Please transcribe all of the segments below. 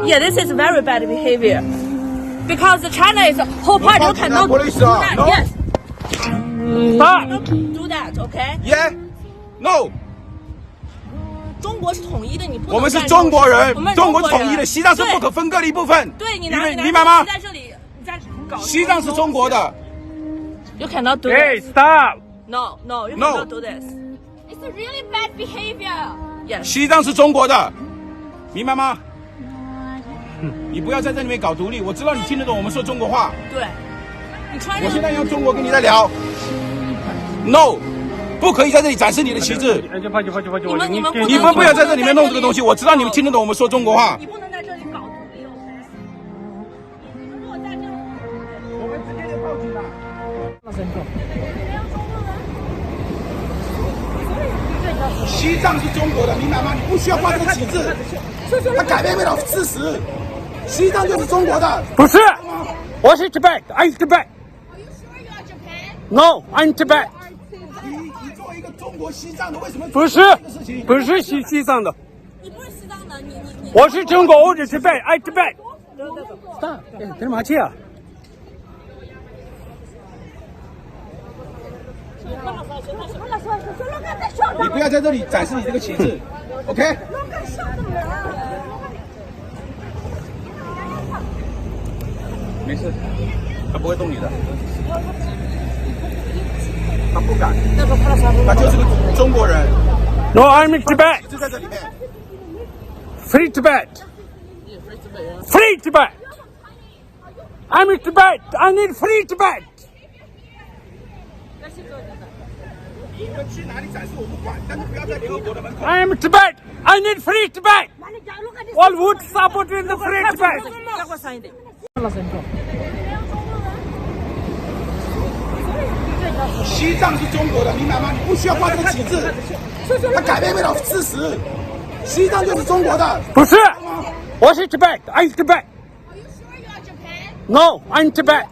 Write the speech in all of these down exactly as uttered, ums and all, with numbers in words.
Yeah, this is very bad behavior. Because the China is a whole part, you cannot do that. Yes. Stop. Do that, okay? Yeah. No. 中国是统一的，你不能我们是中国人，我们中国统一的，西藏是不可分割的一部分。对你你拿你拿明白吗你？在这里，你在搞西藏是中国的。 You cannot do Hey, this. Stop. No, no, you No. cannot do this. It's a really bad behavior. Yes. 西藏是中国的，明白吗？你不要在这里面搞独立，我知道你听得懂我们说中国话。对，你穿我现在用中国跟你在聊。No，不可以在这里展示你的旗帜。你们你们你们不要在这里面弄这个东西，我知道你们听得懂我们说中国话。你不能在这里搞独立，OK？你如果再这样，我们直接就报警了。西藏是中国的，明白吗？你不需要挂这个旗帜，它改变不了事实。西藏就是中国的。不是，我是 Tibet, I'm Tibet. No, I'm Tibet. 你你作为一个中国西藏的，为什么不是这个事情？不是西西藏的，你不是西藏的，你你你。我是中国，我是 Tibet, I Tibet. Stop. 哎，等马去啊。你不要在这里展示你这个旗帜，OK？没事，他不会动你的，他不敢，他就是个中国人， No, I'm in Tibet. 就在这里面。 Free Tibet. Free Tibet. I'm in Tibet. I need free Tibet. 你们去哪里展示我不管，但是不要在联合国的门口。 I am Tibet. I need free Tibet. All would support in the free Tibet. 西藏是中国的，明白吗？你不需要挂这个旗帜，它改变不了事实。西藏就是中国的。不是，我是 Tibet. I Tibet. No, I'm Tibet.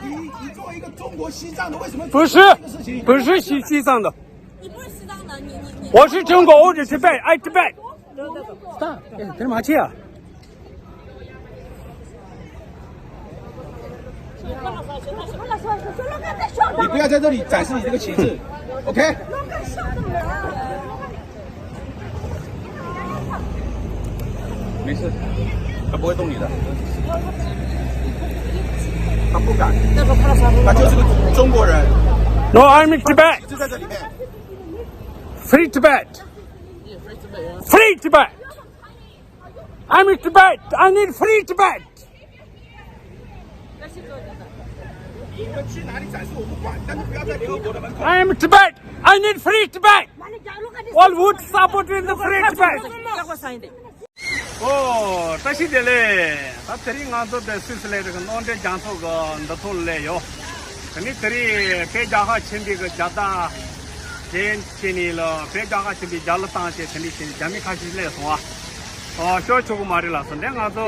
你你作为一个中国西藏的，为什么不是这个事情？不是西西藏的，你不是西藏的，你你你。我是中国，我是 Tibet. I Tibet. Stop. 哎，等马去啊。 你不要在这里展示你这个旗帜，OK？没事，他不会动你的，他不敢，他就是个中国人， No, I'm in Tibet. 就在这里面。 Free Tibet. Free Tibet. I'm in Tibet. I need free Tibet. 你们去哪里展示我不管，但是不要在联合国的门口。 I am Tibet. I need free Tibet. All would support in the free Tibet. ཨོ། བཀྲ་ཤིས་བདེ་ལེགས། ད་དེ་རིང་ང་ཚོ་དེ་སུད་སི་ལ་རེད་གི་གནམ་གྲུ་རྒྱང་མཐོང་གི་འདུ་ཐོག་ལ་ཡོད། དེ་ནི་དེ་རིང་བོད་རྒྱལ་ཁབ་ཆེན་པོའི་གི་རྒྱལ་དར་དེ་བྱས་ནས་ལ་བོད་རྒྱལ་ཁབ་ཆེན་པོའི་རྒྱལ་གླུ་བཏང་བྱས་དེ་འདྲ་བྱས་ནས་རྒྱ་མི་ཁ་ཤས་སླེབས་སོང་བ། ཨོ། ཤོར་ཆོག་གི་མ་རེད་ལབ་སོང་། དེ་ང་ཚོ་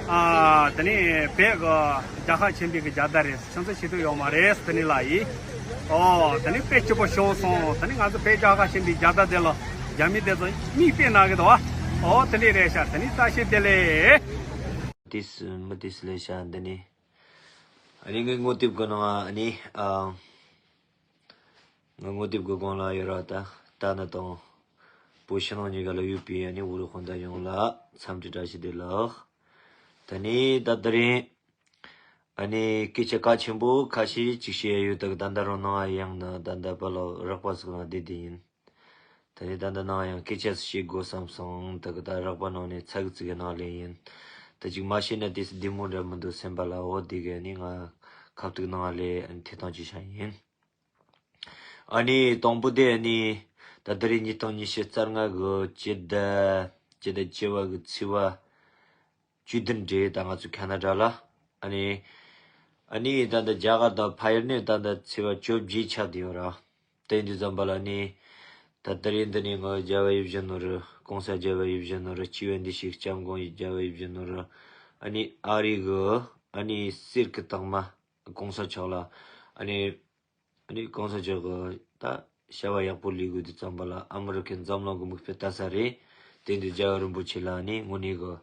ཨ་དེ་ནི་བོད་གི་རྒྱལ་ཁབ་ཆེན་པོའི་གི་རྒྱལ་དར་རེད། ཁྱོད་ཚོ་ཤེས་ཐུབ་ཡོད་མ་རེད་དེ་ནི་ལ་ཡིན། ཨོ། དེ་ནི་དཔེ་སྐྱིད་པོ་ཤོར་སོང་། དེ་ནི་ང་ཚོ་བོད་རྒྱལ་ཁབ་ཆེན་པོའི་རྒྱལ་དར་དེ་ལ་རྒྱ་མི་དེ་ཚོ་མིག་དཔེ་ན་གི་འདུག་བ། ཨོ། དེ་ལས་རེད་ཤག་དེ་ནི་བཀྲ་ཤིས་བདེ་ལེགས། ཏིས་མི་ཏིས་ལས་ཤག་འདི་ནི་ཨ་ནི་ངའི་ངོ་དེབ་གི་ནང་ཨ་ནི་ཨ་ངའི་ངོ་དེབ་གི་སྒང་ལ་ཡོད་ར། ད་ད་ནི་དང་བོད་ཕྱི་ནང་གཉིས་ཀ་ལ་ཡོད་པའི་ཨ་ནི་བོད་རིགས་སྤུན་ཟླ་ཡོངས་ལ་འཚམས་འདྲི་བཀྲ་ཤིས་བདེ་ལེགས། ད་ནི་ད་དེ་རིང་ཨ་ནི་སྐད་ཆ་གལ་ཆེན་པོ་ཁ་ཤས་ཅིག་བཤད་ཡ་ཡོད། ད་གི་ད་ལྟ་རང་ནང་ཡང་ན་ད་ལྟ་པ་ལ་རག་པ་ཟིག་ལ་བསྡད་དེ་ཡིན། ད་ནི་ད་ལྟ་ནང་ཡང་སྐད་ཆ་ཟིག་བཤད་དགོས་བསམ་སོང་། ད་གི་ད་རག་པ་ནང་ནས་ཚ་གི་ཙི་གི་ནང་ལས་ཡིན། ད་ཅིག་མ་བཤད་ན་དེ་སི་བདེ་མོ་འདྲ་མི་འདུག་སེམས་པ་ལ། འོ་དེ་གི་ནི་ང་ཁ་ཐུག་ནང་ལས་ཐེ་གཏོང་ཅིག་བྱ་ཡིན། ཨ་ནི་དང་པོ་དེ་ཨ་ནི་ད་ད་རེས་ཉིས་སྟོང་ཉི་ཤུ་རྩ་ལྔ་གི་སྤྱི་ཟླ་སྤྱི་ཟླ་བཅུ་པ་གི་ཚེས་པ་བཅུ་བདུན་རེད། ད་ང་ཚོ་ཁ་ན་ཌ་ལ་ཨ་ནི་ཨ་ནི་ད་ལྟ་རྒྱ་གར་དང་ཕ་ཡུལ་ནས་ད་ལྟ་ཚེས་པ་བཅོ་བརྒྱད་ཆགས་བསྡད་ཡོད་ར། དེ་འདི་ཙམ་པ་ལ་ནི་ད་ད་རེས་འདི་ནས་ང་རྒྱལ་བ་ཡིད་བཞིན་ནོར་བུ་༸གོང་ས་རྒྱལ་བ་ཡིད་བཞིན་ནོར་བུ་སྐྱེ་བ་འདི་ཞིག་སྐྱབས་མགོན་རྒྱལ་བ་ཡིད་བཞིན་ནོར་བུ་ཨ་ནི་ཨ་རི་གི་ཨ་ནི་གསེར་གི་རྟགས་མ་༸གོང་ས་མཆོག་ལ་ཨ་ནི་ཨ་ནི་༸གོང་ས་མཆོག་གི་ད་བྱ་བ་ཡག་པོ་ལས་དགོས་དུས་ཙམ་པ་ལ་ཨ་མི་རི་ཁའི་འཛམ་གླིང་གི་མིག་དཔེ་ལྟ་ས་རེད། དེ་འདི་རྒྱལ་བ་རིན་པོ་ཆེ་ལ་ནི་དངོས་གནས་གི།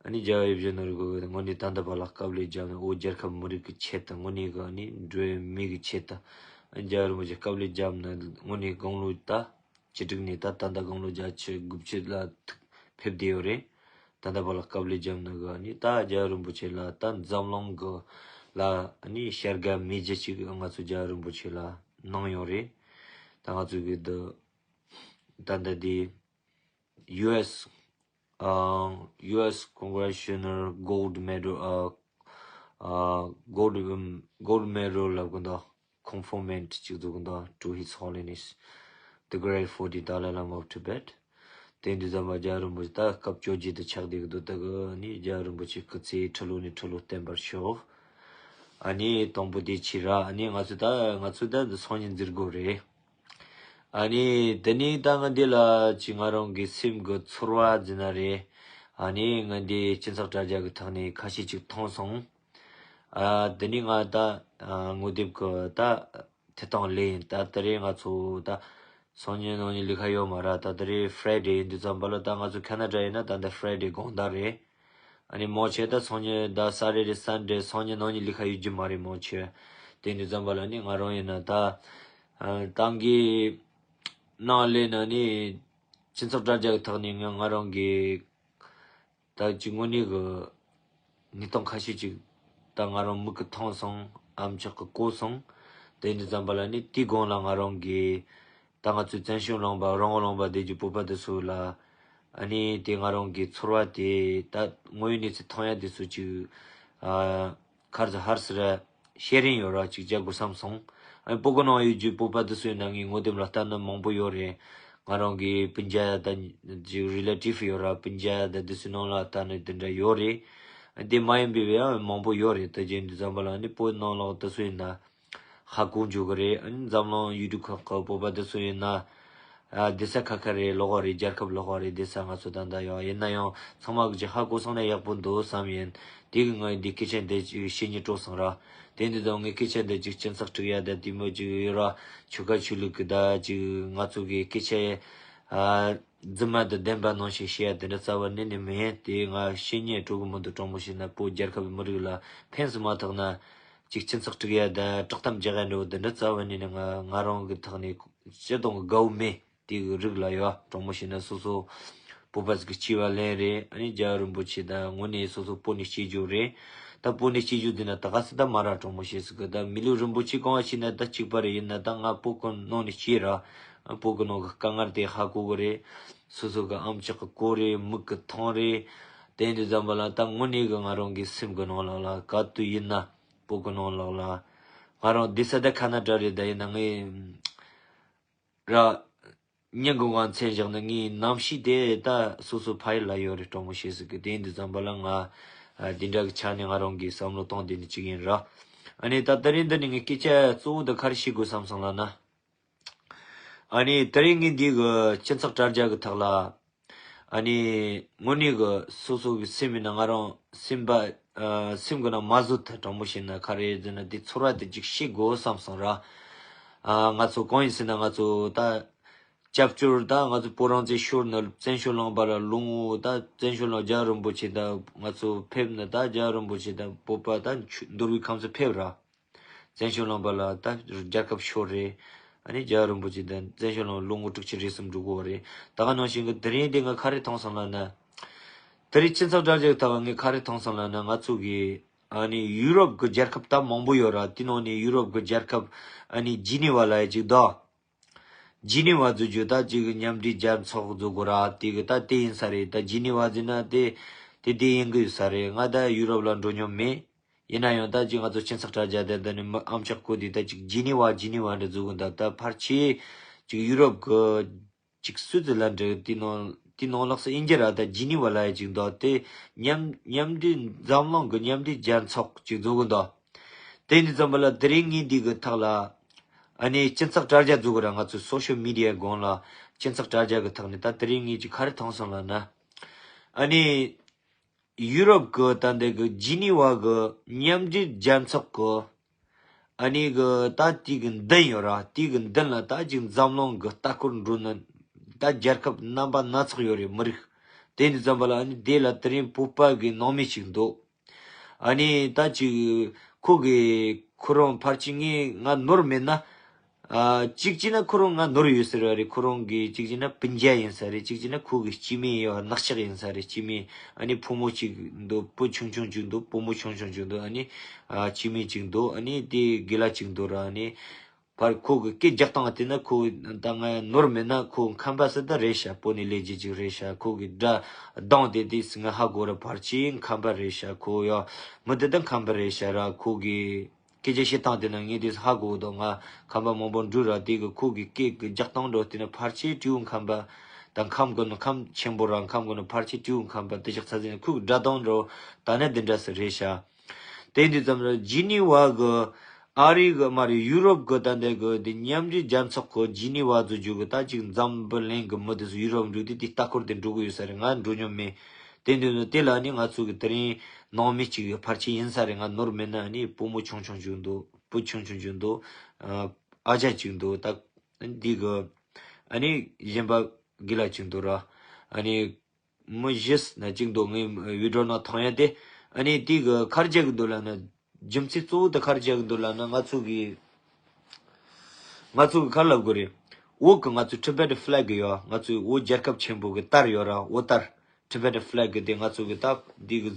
ཨ་ནི་རྒྱལ་བ་ཡིད་བཞིན་ནོར་བུ་དངོས་གནས་ད་ལྟ་བར་ལ་དཀའ་ལས་བརྒྱབ་ནས་བོད་རྒྱལ་ཁབ་མི་རིགས་ཀྱི་ཆེད་དུ། དངོས་གནས་གི་ཨ་ནི་འགྲོ་བའི་མི་གི་ཆེད་དུ། ཨ་ནི་རྒྱལ་བ་རིན་པོ་ཆེ་དཀའ་ལས་བརྒྱབ་ནས་དངོས་གནས་དགུང་ལོ་ད་བཅུ་དྲུག་ནས་ད་ད་ལྟ་དགུང་ལོ་བརྒྱད་ཅུ་དགུ་བཅུ་ལ་ཕེབས་བསྡད་ཡོད་རེད། ད་ལྟ་བར་ལ་དཀའ་ལས་བརྒྱབ་ནས་གི་ཨ་ནི་ད་རྒྱལ་བ་རིན་པོ་ཆེ་ལ་ད་འཛམ་གླིང་གི་ལ་ཨ་ནི་བྱ་དགའ་མི་རྒྱུ་ཅིག་ང་ཚོ་རྒྱལ་བ་རིན་པོ་ཆེ་ལ་གནང་ཡོད་རེད། ད་ང་ཚོ་གི་འདི་ད་ལྟ་འདི། U S, uh, U S Congressional Gold Medal, uh, uh, Gold, um, Gold Medal ལབ་གི་འདུག Conferment ཅིག་བཙུགས་གི་འདུག To His Holiness the Great Forty Dalai Lama of Tibet. དེ་འདི་ཙམ་པ་རྒྱལ་རིན་པོ་ཆེ་ད་སྐབས་བཅོ་བརྒྱད་དུ་ཆགས་བསྡད་གི་འདུག་ད་གི་ནི་རྒྱལ་རིན་པོ་ཆེ་སྐུ་ཚེ་ཁྲི་ལོ་ནས་ཁྲི་ལོ་བརྟན་པར་ཤོག་ཨ་ནི་དང་པོ་དེ་ཕྱིར་ར། ཨ་ནི་ང་ཚོ་ད་ང་ཚོ་ད་འདི་སང་ཉིན་འཛིན་དགོས་རེད། ཨ་ནི་དེ་ནས་ད་ང་འདི་ལ་ཅིག་ང་རང་གི་སེམས་ཀྱི་ཚོར་བ་འཛིན་ན་རེད། ཨ་ནི་ང་འདི་སྤྱི་ཚོགས་དྲ་རྒྱ་གི་ཐོག་ནས་ཁ་ཤས་ཅིག་མཐོང་སོང་། ཨ་དེ་ནས་ང་ད་ཨ་ངོ་དེབ་ཀྱི་ད་ཐད་གཏོང་ལས་ཡིན། ད་དེ་རིང་ང་ཚོ་ད་སང་ཉིན་གནངས་ཉིན་ལས་ཀ་ཡོད་མ་རེད། ད་དེ་རིང་Friday ཡིན་དུས་ཙམ་པ་ལ་ད་ང་ཚོ་ཁ་ན་ཌ་ཡིན་ན་ད་ལྟ་Friday དགོང་དག་རེད། ཨ་ནི་མོ་ཆེ་ད་སང་ཉིན་ད་Saturday Sunday སང་ཉིན་གནངས་ཉིན་ལས་ཀ་ཡོད་རྒྱུ་མ་རེད་མོ་ཆེ། དེ་འདི་ཙམ་པ་ལ་ནི་ང་རང་ཡིན་ན་ད་ཨ་ཏང་གི་ནང་ལས་ན་ནི་སྤྱི་ཚོགས་དྲ་རྒྱ་གི་ཐོག་ནས་ང་ང་རང་གི་ད་ཅིག་དངོས་གནས་གི་གནས་སྟངས་ཁ་ཤས་ཅིག་ད་ང་རང་མིག་གིས་མཐོང་སོང་། ཨམ་ཅོག་གིས་གོ་སོང་། དེ་འདི་ཙམ་པ་ལ་ནི་དེའི་སྒང་ལ་ང་རང་གི་ད་ང་ཚོའི་བཙན་བྱོལ་ལུང་པ་རང་དབང་ལུང་པ་བསྡད་རྒྱུ་བོད་པ་དེ་ཚོ་ལ་ཨ་ནི་དེ་ང་རང་གི་ཚོར་བ་དེ་ད་དངོས་ཡོད་གནས་ཚུལ་མཐོང་ཡ་དེ་ཚོ་ཅིག་ཨ་ག་རེ་ཟེར་ཧར་སི་ར་ཤེར་རིང་ཡོད་ར་ཅིག་རྒྱག་དགོས་བསམ་སོང་། ཨ་ནི་བོད་གི་ནང་ཡོད་རྒྱུ་བོད་པ་དེ་ཚོའི་ནང་ངའི་ངོ་དེབ་ལ་ལྟ་ནི་མང་པོ་ཡོད་རེད། ང་རང་གི་སྤུན་ཀྱག་དང་ཅིག་relative ཡོད་ར་སྤུན་ཀྱག་དང་དེ་ཚོའི་ནང་ལ་ལྟ་ནི་དེ་འདྲ་ཡོད་རེད། དེ་མ་ཡིན་པའི་ཡང་མང་པོ་ཡོད་རེད། དེ་རྗེས་འདི་ཙམ་པ་ལ་ནི་བོད་ནང་ལོགས་དེ་ཚོའི་ནང་ཧ་གོ་འཇུག་གི་རེད། ཨ་ནི་འཛམ་གླིང་ཡུལ་གྲུ་ཁག་གི་བོད་པ་དེ་ཚོ་ཡིན་ན། ཨ་སྡོད་ས་ཁ་ཁ་རེད། ལོགས་ཀ་རེད། རྒྱལ་ཁབ་ལོགས་ཀ་རེད། སྡོད་ས་ང་ཚོ་ད་ལྟ་ཡང་ཡིན་ན་ཡང་ཚང་མ་གི་ཅིག་ཧ་གོ་སོང་ན་ཡག་པོ་འདུག་བསམ་ཡིན། དེ་གི་ངས་འདི་སྐད་ཆ་འདི་ཅིག་བཤད་སྙིང་བྲོ་སོང་ར། དེ་འདི་དང་ངས་སྐད་ཆ་འདི་ཅིག་སྤྱི་ཚོགས་དྲུག་ཡ་ད་དེ་མོ་ཅིག་ཡོད་ར་ཆོལ་ཁ་ཆོས་ལུགས་གི་ད་ཅིག་ང་ཚོ་གི་སྐད་ཆ་ཨ་རྫུན་མ་དང་བདེན་པ་ནང་བཞིན་བཤད་ཡ་དེ་འདྲ་རྩ་བ་ནས་ནས་མེད། དེ་ང་བཤད་སྙིང་བྲོ་གི་མི་འདུག་དྲང་མོ་བཤད་ན་བོད་རྒྱལ་ཁབ་མི་རིགས་ལ་ཕན་སུ་མ་ཐག་ན། ཅིག་སྤྱི་ཚོགས་དྲུག་ཡ་ད་བཀྲག་གཏམ་རྒྱག་ཡ་འདྲ་བོ་འདི་འདྲ་རྩ་བ་ནས་ནས་ང་ང་རང་གི་ཐོག་ནས་སྤྱི་དང་དགའ་བོ་མེད། དེ་གི་རིགས་ལ་ཡོད། དྲང་མོ་བཤད་ན་སོ་སོ་བོད་པ་ཟིག་གི་སྐྱེ་བ་ལེན་རེད། ཨ་ནི་རྒྱལ་བ་རིན་པོ་ཆེ་ད་དངོས་གནས་སོ་སོ་བོད་ནས་སྐྱེས་རྒྱུ་རེད། ད་བོད་ནས་སྐྱེས་རྒྱུ་འདི་ན་ད་ག་སི་ད་མ་ར་དྲང་མོ་བཤད་ཟིག་གི་ད་མི་ལུས་རིན་པོ་ཆེ་གང་བ་ཤེས་ན་ད་གཅིག་པ་རེད། ཡིན་ན་ད་ང་བོད་ཀུན་ནང་ནས་སྐྱེས་ར། བོད་ཀྱི་ནང་གི་དཀའ་ངལ་དེ་ཧ་གོ་གི་རེད། སོ་སོ་གི་ཨམ་ཅོག་གི་གོ་རེད། མིག་གི་མཐོང་རེད། དེ་འདི་ཙམ་པ་ལ་ད་དངོས་གནས་གི་ང་རང་གི་སེམས་གི་ནང་ལ་ལ་ག་དུས་ཡིན་ན། བོད་གི་ནང་ལོགས་ལ། ང་རང་འདི་ས་ད་ཁ་ན་ཌ་རེད། ད་ཡིན་ན་ངའི་ར་ཉིན་གུང་གང་མཚན་བཞག་ན་ངའི་རྣམ་ཤེས་དེ་ད་སོ་སོ་ཕ་ཡུལ་ལ་ཡོད་རེད། དྲང་མོ་བཤད་ཟིག་གི་དེ་འདི་ཙམ་པ་ལ་ང་ཨ་འདི་འདྲ་གི་ཆ་ནས་ང་རང་གི་བསམ་བློ་གཏོང་དེ་ནི་གཅིག་ཡིན་ར། ཨ་ནི་ད་དེ་རིང་འདི་ནི་ངའི་སྐད་ཆ་གཙོ་བོ་འདི་ག་རེ་བཤད་དགོས་བསམ་སོང་ལབ་ན། ཨ་ནི་དེ་རིང་ངས་འདི་གི་སྤྱི་ཚོགས་དྲ་རྒྱ་གི་ཐོག་ལ། ཨ་ནི་དངོས་གནས་གི་སོ་སོ་གི་སེམས་ཡིན་ན་ང་རང་སེམས་པ་ཨ་སེམས་གི་ནང་མ་བཟོད་ཐལ། དྲང་མོ་བཤད་ན་ག་རེ་ཟེར་ན་འདི་ཚོར་བ་དེ་ཅིག་བཤད་དགོས་བསམ་སོང་ར། ཨ་ང་ཚོ་གང་ཡིན་ཟེར་ན་ང་ཚོ་ད་སྐྱབས་བཅོལ་ད་ང་ཚོ་བོད་རང་བཙན་ཤོར་ནས་བཙན་བྱོལ་ལུང་པ་ལ་ལོངས་ད་བཙན་བྱོལ་ལུང་རྒྱལ་བ་རིན་པོ་ཆེ་ད་ང་ཚོ་ཕེབས་ནས་ད་རྒྱལ་བ་རིན་པོ་ཆེ་ད་བོད་པ་ད་ཆུ་འདུལ་བའི་ཁམས་སུ་ཕེབས་ར། བཙན་བྱོལ་ལུང་པ་ལ་ད་རྒྱལ་ཁབ་ཤོར་རེད། ཨ་ནི་རྒྱལ་བ་རིན་པོ་ཆེ་དང་བཙན་བྱོལ་ལུང་ལོ་ངོ་དྲུག་ཅུ་རེ་གསུམ་འགྲོ་གི་ཡོད་རེད། ད་ག་ནང་བཞིན་གི་དེ་རིང་དེ་ང་ག་རེ་མཐོང་སོང་ལབ་ན། དེ་རིང་སྤྱི་ཚོགས་དྲ་རྒྱ་ཐོག་ངས་ག་རེ་མཐོང་སོང་ལབ་ན་ང་ཚོ་གི་ཨ་ནི་ཡུ་རོབ་གི་རྒྱལ་ཁབ་ད་མང་པོ་ཡོད་ར། དེ་ནང་ནས་ཡུ་རོབ་གི་རྒྱལ་ཁབ་ཨ་ནི་ཇི་ནི་ཝ་ལ་ཡ་ཅིག་ད། ཇི་ནི་ཝ་བཟོ་རྒྱུ་ད་ཅིག་མཉམ་འབྲེལ་རྒྱལ་ཚོགས་བཟོ་དགོས་ར། དེ་གི་ད་དེ་ཡིན་ས་རེད། ད་ཇི་ནི་ཝ་ཟེར་ན་དེ་དེ་དེ་ཡིན་གི་ཡོད་ས་རེད། ང་ད་ཡུ་རོབ་ལ་འགྲོ་མྱོང་མེད། ཡིན་ན་ཡང་ད་ཅིག་ང་ཚོ་སྤྱི་ཚོགས་དྲ་རྒྱ་དེ་འདི་ནས་མི་ཨམ་ཅོག་གོ་དུས་ད་ཅིག་ཇི་ནི་ཝ་ཇི་ནི་ཝ་འདྲ་བཟོ་གི་འདུག་ད་ཕལ་ཆེར་ཅིག་ཡུ་རོབ་གི་ཅིག་སུའི་ཛི་ལན་འདྲ་དེ་ནང་དེ་ནང་ལོགས་སུ་ཡིན་གྱི་ར། ད་ཇི་ནི་ཝ་ལབ་ཡ་ཅིག་འདུག་དེ་མཉམ་མཉམ་འབྲེལ་འཛམ་གླིང་གི་མཉམ་འབྲེལ་རྒྱལ་ཚོགས་ཅིག་བཟོ་གི་འདུག་དེ་འདི་ཙམ་པ་ལ་དེ་རིང་ངས་འདི་གི་ཐོག་ལ་ཨ་ནི་སྤྱི་ཚོགས་དྲ་རྒྱ་བཟོ་གི་ར། ང་ཚོ་སོ་ཤལ་མི་ཌི་ཡ་སྒང་ལ་སྤྱི་ཚོགས་དྲ་རྒྱ་གི་ཐོག་ནས་ད་དེ་རིང་ངས་ཅིག་ག་རེ་མཐོང་སོང་ལབ་ན། ཨ་ནི་ཡུ་རོབ་གི་ད་འདི་གི་ཇི་ནི་ཝ་གི་མཉམ་འབྲེལ་རྒྱལ་ཚོགས་གི་ཨ་ནི་གི་ད་དེ་གི་མདུན་ཡོད་ར། དེ་གི་མདུན་ལ་ད་ཅིག་འཛམ་གླིང་གི་ལྟ་སྐོར་འགྲོ་ནི་ ད་རྒྱལ་ཁབ་རྣམ་པ་སྣ་ཚོགས་ཡོད་རེད་མི་རིགས། དེ་འདི་ཙམ་པ་ལ་ཨ་ནི་དེ་ལ་དེ་རིང་བོད་པ་གི་ནང་མི་ཞིག་འདུག་ཨ་ནི་ད་ཅིག་ཁོ་གི་ཁོ་རང་ཕལ་ཆེར་ངས་ང་ནོར་མེད་ན། ཨ་གཅིག་བྱས་ན་ཁོ་རང་ང་ནོར་ཡོད་ཟེར་བ་རེད། ཁོ་རང་གི་གཅིག་བྱས་ན་སྤུན་ཀྱག་ཡིན་ས་རེད། གཅིག་བྱས་ན་ཁོ་གི་སྐྱེ་དམན་ཡོད་ནག་ཆག་ཡིན་ས་རེད། སྐྱེ་དམན་ཨ་ནི་ཕོ་མོ་གཅིག་འདུག་བུ་ཆུང་ཆུང་གཅིག་འདུག་བུ་མོ་ཆུང་ཆུང་གཅིག་འདུག་ཨ་ནི་ཨ་སྐྱེ་དམན་གཅིག་འདུག་ཨ་ནི་དེ་དགེ་ལགས་གཅིག་འདུག་ར། ཨ་ནི་ཕར་ཁོ་གི་སྐད་རྒྱག་སྟངས་དེ་ན་ཁོ་ད་ང་ནོར་མེད་ན་ཁོ་ཁམས་པ་ཟེར་ད་རེད་ཤག་བོད་ནས་སླེབས་རྒྱུ་ཅིག་རེད་ཤག་ཁོ་གི་སྒྲ་གདངས་དེ་དེ་ང་ཧ་གོ་ར། ཕལ་ཆེར་ཁམས་པ་རེད་ཤག་ཁོ་ཡ་མི་དེ་ད་ཁམས་པ་རེད་ཤག་ར། ཁོ་གི་སྐད་ཆ་བཤད་སྟངས་དེ་ན་ངས་དེ་ཧ་གོ་འདུག་ང་ཁམས་པ་མང་པོ་འགྲོ་ར། དེ་གི་ཁོ་གི་སྐད་གི་རྒྱག་སྟངས་འགྲོ་དེ་ན་ཕལ་ཆེར་སྤྲེའུ་ཁམས་པ་དང་ཁམས་གི་ནི་ཁམས་ཆེན་པོ་ར། ཁམས་གི་ནི་ཕལ་ཆེར་སྤྲེའུ་ཁམས་པ་དེ་ཞག་ཚ་ཟིན་ཁོ་གི་སྒྲ་གདངས་འགྲོ་ད་ནི་འདི་འདྲ་སི་རེད་ཤག་དེ་འདི་ཙམ་ར་ཇི་ནི་ཝ་གི་ཨ་རི་གི་མ་རེད། ཡུ་རོབ་གི་ད་འདི་གི་འདི་མཉམ་འབྲེལ་རྒྱལ་ཚོགས་གི་ཇི་ནི་ཝ་བཟོ་རྒྱུ་གི་ད་ཅིག་འཛམ་བུ་གླིང་གི་མི་དེ་ཚོ་ཡུ་རོབ་འགྲོ་དུས་དེ་ལྟ་སྐོར་དེ་འགྲོ་གི་ཡོད་ས་རེད། ང་འགྲོ་མྱོང་མེད། དེ་འདི་ནི་དེ་ལ་ནི་ང་ཚོ་གི་དེ་རིང་ནང་མི་གཅིག་ཡོད། ཕལ་ཆེར་ཡིན་ས་རེད། ང་ནོར་མེད་ན་ནི་བུ་མོ་ཆུང་ཆུང་ཅིག་འདུག་བུ་ཆུང་ཆུང་ཅིག་འདུག་ཨ་ཅག་ཅིག་འདུག་ད་འདི་གི་ཨ་ནི་གཞན་པ་དགེ་ལགས་ཅིག་འདུག་ར། ཨ་ནི་མི་བཞི་ན་གཅིག་འདུག་ངའི་བི་ཌིའོ་ནང་མཐོང་ཡ་དེ། ཨ་ནི་དེ་གི་ཁར་རྒྱག་གི་འདུག་ལབ་ན། རྒྱུ་མཚན་གཙོ་བོ་དེ་ཁར་རྒྱག་གི་འདུག་ལབ་ན། ང་ཚོ་གི་ང་ཚོ་གི་ཁར་ལབ་དགོས་རེད། འོག་གི་ང་ཚོ་Tibet flag གི་ཡོད། ང་ཚོའི་བོད་རྒྱལ་ཁབ་ཆེན་པོ་གི་དར་ཡོད་ར། བོད་དར། Tibet flag གི་དེ་ང་ཚོ་གི་ད་འདི་གི་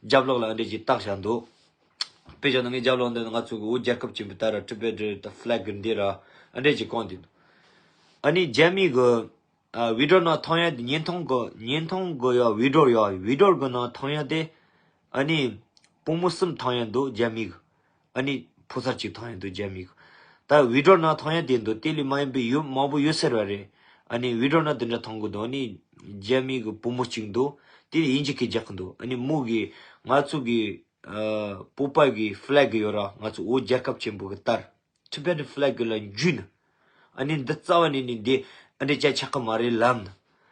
རྒྱབ་ལོགས་ལ་ཨ་འདྲས་ཅིག་བཏགས་བཞག་འདུག་དཔེ་བཞག་ན་ངའི་རྒྱབ་ལོགས་འདི་ང་ཚོ་གི་བོད་རྒྱལ་ཁབ་ཆེན་པོའི་དར་ར། Tibet ད་flag གི་འདི་ར་ཨ་འདྲས་ཅིག་བསྐོན་འདུག་ཨ་ནི་རྒྱ་མི་གི་ཨ་བི་ཌིའོ་ནང་མཐོང་ཡ་དེ་བརྙན་ཐུང་གི་བརྙན་ཐུང་གི་ཡ་བི་ཌིའོ་ཡ་བི་ཌིའོ་གི་ནང་མཐོང་ཡ་དེ། ཨ་ནི་བུ་མོ་གསུམ་མཐོང་ཡ་འདུག་རྒྱ་མི་གི་ཨ་ནི་ཕོ་གསར་གཅིག་མཐོང་ཡ་འདུག་རྒྱ་མི་གི་ད་བི་ཌིའོ་ནང་མཐོང་ཡ་དེ་འདུག་དེ་ལས་མ་ཡིན་པའི་ཡོད་མང་པོ་ཡོད་ཟེར་བ་རེད། ཨ་ནི་བི་ཌིའོ་ནང་དེ་འདྲ་མཐོང་གི་འདུག་ཨ་ནི་རྒྱ་མི་གི་བུ་མོ་གཅིག་འདུག་དེ་ལས་དབྱིན་ཇི་སྐད་རྒྱག་གི་འདུག་ཨ་ནི་མོ་གི་ང་ཚོ་གི་ཨ་བོད་པ་གི་flag གི་ཡོད་ར། ང་ཚོ་བོད་རྒྱལ་ཁབ་ཆེན་པོ་གི་དར། Tibetan flag གི་ལ་འཇུས་ན། ཨ་ནི་འདི་རྩ་བ་ནས་ནི་འདི་ཨ་འདྲས་ཅིག་ཆགས་ཀྱི་མ་རེད་ལབ་ན།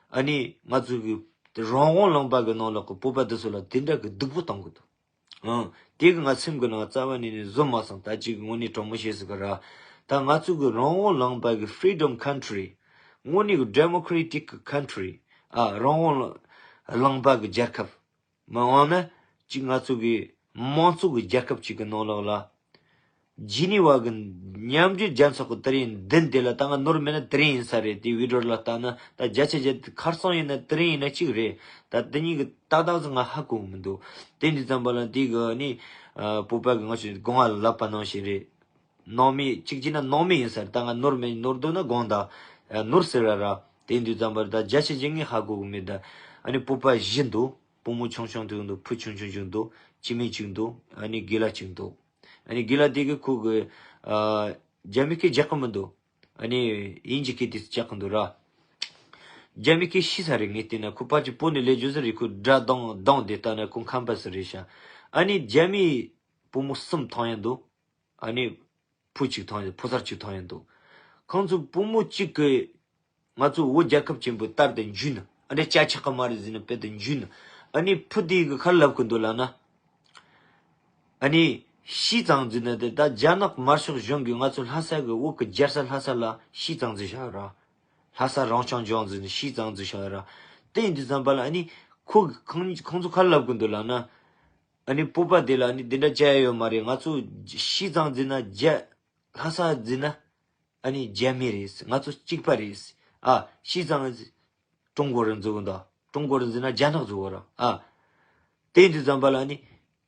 ཨ་ནི་ང་ཚོ་གི་རང་དབང་ལུང་པ་གི་ནང་ལོགས་གི་བོད་པ་འདི་ཚོ་ལ་དེ་འདྲ་གི་སྡུག་པོ་གཏོང་གི་འདུག་ཨང་། དེ་གི་ང་སེམས་གི་ནང་རྩ་བ་ནས་ནི་བཟོད་མ་སོང་། ད་ཅིག་དངོས་གནས་དྲང་མོ་བཤད་ཟིག་གི་ར། ད་ང་ཚོ་གི་རང་དབང་ལུང་པ་གི་freedom country། དངོས་གནས་གི་democratic country། ཨ་རང་དབང་ལུང་པ་གི་རྒྱལ་ཁབ། མ་འོངས་ན་གཅིག་ང་ཚོ་གི་དམངས་གཙོ་གི་རྒྱལ་ཁབ་ཅིག་གི་ནང་ལོགས་ལ། ཇི་ནི་ཝ་གི་མཉམ་འབྲེལ་རྒྱལ་ཚོགས་གི་དེ་རིང་མདུན་དེ་ལ་ད་ང་ནོར་མེད་ན་དེ་རིང་ཡིན་ས་རེད། དེ་བི་ཌིའོ་ལ་ལྟ་ན་ད་བརྒྱ་ཆ་བརྒྱ་ཁ་སང་ཡིན་ན་དེ་རིང་ཡིན་ན་གཅིག་རེད། ད་དེ་གཉིས་གི་ཏག་ཏག་ཙི་ང་ཧ་གོ་མི་འདུག་དེ་འདི་ཙམ་པ་ལ་དེ་གི་ནི་ཨ་བོད་པ་གི་ང་ཚོ་སྒང་ང་ལབ་པ་ནང་བཞིན་རེད། ནང་མི་གཅིག་བྱས་ན་ནང་མི་ཡིན་ས་རེད། ད་ང་ནོར་མེད་ནོར་འདུག་ན་དགོངས་དག་ནོར་ཟེར་ར་ར། དེ་འདི་ཙམ་པ་ལ་ད་བརྒྱ་ཆ་བརྒྱ་ངས་ཧ་གོ་གི་མེད། ད་ཨ་ནི་བོད་པ་བཞི་འདུག་བུ་མོ་ཆུང་ཆུང་དེ་འདུག་བུ་ཆུང་ཆུང་ཅིག་འདུག་སྐྱེ་དམན་གཅིག་འདུག་ཨ་ནི་དགེ་ལགས་གཅིག་འདུག་ཨ་ནི་དགེ་ལགས་དེ་གི་ཁོ་གི་ཨ་རྒྱ་མི་སྐད་རྒྱག་གི་མི་འདུག་ཨ་ནི་དབྱིན་ཇི་སྐད་དེ་རྒྱག་གི་འདུག་ར། རྒྱ་མི་སྐད་ཤེས་ས་རེད། ངས་བལྟས་ན་ཁོ་ཕལ་ཆེར་བོད་ནས་སླེབས་རྒྱུ་ཟིག་རེད། ཁོ་སྒྲ་གདངས་གདངས་དེ་ལྟ་ན་ཁོ་ཁམས་པ་ཟིག་རེད་ཤག་ཨ་ནི་རྒྱ་མི་བུ་མོ་གསུམ་མཐོང་ཡ་འདུག་ཨ་ནི་བུ་གཅིག་མཐོང་ཡ། ཕོ་གསར་གཅིག་མཐོང་ཡ་འདུག་ཁོང་ཚོ་བུ་མོ་གཅིག་གིས་ང་ཚོ་བོད་རྒྱལ་ཁབ་ཆེན་པོའི་དར་དེ་འཇུས་ན། ཨ་འདྲས་ཅིག་ཆགས་ཀྱི་མ་རེད་ཟེར་ན་དཔེ་དེ་འཇུས་ན། ཨ་ནི་བུ་དེ་གི་ཁར་ལབ་གི་འདུག་ལབ་ན། ཨ་ནི་ཤི་ཙང་ཟེར་ན་དེ་ད་རྒྱ་ནག་དམར་ཤོག་གཞུང་གིས་ང་ཚོ་ལྷ་ས་གི་བོད་གི་རྒྱལ་ས་ལྷ་ས་ལ་ཤི་ཙང་ཟེར་བཞག་ར། ལྷ་ས་རང་སྐྱོང་ལྗོངས་ཟེར་ནས་ཤི་ཙང་ཟེར་བཞག་ར། དེ་ཡིན་དུས་ཙམ་པ་ལ་ཨ་ནི་ཁོ་གི་ཁོང་ཁོང་ཚོ་ཁར་ལབ་གི་འདུག་ལབ་ན། ཨ་ནི་བོད་པ་དེ་ལ་ཨ་ནི་འདི་འདྲ་བྱ་ཡ་ཡོད་མ་རེད། ང་ཚོ་ཤི་ཙང་ཟེར་ན་རྒྱ། ལྷ་ས་ཟེར་ན་ཨ་ནི་རྒྱ་མི་རེད། ང་ཚོ་གཅིག་པ་རེད། ཨ་ཤི་ཙང་ཀྲུང་གོ་རེད་ཟེར་གི་འདུག་ཀྲུང་གོ་རེད་ཟེར་ན་རྒྱ་ནག་ཟེར་གི་རེད། ཨ་དེ་ཡིན་དུས་ཙམ་པ་ལ་ཨ་ནི་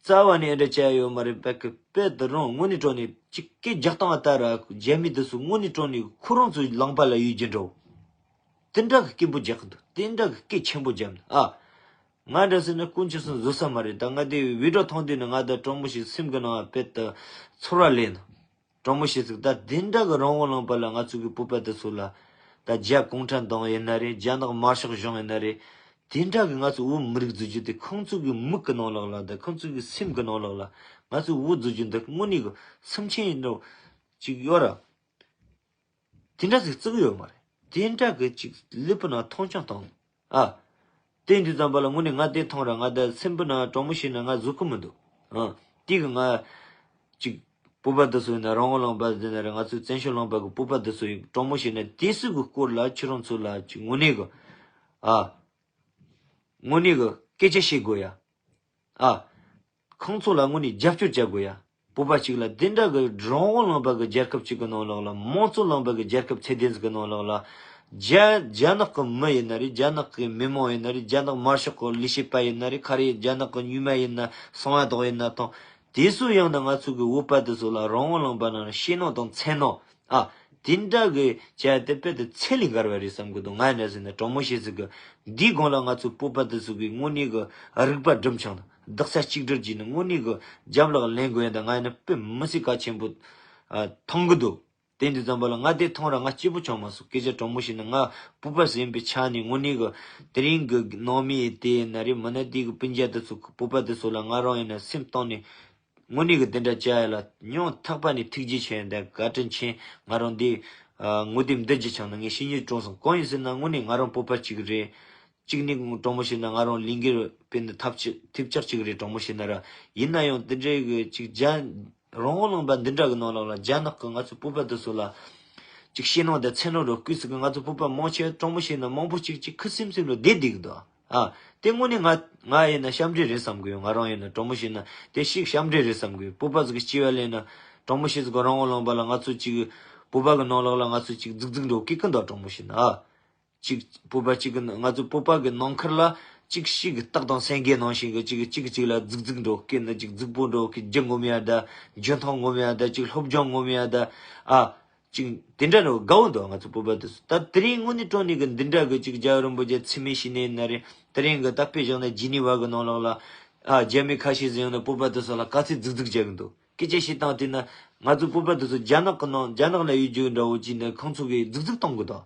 རྩ་བ་ནས་ཨ་འདྲ་བྱ་ཡ་ཡོད་མ་རེད། དཔེ་གི་དཔེ་དེ་རང་དངོས་གནས་དྲང་ནས་ཅིག་སྐད་རྒྱག་སྟངས་ལྟར་རྒྱ་མི་དེ་ཚོ་དངོས་གནས་དྲང་ནས་ཁོ་རང་ཚོའི་ལུང་པ་ལ་ཡོད་ཀྱི་འདྲ་བོ། དེ་འདྲ་གི་སྐད་འབོད་རྒྱག་གི་འདུག་དེ་འདྲ་གི་སྐད་ཆེན་པོ་བརྒྱབ་ནས་ཨ། ང་འདྲ་ཟེར་ན་དཀོན་མཆོག་གསུམ་བཟོད་ས་མ་རེད། ད་ང་དེ་བི་ཌིའོ་མཐོང་དུས་ནི་ང་ད་དྲང་མོ་ཞིག་སེམས་གི་ནང་དཔེ་ད་ཚོར་བ་ལེན་ནས། དྲང་མོ་ཞིག་ཟིག་ད་དེ་འདྲ་གི་རང་དབང་ལུང་པ་ལ་ང་ཚོ་གི་བོད་པ་དེ་ཚོ་ལ་ད་རྒྱ་གུང་ཁྲན་ཏང་ཡིན་ན་རེད། རྒྱ་ནག་དམར་ཤོག་གཞུང་ཡིན་ན་རེད། དེ་འདྲ་གི་ང་ཚོ་བོད་མི་རིགས་བཟོ་རྒྱུ་དེ་ཁོང་ཚོ་གི་མིག་གི་ནང་ལོགས་ལ་ད་ཁོང་ཚོ་གི་སེམས་གི་ནང་ལོགས་ལ་ང་ཚོ་བོད་བཟོ་རྒྱུ་འདི་དངོས་གནས་གི་སེམས་ཅན་ཡིན་འགྲོ་ཅིག་ཡོད་ར། དེ་འདྲ་ཟིག་བརྩི་གི་ཡོད་མ་རེད། དེ་འདྲ་གི་ཅིག་ལུས་པོ་ནང་མཐོང་ཆུང་བཏང་། ཨ། དེ་འདི་ཙམ་པ་ལ་དངོས་གནས་ང་དེ་མཐོང་ར་ང་ད་སེམས་པོ་ནང་དྲང་མོ་བཤད་ན་ང་བཟོད་གི་མི་འདུག་ཨ། དེ་གི་ང་ཅིག་ སྤོབས་པ་དེ་ཚོ་ཡིན་ན། རོང་བོ་གླིང་པ་དེ་ན་རེད། ང་ཚོའི་བཙན་བྱོལ་གླིང་པ་གི་སྤོབས་པ་དེ་ཚོ་ཡིན། དྲང་མོ་བཤད་ན་དེ་ཚོ་གི་སྐོར་ལ་ཁྱེད་རང་ཚོ་ལ་ཅིག་དངོས་གནས་གི། ཨ། དངོས་གནས་གི་སྐད་ཆ་བཤད་དགོས་ཡ། ཨ། ཁོང་ཚོ་ལ་དངོས་གནས་རྒྱབ་སྐྱོར་བྱ་དགོས་ཡ། སྤོབས་པ་གཅིག་ལ་དེ་འདྲ་གི་རོང་བོ་གླིང་པ་གི་རྒྱལ་ཁབ་གཅིག་གི་ནང་ལོགས་ལ། མང་གཙོ་གླིང་པ་གི་རྒྱལ་ཁབ་ཚད་ལྡན་ཟིག་གི་ནང་ལོགས་ལ། རྒྱ་རྒྱ་ནག་གི་མི་ཡིན་ན་རེད། རྒྱ་ནག་གི་མི་མང་ཡིན་ན་རེད། རྒྱ་ནག་དམར་ཤོག་གི་ལས་བྱེད་པ་ཡིན་ན་རེད། ག་རེ་རྒྱ་ནག་གི་ཉུལ་མ་ཡིན་ན། གསང་བ་དག་ཡིན་ན་དང་། དེ་ཚོ་ཡང་ན་ང་ཚོ་གི་བོད་པ་དེ་ཚོ་ལ་རོང་བོ་གླིང་པ་ནང་ན་ཕྱི་ནང་དང་ཚེ་ནང་། ཨ། དེ་འདྲ་གི་བྱ་དེ་དཔེ་དེ་ཚད་ལས་འགལ་བ་རེད་བསམ་གི་འདུག་ང་ཡིན་ན་ཟེར་ན་དྲང་མོ་བཤད་ཟིག་གི། འདིའི་སྒང་ལ་ང་ཚོ་བོད་པ་དེ་ཚོ་གི་དངོས་གནས་གི་རིག་པ་སྒྲིམ་ཆང་དང་རྡོག་རྩ་གཅིག་སྒྲིལ་གྱིས་ནི་དངོས་གནས་གི་རྒྱབ་ལོགས་ལེན་དགོས་ཡ་ད། ང་ཡིན་ན་དཔེ་མི་སྲིད་གལ་ཆེན་པོ་ཨ་མཐོང་གི་འདུག་དེ་འདི་ཙམ་པ་ལ་ང་དེ་མཐོང་ར་ང་སྐྱིད་པོ་བྱུང་མ་སོང་། སྐད་ཆ་དྲང་མོ་བཤད་ན། ང་བོད་པ་ཟིག་ཡིན་པའི་ཆ་ནས་དངོས་གནས་གི་དེ་རིང་གི་ནང་མི་དེ་ཡིན་ན་རེད། མིན་ན་དེ་གི་སྤུན་ཀྱག་དེ་ཚོ་བོད་པ་དེ་ཚོ་ལ་ང་རང་ཡིན་ན་སེམས་གཏིང་ནས་དངོས་གནས་གི་དེ་འདྲ་བྱ་ཡ་ལ་སྙིང་ཐག་པ་ནས་ཐུགས་རྗེ་ཆེ་ཡིན། ད་བཀའ་དྲིན་ཆེ། ང་རང་འདི་ཨ་ངོ་དེབ་འདི་བརྒྱུད་བྱུང་ན་ངས་བཤད་སྙིང་བྲོ་སོང་། གང་ཡིན་ཟེར་ན་དངོས་གནས་ང་རང་བོད་པ་གཅིག་རེད། གཅིག་ནས་དྲང་མོ་བཤད་ན་ང་རང་ལས་འགུལ་སྤེལ་ནི་ཐབས་ཅི་ཐེབས་ཆག་ཅིག་རེད། དྲང་མོ་བཤད་ན་ར། ཡིན་ན་ཡང་དེ་འདྲའི་གི་ཅིག་རྒྱ་རོང་བོ་གླིང་པ་འདི་འདྲ་གི་ནང་ལོགས་ལ་རྒྱ་ནག་གི་ང་ཚོ་བོད་པ་དེ་ཚོ་ལ་ཅིག་ཕྱི་ནང་དང་ཚེ་ནང་རོ་སྐུལ་ཟིག་གི་ང་ཚོ་བོད་པ་མང་ཆེ་དྲང་མོ་བཤད་ན་མང་པོ་ཅིག་ཅིག་ཁུ་སིམ་སིམ་རུ་བསྡད་བསྡད་གི་འདུག་ཨ། དེ་དངོས་གནས་ང་ང་ཡིན་ན་ཞབས་འདྲེན་རེད་བསམ་གི་ཡོད། ང་རང་ཡིན་ན་དྲང་མོ་བཤད་ན་དེ་ཞིག་ཞབས་འདྲེན་རེད་བསམ་གི་ཡོད། བོད་པ་ཟིག་གི་སྐྱེ་བ་ལེན་ན་དྲང་མོ་བཤད་ཟིག་གི་རོང་བོ་གླིང་པ་ལ་ང་ཚོ་ཅིག་བོད་པ་གི་ནང་ལོགས་ལ་ང་ཚོ་ཅིག་རྫིག་རྫིག་འགྲོ་སྐད་ཀི་འདུག་དྲང་མོ་བཤད་ན་ཨ། གཅིག་བོད་པ་གཅིག་གི་ང་ཚོ་བོད་པ་གི་ནང་ཁུལ་ལ་གཅིག་ཤིག་གི་སྟག་དང་སེང་གེ་ནང་བཞིན་གི་གཅིག་གཅིག་གཅིག་ལ་རྫིག་རྫིག་འགྲོ་སྐད་ནི་གཅིག་རྫིག་པོ་འགྲོ་སྐད་རྒྱུ་ངོམ་ཡ་ད། འཇོན་ཐང་ངོམ་ཡ་ད། གཅིག་སློབ་སྦྱོང་ངོམ་ཡ་ད། ཨ། གཅིག་དེ་འདྲ་འགྲོ་དགའ་བོ་འདུག་ང་ཚོ་བོད་པ་དེ་ཚོ། ད་དེ་རིང་དངོས་གནས་དྲང་གནས་གི་འདི་འདྲ་གི་གཅིག་རྒྱལ་བ་རིན་པོ་ཆེ་མཚན་སྨད་བྱས་ནས་ཡིན་ན་རེད། དེ་རིང་གི་ད་དཔེ་བཞག་ན་ཇི་ནི་ཝ་གི་ནང་ལོགས་ལ་ཨ་རྒྱ་མི་ཁ་ཤས་ཟིག་ཡོང་ནས་བོད་པ་དེ་ཚོ་ལ་ག་ཚོད་རྫིག་རྫིག་བྱེད་གི་འདུག་སྐད་ཆ་བཤད་སྟངས་དེ་ན་ང་ཚོ་བོད་པ་དེ་ཚོ་རྒྱ་ནག་གི་ནང་རྒྱ་ནག་ལ་ཡོད་རྒྱུ་འདྲ་བོ་ཅིག་ནས་ཁོང་ཚོ་གིས་རྫིག་རྫིག་གཏོང་གི་འདུག་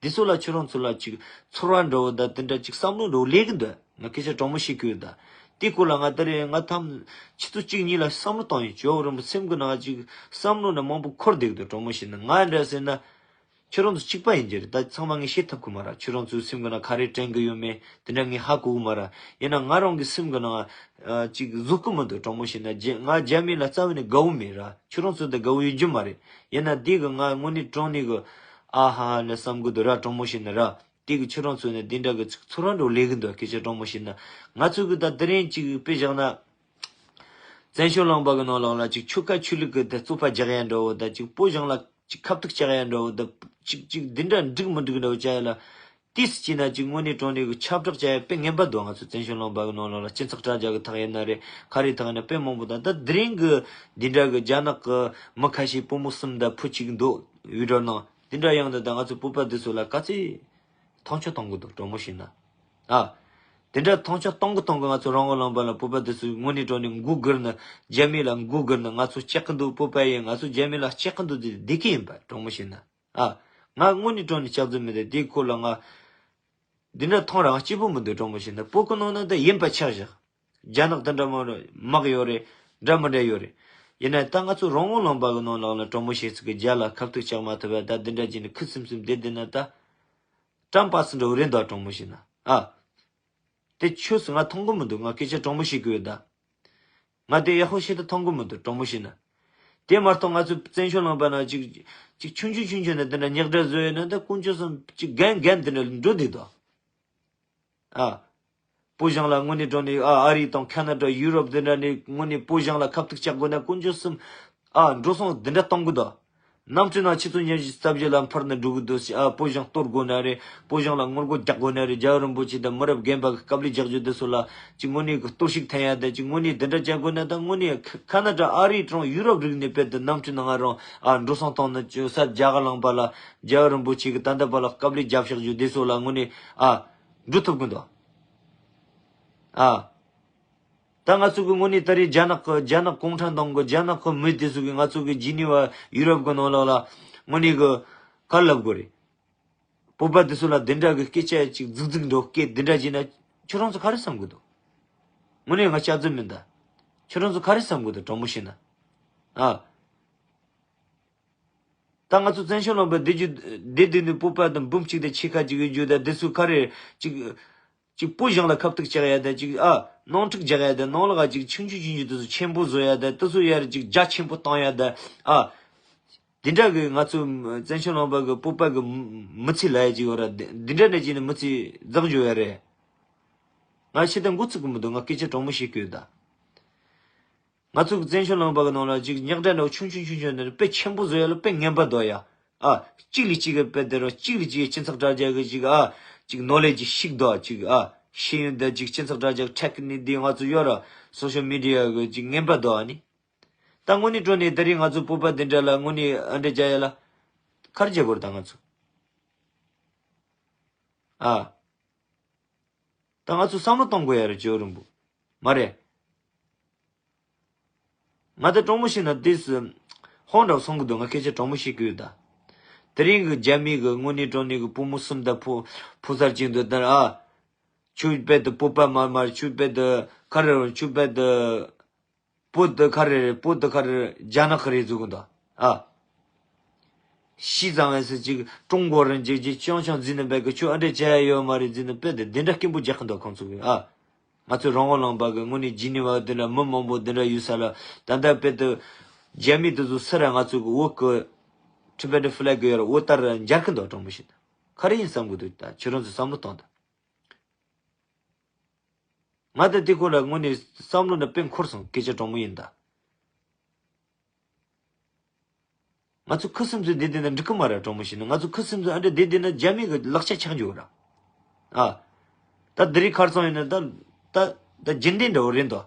དེ་ཚོ་ལ་ཁྱོད་རང་ཚོ་ལ་ཅིག་ཚོར་བ་འདྲ་བོ་དང་དེ་འདྲ་ཅིག་བསམ་བློ་འདྲ་བོ་སླེབས་གི་འདུག་ང་སྐད་ཆ་དྲང་མོ་བཤད་གི་ཡོད་ད། དེ་སྐོར་ལ་ང་ད་རེས་ང་ཐམ་ཆུ་ཚོད་གཅིག་གཉིས་ལ་བསམ་བློ་བཏང་ཡིན། ཇོ་བོ་རིན་པོ་སེམས་གི་ནང་ཅིག་བསམ་བློ་ནི་མང་པོ་འཁོར་བསྡད་གི་འདུག་དྲང་མོ་བཤད་ན། ང་འདྲ་ཟེར་ན་ཁྱོད་རང་ཚོ་གཅིག་པ་ཡིན་གྱི་རེད། ད་ཚང་མ་ངས་བཤད་ཐུབ་གི་མ་རེད། ཁྱོད་རང་ཚོའི་སེམས་གི་ནང་ག་རེ་དྲན་གི་ཡོད་མེད་དེ་འདྲ་ངས་ཧ་གོ་གི་མ་རེད། ཡིན་ན་ང་རང་གི་སེམས་གི་ནང་ཨ་ཅིག་བཟོད་གི་མི་འདུག་དྲང་མོ་བཤད་ན་རྒྱ་ང་རྒྱ་མི་ལ་རྩ་བ་ནས་དགའ་བོ་མེད་ར། ཁྱོད་རང་ཚོ་དང་དགའ་བོ་ཡོད་རྒྱུ་མ་རེད། ཡིན་ན་དེ་གི་ང་དངོས་གནས་དྲང་གནས་གི་ཨ་ཧ་ཧ་ལ་བསམ་གི་འདུག་ར། དྲང་མོ་བཤད་ན་ར། དེ་གི་ཁྱོད་རང་ཚོ་ནི་དེ་འདྲ་གི་ཚོར་བ་འདྲ་བོ་སླེབས་གི་འདུག་སྐད་ཆ་དྲང་མོ་བཤད་ན། ང་ཚོ་གི་ད་དེ་རིང་ཅིག་དཔེ་བཞག་ན། བཙན་བྱོལ་གླིང་པ་གི་ནང་ལོགས་ལ་ཅིག་ཆོལ་ཁ་ཆོས་ལུགས་གི་ད་རྩོད་པ་རྒྱག་ཡ་འདྲ་བོ་ད། ཅིག་བོད་གཞུང་ལ་ཅིག་ཁ་གཏུག་རྒྱག་ཡ་འདྲ་བོ་ད། ཅིག་ཅིག་འདི་འདྲ་འགྲིག་མི་འགྲིག་འདྲ་བོ་བྱ་ཡ་ལ། དེ་སྲིད་ཅིག་ན་ཅིག་དངོས་གནས་དྲང་གནས་གི་ཁྱབ་བསྒྲགས་བྱ་ཡ་དཔེ་ངན་པ་འདུག་ང་ཚོ་བཙན་བྱོལ་གླིང་པ་གི་ནང་ལོགས་ལ་སྤྱི་ཚོགས་དྲ་རྒྱ་གི་ཐག་ཡིན་ན་རེད། ག་རེ་ཐག་ཡིན་ན་དཔེ་མང་པོ་ད། ད་དེ་རིང་གི་འདི་འདྲ་གི་རྒྱ་ནག་གི་མི་ཁ་ཤས་བུ་མོ་གསུམ་ད་བུ་གཅིག་འདུག་ཡུ་རོབ་ནང་དེ་འདྲ་ཡོང་ད། ད་ང་ཚོ་བོད་པ་འདི་ཚོ་ལ་ག་ཚོད་མཐོང་ཆུང་གཏོང་གི་འདུག་དྲང་མོ་བཤད་ན། ཨ། དེ་འདྲ་མཐོང་ཆུང་གཏོང་གི་གཏོང་གི་ང་ཚོ་རང་དབང་ལུང་པ་ལ་བོད་པ་དེ་ཚོས་དངོས་གནས་དྲང་གནས་མགོ་སྒུར་ནས་རྒྱ་མི་ལ་མགོ་སྒུར་ནས་ང་ཚོ་སྐྱག་གི་འདུག་བོད་པ་ཡིན། ང་ཚོ་རྒྱ་མི་ལ་སྐྱག་གི་འདུག་དེ་བདེ་གི་ཡིན་པ་དྲང་མོ་བཤད་ན། ཨ། ང་དངོས་གནས་དྲང་གནས་སྐྱག་རྫུན་མི་འདུག་དེའི་སྐོར་ལ་ང་འདི་འདྲ་མཐོང་ར་ང་སྐྱིད་པོ་མི་འདུག་དྲང་མོ་བཤད་ན། བོད་ཀྱི་ནང་ན་ད་ཡིན་པ་ཆགས་བཞག་རྒྱ་ནག་དེ་འདྲ་མ་རེད། དམག་ཡོད་རེད། འདྲ་མི་འདྲ་ཡོད་རེད། ཡིན་ན་ད་ང་ཚོ་རང་དབང་ལུང་པ་གི་ནང་ལོགས་ལ་དྲང་མོ་བཤད་ཚིག་གི་རྒྱ་ལ་ཁ་གཏུག་རྒྱག་མ་ཐུབ་པ་ད་འདི་འདྲ་བྱས་ནས་ཁུ་སིམ་སིམ་བསྡད་བསྡད་ན་ད། ཀྲམ་པ་སི་འདྲ་བོ་རེད་འདུག་དྲང་མོ་བཤད་ན། ཨ། དེ་ཆོས་སུ་ང་མཐོང་གི་མི་འདུག་ང་སྐད་ཆ་དྲང་མོ་བཤད་གི་ཡོད་ད། ང་དེ་ཡག་པོ་བཤད་དུ་མཐོང་གི་མི་འདུག་དྲང་མོ་བཤད་ན། དེ་མ་གཏོགས་ང་ཚོ་བཙན་བྱོལ་ལུང་པ་ན་ཅིག་ཅིག་ཆུང་ཆུང་ཆུང་ཆུང་ནས་དེ་འདྲ་ཉག་དྲ་བཟོས་ཡོད་ན་ད་དཀོན་མཆོག་གསུམ་ཅིག་རྒན་རྒན་དེ་འདྲ་འགྲོ་བསྡད་དོ། ཨ། བོད་གཞུང་ལ་དངོས་གནས་དྲང་གནས་ཨ་ཨ་རི་དང་ཁ་ན་ཌ་ཡུ་རོབ་དེ་འདྲ་ནས་དངོས་གནས་བོད་གཞུང་ལ་ཁ་གཏུག་རྒྱག་དགོས་ན་དཀོན་མཆོག་གསུམ། ཨ། འགྲོ་སོང་དེ་འདྲ་གཏོང་གི་འདུག་གནམ་གྲུ་ནང་ཆུ་ཚོད་ཉི་ཤུ་རྩ་བཞི་ལ་འཕུར་ནས་འགྲོ་གི་འདུག་ཨ། བོད་གཞུང་གཏོར་དགོས་ན་རེད། བོད་གཞུང་ལ་ངོ་རྒོལ་རྒྱག་དགོས་ན་རེད། རྒྱལ་བ་རིན་པོ་ཆེ་དང་མི་རབས་རྒན་པ་གི་སྐབས་ལས་རྒྱག་རྒྱུ་དེ་ཚོ་ལ་ཅིག་དངོས་གནས་ཀྱི་གཏོར་བཤིག་འཐེན་ཡ་དེ་ཅིག་དངོས་གནས་དེ་འདྲ་བྱ་དགོས་ན་ད་དངོས་གནས་ཁ་ཁ་ན་ཌ་ཨ་རི་གྲོང་ཡུ་རོབ་རིག་གནས་དཔེ་དེ་གནམ་གྲུ་ནང་རང་ཨ་འགྲོ་སོང་གཏོང་ནས་ཅོ་ས་རྒྱ་གར་ལངས་པ་ལ་རྒྱལ་བ་རིན་པོ་ཆེ་གི་ད་ལྟ་བར་ལ་དཀའ་ལས་རྒྱབ་བཞག་རྒྱུ་དེ་ཚོ་ལ་དངོས་གནས་ཨ་འགྲོ་ཐུབ་གི་འདུག་ཨ། ད་ང་ཚོ་གི་དངོས་གནས་ད་རེས་རྒྱ་ནག་གི་རྒྱ་ནག་གུང་ཁྲན་ཏང་གི་རྒྱ་ནག་གི་མི་དེ་ཚོ་གི་ང་ཚོ་གི་ཇི་ནི་ཝ་ཡུ་རོབ་གི་ནང་ལོགས་ལ་དངོས་གནས་གི་ག་རེ་ལབ་དགོས་རེད། བོད་པ་དེ་ཚོ་ལ་དེ་འདྲ་གི་སྐད་ཆ་ཅིག་རྫིག་རྫིག་འགྲོ་སྐད་དེ་འདྲ་བྱས་ན་ཁྱོད་རང་ཚོ་ག་རེ་བསམ་གི་འདུག་དངོས་གནས་ང་སྐྱག་རྫུན་མིན་ད། ཁྱོད་རང་ཚོ་ག་རེ་བསམ་གི་འདུག་དྲང་མོ་བཤད་ན། ཨ། ད་ང་ཚོ་བཙན་བྱོལ་ལུང་པ་བསྡད་རྒྱུ་བསྡད་བསྡད་ནས་བོད་པ་དང་འབུམ་གཅིག་དང་ཕྱེད་ཀ་ཅིག་ཡོད་རྒྱུ་ད་དེ་ཚོ་ག་རེ་ཅིག་ཅིག་བོད་གཞུང་ལ་ཁ་གཏུག་རྒྱག་ཡ་དང་ཅིག་ཨ་ནང་འཁྲུག་རྒྱག་ཡ་དང་ནང་ལོགས་ལ་ཅིག་ཆུང་ཆུང་ཆུང་ཆུང་དེ་ཚོ་ཆེན་པོ་བཟོ་ཡ་དང་དེ་ཚོ་ཡར་ཅིག་རྒྱ་ཆེན་པོ་བཏང་ཡ་དང་ཨ། དེ་འདྲ་གི་ང་ཚོ་བཙན་བྱོལ་ལུང་པ་གི་བོད་པ་གི་མི་ཚེ་ལ་ཡ་ཅིག་ཡོད་ར། དེ་འདྲ་ནས་ཅིག་ནི་མི་ཚེ་འཛེགས་འགྱོ་ཡ་རེད། ང་ཤི་ད་འགོ་ཚུགས་གི་མི་འདུག་ང་སྐད་ཆ་དྲང་མོ་བཤད་གི་ཡོད་ད། ང་ཚོ་གི་བཙན་བྱོལ་ལུང་པ་གི་ནང་ལ་ཅིག་རྙོག་དྲ་འདྲ་བོ་ཆུང་ཆུང་ཆུང་ཆུང་འདི་དཔེ་ཆེན་པོ་བཟོ་ཡ་ལ་དཔེ་ངན་པ་འདུག་ཡ། ཨ། གཅིག་ལས་གཅིག་གི་དཔེ་དེ་རུ་གཅིག་ལས་གཅིག་གི་སྤྱི་ཚོགས་དྲ་རྒྱ་གི་ཅིག་ཨ། ཅིག་ནོར་ལས་ཀྱི་ཤིག་འདུག་ཅིག་ཨ། ཤེས་ཡོན་འདི་ཅིག་སྤྱི་ཚོགས་དྲ་རྒྱ་ཁྲེག་ནི་འདི་ང་ཚོ་ཡོད་ར། སོ་ཤལ་མི་ཌི་ཡ་གི་ཅིག་ངན་པ་འདུག་ཨ་ནི། ད་དངོས་གནས་དྲང་གནས་དེ་རིང་ང་ཚོ་བོད་པ་འདི་འདྲ་ལ་དངོས་གནས་ཨ་འདྲ་བྱ་ཡ་ལ་ག་རེ་བྱེད་དགོས་རེད་ད་ང་ཚོ། ཨ། ད་ང་ཚོ་བསམ་བློ་གཏོང་དགོས་ཡ་རེད་ཇོ་རིན་པོ། མ་རེད། ང་ད་དྲང་མོ་བཤད་ན་དེ་སུ་ཧོན་འདྲ་སོང་གི་འདུག་ང་སྐད་ཆ་དྲང་མོ་བཤད་གི་ཡོད་ད། དེ་རིང་གི་རྒྱ་མི་གི་དངོས་གནས་དྲང་གནས་གི་བུ་མོ་གསུམ་དང་ཕོ་ཕོ་གསར་ཅིག་འདུག་ད་ཨ། ཆུ་བེད་དུ་བོད་པ་མ་མ་ཆུ་བེད་དུ་ཁ་རེ་ཆུ་བེད་དུ་བོད་དུ་ཁ་རེ་རེད། བོད་དུ་ཁ་རེ་རྒྱ་ནག་གི་རེད་ཟེར་གི་འདུག་ཨ། ཤི་ཙང་ངས་ཅིག་ཀྲུང་གོ་རེད་ཅིག་ཅིག་ཅང་ཅང་འཛིན་ནི་བེད་གི་ཆུ་ཨ་འདྲ་བྱས་ཡོད་མ་རེད་འཛིན་ནི་བེད་དེ་འདི་འདྲ་སྐད་འབོད་རྒྱག་གི་འདུག་ཁོང་ཚོ་གི་ཨ། ང་ཚོའི་རང་དབང་ལུང་པ་གི་དངོས་གནས་ཇི་ནི་ཝ་འདི་འདྲ་མི་མང་པོ་འདི་འདྲ་ཡོད་ས་ལ་ད་ལྟ་བེད་དུ་རྒྱ་མི་དེ་ཚོ་སུ་ར་ང་ཚོ་གི་བོད་གི་Tibetan flag གི་ཡོད་ར་བོད་ལྟར་འཇར་གི་འདུག་དྲང་མོ་བཤད་ན་ག་རེ་ཡིན་བསམ་གི་འདུག་ད་ཁྱོད་རང་ཚོ་བསམ་བློ་གཏོང་དང་། ང་ད་དེ་ཁོ་ལ་དངོས་གནས་བསམ་བློ་ནི་དཔེ་འཁོར་སོང་སྐད་ཆ་དྲང་མོ་ཡིན་ད། ང་ཚོ་ཁུ་སིམ་སིམ་བསྡད་བསྡད་ན་འགྲིག་གི་མ་རེད་དྲང་མོ་བཤད་ན་ང་ཚོ་ཁུ་སིམ་སིམ་ཨ་འདྲ་བསྡད་བསྡད་ན་རྒྱ་མི་གི་ལག་ཆ་ཆགས་འགྱོ་ར། ཨ། ད་འདི་རིགས་ཁར་སང་ཡིན་ན་ད་ད་ད་རྒྱུན་ལྡན་འདྲ་བོ་རེད་འདུག་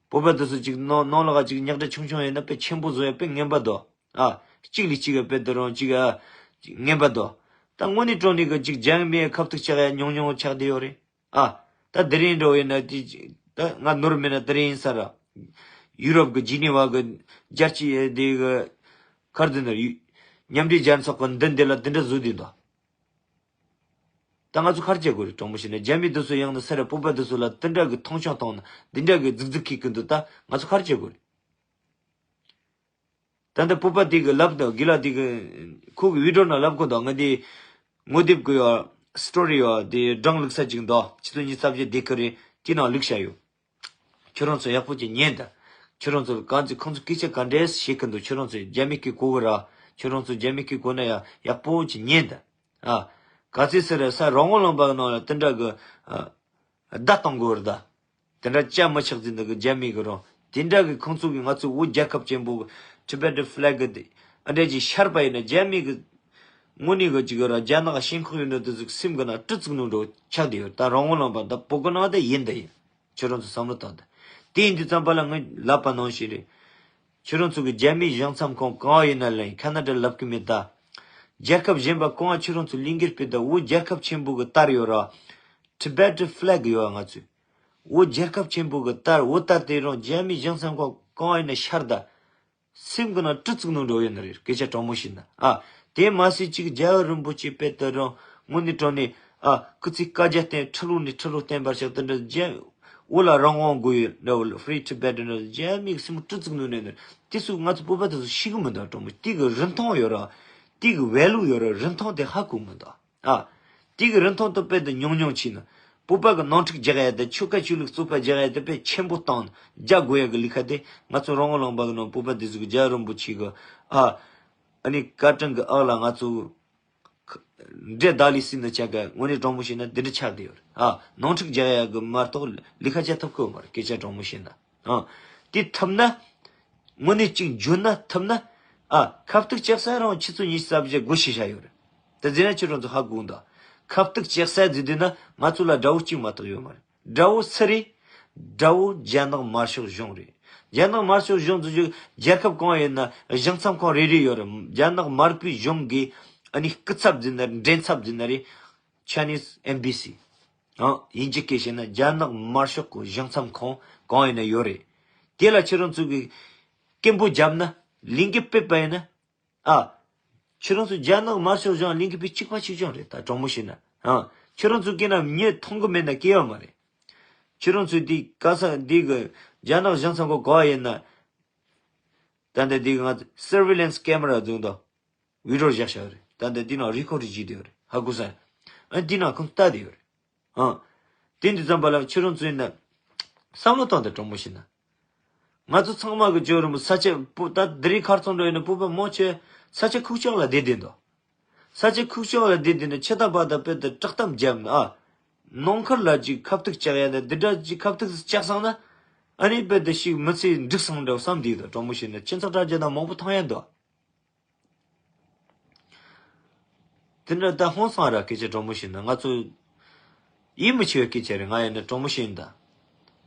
བོད་པ་དེ་ཚོ་ཅིག་ནང་ནང་ལོགས་ཅིག་རྙོག་དྲ་ཆུང་ཆུང་ཡིན་ན་དཔེ་ཆེན་པོ་བཟོ་ཡ་དཔེ་ངན་པ་འདུག་ཨ། གཅིག་ལས་གཅིག་གི་དཔེ་དེ་རང་ཅིག་ཨ། ངན་པ་འདུག་ད་དངོས་གནས་དྲང་གནས་གི་ཅིག་རྒྱ་མིའི་ཁ་ཐུག་ཆགས་ཡ་ཉུང་ཉུང་ཆགས་བསྡད་ཡོད་རེད། ཨ། ད་དེ་རིང་འགྲོ་ཡིན་ན་དེ་ད་ང་ནོར་མེད་ན་དེ་རིང་ཡིན་ས་ར། ཡུ་རོབ་གི་ཇི་ནི་ཝ་གི་རྒྱལ་སྤྱི་དེ་གི་ཁར་དུ་ན་མཉམ་འབྲེལ་རྒྱལ་ཚོགས་གི་མདུན་དེ་ལ་དེ་འདྲ་བཟོ་དུས་འདུག་ད་ང་ཚོ་ག་རེ་བྱེད་དགོས་རེད་དྲང་མོ་བཤད་ན་རྒྱ་མི་དེ་ཚོ་ཡང་ན་ས་ར་བོད་པ་དེ་ཚོ་ལ་དེ་འདྲ་གི་མཐོང་ཆུང་བཏང་ན་དེ་འདྲ་གི་རྫིག་རྫིག་ཁེག་གི་འདུག་ད་ང་ཚོ་ག་རེ་བྱེད་དགོས་རེད། ད་ལྟ་བོད་པ་དེ་གི་ལབ་དང་དགེ་ལགས་དེ་གི་ཁོ་གི་བི་ཌིའོ་ནང་ལབ་གོ་དང་ང་དེ་ངོ་དེབ་གི་ཡོད་སི་ཊོ་རི་ཡོད་དེ་སྒྲུང་ལུགས་ས་ཅིག་འདུག་ཆུ་ཚོད་ཉི་ཤུ་རྩ་བརྒྱད་དེ་གི་རེད་དེ་ནང་ལུགས་ཤ་ཡོད། ཁྱོད་རང་ཚོ་ཡག་པོ་ཅིག་ཉན་དང་། ཁྱོད་རང་ཚོ་གང་ཚེ་ཁོང་ཚོ་སྐད་ཆ་ག་འདྲས་བཤད་གི་འདུག་ཁྱོད་རང་ཚོ་རྒྱ་མི་སྐད་གོ་གི་ར། ཁྱོད་རང་ཚོ་རྒྱ་མི་སྐད་གོ་ན་ཡ་ཡག་པོ་ཅིག་ཉན་དང་། ཨ། ག་ཚེ་ཟེར་ས་རང་དབང་ལུང་པ་གི་ནང་ལ་དེ་འདྲ་གི་ཨ། བརྡ་གཏོང་དགོས་རེད་ད། དེ་འདྲ་བྱ་མི་ཆོག་ཟེར་འདུག་གི་རྒྱ་མི་གི་རང་དེ་འདྲ་གི་ཁོང་ཚོ་གི་ང་ཚོ་བོད་རྒྱལ་ཁབ་ཆེན་པོ་གི་Tibetan flag གི་དེ་ཨ་འདྲ་ཅིག་ཤར་པ་ཡིན་ན་རྒྱ་མི་གི་དངོས་གནས་གི་ཅིག་ར་རྒྱ་ནག་ཞེན་ཁོག་ཡོད་ནོ་དེ་ཚོ་སེམས་གི་ནང་གྲི་བཙུགས་ནོ་འདྲ་ཆགས་བསྡད་ཡོད་ད་རང་དབང་ལུང་པ་ད་བོད་གི་ནང་ད་ཡིན་ད་ཡིན་ཁྱོད་རང་ཚོ་བསམ་བློ་བཏང་ད་དེ་ཡིན་དུས་ཙམ་པ་ལ་ངས་ལབ་པ་ནང་བཞིན་རེད། ཁྱོད་རང་ཚོ་གི་རྒྱ་མིའི་གཞུང་ཚབ་ཁང་གང་ཡིན་ན་ལ་ཡིན་ཁ་ན་ཌ་ལབ་གི་མེད་ད། རྒྱལ་ཁབ་གཞན་པ་གང་ཁྱོད་རང་ཚོ་ལས་འགུལ་སྤེལ་ད་བོད་རྒྱལ་ཁབ་ཆེན་པོ་གི་དར་ཡོད་ར། Tibetan flag ཡོད་ང་ཚོས། བོད་རྒྱལ་ཁབ་ཆེན་པོ་གི་དར་བོད་དར་དེ་རང་རྒྱ་མིའི་གཞུང་ཚབ་ཁང་གང་ཡིན་ན་ཤར་ད། སེམས་གི་ནང་གྲི་བཙུགས་ནོ་འགྲོ་ཡོད་ནི་རེད་སྐད་ཆ་དྲང་མོ་བཤད་ན་ཨ། དེ་མ་ཟད་ཅིག་རྒྱལ་བ་རིན་པོ་ཆེ་དཔེ་ལྟ་རང་དངོས་གནས་དྲང་གནས་ཨ་སྐུ་ཚེ་བསྐལ་བརྒྱར་བརྟན་ཁྲི་ལོ་ནས་ཁྲི་ལོ་བརྟན་པར་ཤོག་དེ་འདྲ་རྒྱལ་བོད་ལ་རང་དབང་དགོས་ཡོད་འདྲ་བོ་Free Tibet འདྲ་རྒྱ་མིའི་སེམས་གྲི་བཙུགས་ནོ་ནས་ནི་དེ་ཚོ་ང་ཚོ་བོད་པ་དེ་ཚོ་ཤེས་གི་མི་འདུག་དྲང་མོ་དེ་གི་རིན་ཐང་ཡོད་ར་དེ་གི་ཝེ་ལུ་ཡོད་ར་རིན་ཐང་དེ་ཧ་གོ་མི་འདུག་ཨ། དེ་གི་རིན་ཐང་དུ་དཔེ་དེ་ཉུང་ཉུང་བྱས་ན། བོད་པ་གི་ནང་འཁྲུག་རྒྱག་ཡ་དེ་ཆོལ་ཁ་ཆོས་ལུགས་རྩོད་པ་རྒྱག་ཡ་དེ་དཔེ་ཆེན་པོ་བཏང་རྒྱག་དགོས་ཡ་གི་ལས་ཀ་དེ་ང་ཚོ་རང་དབང་ལུང་པ་གི་ནང་བོད་པ་དེ་ཚོ་གི་རྒྱལ་བ་རིན་པོ་ཆེ་གི་ཨ། ཨ་ནི་བཀའ་དྲིན་གི་ཨག་ལ་ང་ཚོ་འདྲེ་བདག་ལས་སྲིད་འདི་ཆགས་གི་དངོས་གནས་དྲང་པོ་བཤད་ན་འདི་འདྲ་ཆགས་བསྡད་ཡོད་རེད་ཨ། ནང་འཁྲུག་རྒྱག་ཡ་གི་མ་གཏོགས་ལས་ཀ་བྱ་ཐུབ་ཀི་ཡོད་མ་རེད་སྐད་ཆ་དྲང་པོ་བཤད་ན། ཨ། དེ་ཐུབ་ན། དངོས་གནས་གཅིག་འཇོན་ན་ཐུབ་ན། ཨ། ཁ་གཏུག་བཅག་ས་རང་ཆུ་ཚོད་ཉི་ཤུ་རྩ་བརྒྱད་སྒོ་ཕྱེ་བཞག་ཡོད་རེད། དེ་ཟེར་ན་ཁྱེད་རང་ཚོ་ཧ་གོ་འདུག་ཁ་གཏུག་བཅག་ས་ཟེར་དུས་ན་ང་ཚོ་ལ་དགྲ་བོ་གཅིག་མ་གཏོགས་ཡོད་མ་རེད། དགྲ་བོ་སུ་རེད། དགྲ་བོ་རྒྱ་ནག་དམར་ཤོག་གཞུང་རེད། རྒྱ་ནག་དམར་ཤོག་གཞུང་ཚོ་ཅིག་རྒྱལ་ཁབ་གང་ཡིན་ན་གཞུང་ཚབ་ཁང་རེ་རེ་ཡོད་རེད། རྒྱ་ནག་དམར་པོའི་གཞུང་གི་ཨ་ནི་སྐུ་ཚབ་ཟེར་ན་རེད་མགྲིན་ཚབ་ཟེར་ན་རེད། Chinese Embassy ཨང་། དབྱིན་ཇི་སྐད་བཤད་ན་རྒྱ་ནག་དམར་ཤོག་གི་གཞུང་ཚབ་ཁང་གང་ཡིན་ན་ཡོད་རེད། དེ་ལ་ཁྱེད་རང་ཚོ་གི་སྐད་འབོད་བརྒྱབ་ན་ལས་འགུལ་སྤེལ་བ་ཡིན་ན། ཨ། ཁྱེད་རང་ཚོ་རྒྱ་ནག་དམར་ཤོག་གཞུང་ལས་འགུལ་སྤེལ་གཅིག་པ་གཅིག་རྐྱང་རེད་ད་དྲང་མོ་བཤད་ན། ཨང་། ཁྱེད་རང་ཚོ་སྐད་ན་མྱི་མཐོང་གི་མེད་ན་སྐད་ཡོད་མ་རེད། ཁྱེད་རང་ཚོས་དེ་ག་ས་འདི་གི་རྒྱ་ནག་གཞུང་ཚབ་ཁང་གང་ཡིན་ན། ད་ལྟ་འདི་གི་ང་surveillance camera བཟོས་འདུག་བི་ཌིའོ་བཞག་བཞག་རེད། ད་ལྟ་འདི་ནང་རི་ཀོཌ་བྱས་བསྡད་ཡོད་རེད། ཧ་གོ་ས། ཨ་འདི་ནང་ཁོང་ལྟ་བསྡད་ཡོད་རེད། ཨ། དེ་འདི་ཙམ་པ་ལ་ཁྱོད་རང་ཚོ་ཡིན་ན་བསམ་བློ་བཏང་དང་། དྲང་མོ་བཤད་ན། ང་ཚོ་ཚང་མ་གི་ཇོ་རིན་པོ་ས་ཆ་པོ་ད་དེ་རིང་ཁར་ཚང་འགྲོ་ཡིན་ན་བོད་པ་མང་ཆེ་ས་ཆ་ཁུག་ཀྱོག་ལ་བསྡད་བསྡད་འདུག་ས་ཆ་ཁུག་ཀྱོག་ལ་བསྡད་བསྡད་ནས་ཆུ་ཐག་པ་དང་དཔེ་དེ་བཀྲག་གཏམ་བརྒྱབ་ན། ཨ། ནང་ཁུལ་ལ་ཅིག་ཁ་ཐུག་བཅག་ཡ་ན་འདི་འདྲ་ཅིག་ཁ་ཐུག་བཅག་སོང་ན། ཨ་ནི་དཔེ་དེ་ཞིག་མི་ཚེ་འགྲིག་སོང་འདྲ་བསམ་བསྡད་འདུག་དྲང་མོ་བཤད་ན་ཁྱིམ་ཚང་དྲ་རྒྱ་དང་མང་པོ་མཐོང་ཡ་འདུག་དེ་འདྲ་ད་ཧོན་སང་ར་སྐད་ཆ་དྲང་མོ་བཤད་ན་ང་ཚོ་ཡིད་མི་ཆེས་པའི་སྐད་ཆ་རེད། ང་ཡིན་ན་དྲང་མོ་བཤད་ཡིན་ད།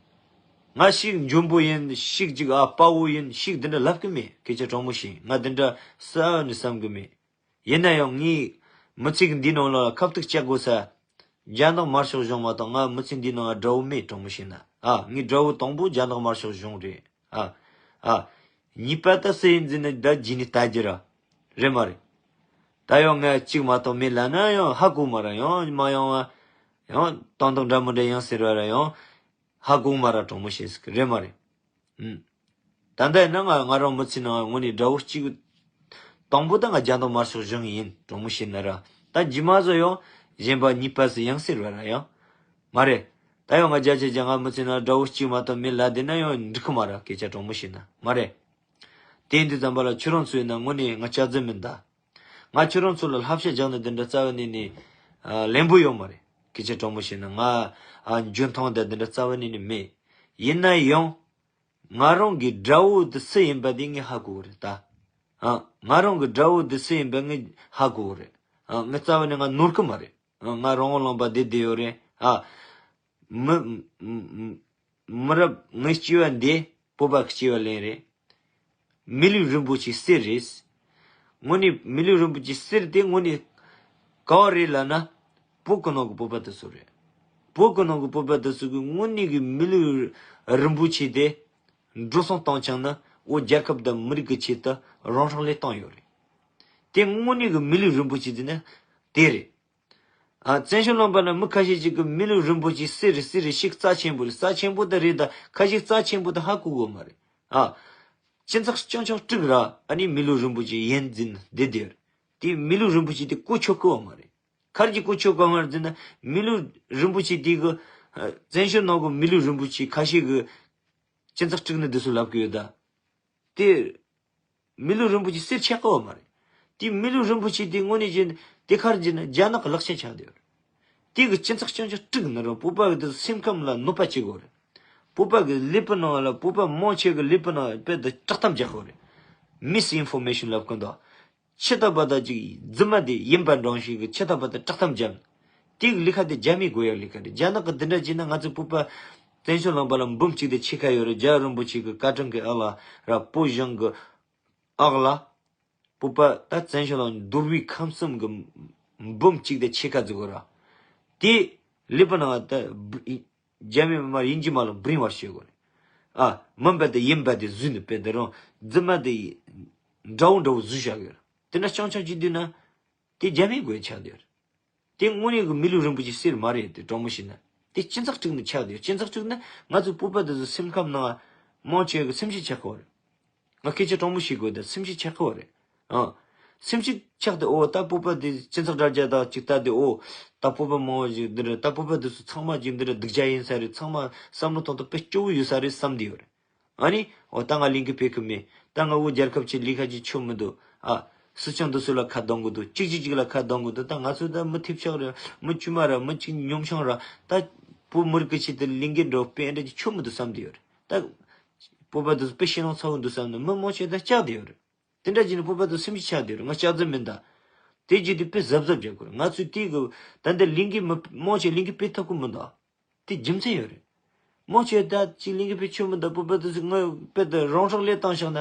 ང་ཞིག་འཇོན་པོ་ཡིན། ཞིག་ཅིག་ཨ་དཔའ་བོ་ཡིན། ཞིག་འདི་འདྲ་ལབ་གི་མེད། སྐད་ཆ་དྲང་མོ་བཤད་ཡིན། ང་འདི་འདྲ་ས་ནས་བསམ་གི་མེད། ཡིན་ན་ཡང་ངས་མི་ཚེ་གི་འདི་ནང་ལ་ཁ་ཐུག་བཅག་དགོས་ས། རྒྱ་ནག་དམར་ཤོག་གཞུང་མ་གཏོགས་ང་མི་ཚེ་འདི་ནང་དགྲ་བོ་མེད། དྲང་མོ་བཤད་ན། ཨ། ངའི་དགྲ་བོ་དང་པོ་རྒྱ་ནག་དམར་ཤོག་གཞུང་རེད། ཨ། ཨ། གཉིས་པ་ད་སུ་ཡིན་ཟེར་ན་ད་རྗེས་ནས་ལྟ་རྒྱུ་ར། རེད་མ་རེད། ད་ཡང་ང་གཅིག་མ་གཏོགས་མེད་ལབ་ན་ཡང་ཧ་གོ་མ་ར། ཡང་མ་ཡོང་བ་ཡང་དོན་དག་འདྲ་མི་འདྲ་ཡང་ཟེར་བ་ར་ཡང་ཧ་གོ་མ་ར། དྲང་མོ་བཤད་ཟིག་རེད་མ་རེད། ཨུམ། ད་ལྟ་ཡིན་ན་ང་ང་རང་མི་ཚེ་ནང་དངོས་གནས་དགྲ་བོ་གཅིག་དང་པོ་ད་ང་རྒྱ་ནག་དམར་ཤོག་གཞུང་ཡིན། དྲང་མོ་བཤད་ན་ར། ད་རྗེས་མ་བཟོ་ཡང་གཞན་པ་གཉིས་པ་སུ་ཡང་ཟེར་བ་ར་ཡང་མ་རེད། ད་ཡང་ང་རྒྱ་ཆེ་རྒྱ་ང་མི་ཚེ་ནང་དགྲ་བོ་གཅིག་མ་གཏོགས་མེད་ལབ་བསྡད་ན་ཡང་འགྲིག་གི་མ་ར། སྐད་ཆ་དྲང་མོ་བཤད་ན་མ་རེད། དེ་ཡིན་དུས་ཙམ་པ་ལ་ཁྱོད་རང་ཚོ་ཡིན་ན་དངོས་གནས་ང་སྐྱག་རྫུན་མིན་ད། ང་ཁྱོད་རང་ཚོ་ལ་བསླབ་བྱ་རྒྱག་ནི་འདི་འདྲ་རྩ་བ་ནས་ནས་ཨ་ལན་པོ་ཡོད་མ་རེད། སྐད་ཆ་དྲང་མོ་བཤད་ན་ང་ཨ་འཇོན་ཐང་དང་འདི་འདྲ་རྩ་བ་ནས་ནས་མེད། ཡིན་ན་ཡང་ང་རང་གི་དགྲ་བོ་འདི་སུ་ཡིན་པ་དེ་ངས་ཧ་གོ་གི་རེད་ད། ཨ། ང་རང་གི་དགྲ་བོ་འདི་སུ་ཡིན་པ་ངས་ཧ་གོ་གི་རེད། ཨ། ངས་རྩ་བ་ནས་ང་ནོར་གི་མ་རེད། ཨ། ང་རང་དབང་ལུང་པ་བསྡད་བསྡད་ཡོད་རེད། ཨ། མི་མི་མི་རབས་ངའི་སྐྱེ་བ་འདི་བོད་པ་གི་སྐྱེ་བ་ལེན་རེད། མི་ལུས་རིན་པོ་ཆེ་གསེར་རེད། དངོས་གནས་མི་ལུས་རིན་པོ་ཆེ་གསེར་དེ་དངོས་གནས་ག་བ་རེད་ལབ་ན། བོད་ཀྱི་ནང་གི་བོད་པ་དེ་ཚོ་རེད། བོད་ཀྱི་ནང་གི་བོད་པ་དེ་ཚོ་གི་དངོས་གནས་ཀྱི་མི་ལུས་རིན་པོ་ཆེ་དེ་འགྲོ་སོང་བཏང་བྱུང་ན་བོད་རྒྱལ་ཁབ་དང་མི་རིགས་ཀྱི་ཆེད་དུ་རང་སྲོག་བློས་བཏང་ཡོད་རེད། དེ་དངོས་གནས་ཀྱི་མི་ལུས་རིན་པོ་ཆེ་དེ་ནི་དེ་རེད། ཨ། བཙན་བྱོལ་ལུང་པ་ན་མི་ཁ་ཤས་ཅིག་གི་མི་ལུས་རིན་པོ་ཆེ་གསེར་རེད་གསེར་རེད། ཞིག་རྩ་ཆེན་པོ་རེད། རྩ་ཆེན་པོ་དེ་རེད་ད། ཁ་ཤས་རྩ་ཆེན་པོ་དེ་ཧ་གོ་གི་མ་རེད། ཨ། སྤྱི་ཚོགས་རྐྱང་ཆོག་དཀྲུག་ར། ཨ་ནི་མི་ལུས་རིན་པོ་ཆེ་ཡིན་ཟིན་བསྡད་དེ་རེད། དེ་མི་ལུས་རིན་པོ་ཆེ་དེ་གོ་ཆོད་གི་བ་མ་རེད། ཁར་གྱི་གོ་ཆོད་གི་མ་རེད་ཟིན་ན་མི་ལུས་རིན་པོ་ཆེ་དེ་གི་ཨ་བཙན་བྱོལ་ནང་གི་མི་ལུས་རིན་པོ་ཆེ་ཁ་ཤས་གི་སྤྱི་ཚོགས་དཀྲུག་ནི་འདི་ཚོ་ལབ་གི་ཡོད་ད། དེ། མི་ལུས་རིན་པོ་ཆེ་གསེར་ཆགས་ཀྱི་བ་མ་རེད། དེ་མི་ལུས་རིན་པོ་ཆེ་དེ་དངོས་གནས་བྱས་ན་དེ་ཁར་བྱས་ན་རྒྱ་ནག་གི་ལག་ཆ་ཆགས་བསྡད་ཡོད་རེད། དེ་གི་སྤྱི་ཚོགས་སྐྱོན་ཆ་དཀྲུག་ནི་རུང་བོད་པ་གི་དེ་སེམས་ཁམས་ལ་གནོད་པ་བྱེད་དགོས་རེད། བོད་པ་གི་ཀླད་པའི་ནང་ལ་བོད་པ་མང་ཆེ་གི་ཀླད་པའི་ནང་དཔེ་དེ་བཀྲག་གཏམ་རྒྱག་དགོས་རེད། མིས་ཨིན་ཕོར་མེ་ཤན་ལབ་ཀྱི་འདུག་ཆི་ལྟ་བ་དང་ཅིག་རྫུན་མ་དེ་ཡིན་པ་འདྲ་ཞིག་གི་ཆི་ལྟ་བ་དང་བཀྲག་གཏམ་བརྒྱབ། དེ་གི་ལས་ཀ་དེ་རྒྱ་མིས་དགོས་ཡག་ལས་ཀ་རེད། རྒྱ་ནག་གི་འདི་འདྲ་བྱས་ན་ང་ཚོ་བོད་པ་བཙན་བྱོལ་ལུང་པ་ལ་འབུམ་གཅིག་དང་ཕྱེད་ཀ་ཡོད་རེད། རྒྱལ་བ་རིན་པོ་ཆེ་གི་བཀའ་དྲིན་གི་ཨ་ལ་ར་བོད་གཞུང་གི་ཨག་ལ། བོད་པ་ད་བཙན་བྱོལ་ལ་འདུར་བའི་ཁམས་གསུམ་གི་འབུམ་གཅིག་དང་ཕྱེད་ཀ་ཟིག་གོ་ར། དེ་ལེ་པ་ན་ད་རྒྱ་མི་མ་ཡིན་གྱི་མ་ལ་བྲིན་བར་བྱེད་དགོས་རེད། ཨ། མིན་པ་དེ་ཡིན་པ་དེ་བཟོས་ནས་དཔེ་དེ་རང་རྫུན་མ་དེ་འདྲ་བོ་འདྲ་བོ་བཟོས་བཞག་ཡོད་རེད། དེ་འདྲ་རྐྱང་རྐྱང་བྱེད་དུས་ན། དེ་རྒྱ་མིའི་དགོས་ཆགས་དེ་རེད། དེ་དངོས་གནས་ཀྱི་མི་ལུས་རིན་པོ་ཆེ་གསེར་མ་རེད་དེ་དྲང་མོ་བཤད་ན། དེ་སྤྱི་ཚོགས་དཀྲུག་ནས་ཆགས་དེ་སྤྱི་ཚོགས་དཀྲུག་ན་ང་ཚོའི་བོད་པ་དེ་ཚོ་སེམས་ཁམས་ནང་མང་ཆེ་གི་སེམས་ཤི་ཆགས་ཀྱི་ཡོད་རེད། ང་སྐད་ཆ་དྲང་མོ་བཤད་དགོས་དེ་སེམས་ཤི་ཆགས་ཀྱི་ཡོད་རེད། ཨང་། སེམས་ཤི་ཆགས་དེ་ཨོ་ད་བོད་པ་དེ་སྤྱི་ཚོགས་དྲ་རྒྱ་དང་ཅིག་ལྟ་དེ་ཨོ་ད་བོད་པ་མང་བ་ཞིག་འདི་རེད། ད་བོད་པ་དེ་ཚོ་ཚང་མ་ཅིག་འདི་རེད། སྡུག་ཅག་ཡིན་ས་རེད། ཚང་མ་བསམ་བློ་ཐོག་ཏུ་དཔེ་སྐྱོ་བོ་ཡོད་ས་རེད་བསམ་དེ་ཡོད་རེད། ཨ་ནི་འོ་ད་ང་ལིང་གི་པེ་ཁི་མེད། ད་ང་འུ་རྒྱལ་ཁབ་ཆེ་ལི་ཁ་ཅིག་ཆོ་མི་འདུག་ཨ། སྲིད་སྐྱོང་འདི་ཚོ་ལ་ཁ་གདང་གི་འདུག་གཅིག་གཅིག་གཅིག་ལ་ཁ་གདང་གི་འདུག་ད་ང་ཚོ་ད་མི་ཐེབས་ཆག་ར་མི་དཀྱུས་མ་ར་མི་གཅིག་ཉོམ་ཆུང་ར་ད་བོད་མི་རིགས་ཀྱི་ཆེད་དུ་ལིང་གི་འགྲོ་པེ་འདྲ་ཅིག་ཆོ་མི་འདུག་བསམ་དེ་ཡོད་རེད། ད་བོད་པ་འདི་ཚོ་དཔེ་ཤེས་ལོང་ཚ་བོ་འདུག་བསམ་ནས་མི་མང་ཆེ་ད་སྐྱག་དེ་ཡོད་རེད། དེ་འདྲ་བྱས་ནས་བོད་པ་ཚོ་སེམས་ཤི་ཆགས་བསྡད་ཡོད་རེད། ང་སྐྱག་རྫུན་མིན་ད། དེ་བྱས་དུས་དཔེ་གཟབ་གཟབ་བྱེད་དགོས་རེད། ང་ཚོས་དེ་གི་ད་འདི་ལིང་གི་མི་མང་ཆེ་ལིང་གི་དཔེ་ཐོབ་གི་མི་འདུག་དེ་རྒྱུ་མཚན་ཡོད་རེད། མང་ཆེ་ད་ཅིག་ལིང་གི་དཔེ་ཆོད་མི་འདུག་བོད་པ་ཚོ་ང་དཔེ་ད་རང་སྲོག་བློས་བཏང་བཞག་ན་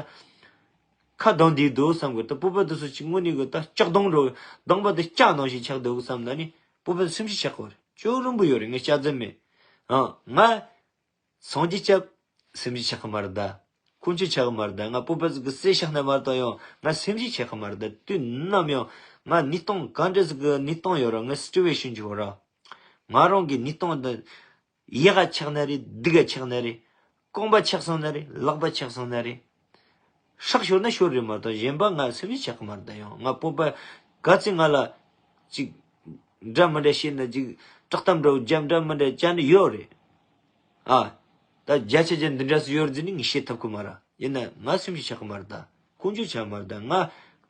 ཁ་གདངས་བསྡད་འདུག་བསམ་གི། ད་བོད་པ་ཚོ་ཅིག་དངོས་གནས་གི་ད་ལྕགས་གདོང་འགྲོ་གདོང་པ་དེ་ལྕགས་ནང་བཞིན་ཆགས་འདུག་བསམ་ན་ནི་བོད་པ་ཚོ་སེམས་ཤི་ཆགས་གི་རེད། ཅོ་རིང་པོ་ཡོད་རེད། ང་སྐྱག་རྫུན་མིན། ཨང་། ང་སངས་རྒྱས་སྐྱབས་སེམས་ཤི་ཆགས་གི་མ་རེད་ད། ཁོང་ཆོས་ཆགས་གི་མ་རེད་ད། ང་བོད་པ་ཚོ་གི་བསད་བཞག་ན་མ་གཏོགས་ཡང་ང་སེམས་ཤི་ཆགས་གི་མ་རེད་ད། དུས་ནམ་ཡང་ང་གནས་སྟངས་ག་འདྲ་ཟིག་གི་གནས་སྟངས་ཡོད་ར། ང་སི་ཊུ་ཨེ་ཤན་ཅིག་ཡོད་ར། ང་རང་གི་གནས་སྟངས་འདི་ཡག་ག་ཆགས་ན་རེད། སྡུག་ག་ཆགས་ན་རེད། རྐང་པ་ཆག་སོང་ན་རེད། ལག་པ་ཆག་སོང་ན་རེད། སྲོག་ཤོར་ན་ཤོར་རེད་མ་གཏོགས་གཞན་པ་ང་སེམས་ཤི་ཆགས་གི་མ་རེད་ད། ཡང་ང་བོད་པ་ག་ཚོད་ང་ལ་ཅིག་འདྲ་མི་འདྲ་བཤད་ན་ཅིག་ བསྒྲགས་གཏམ་འདྲ་བོ་རྒྱབ་འདྲ་མི་འདྲ་བྱས་ནས་ཡོད་རེད། ཨ། ད་བརྒྱ་ཆ་བརྒྱ་འདི་འདྲ་སུ་ཡོད་རེད་ཟེར་ནས་ངས་བཤད་ཐུབ་ཀྱི་མ་རེད། ཡིན་ན་ང་སེམས་ཤུགས་ཆག་གི་མ་རེད་ད། ཀུན་སྤྱོད་ཆག་མ་རེད་ད། ང་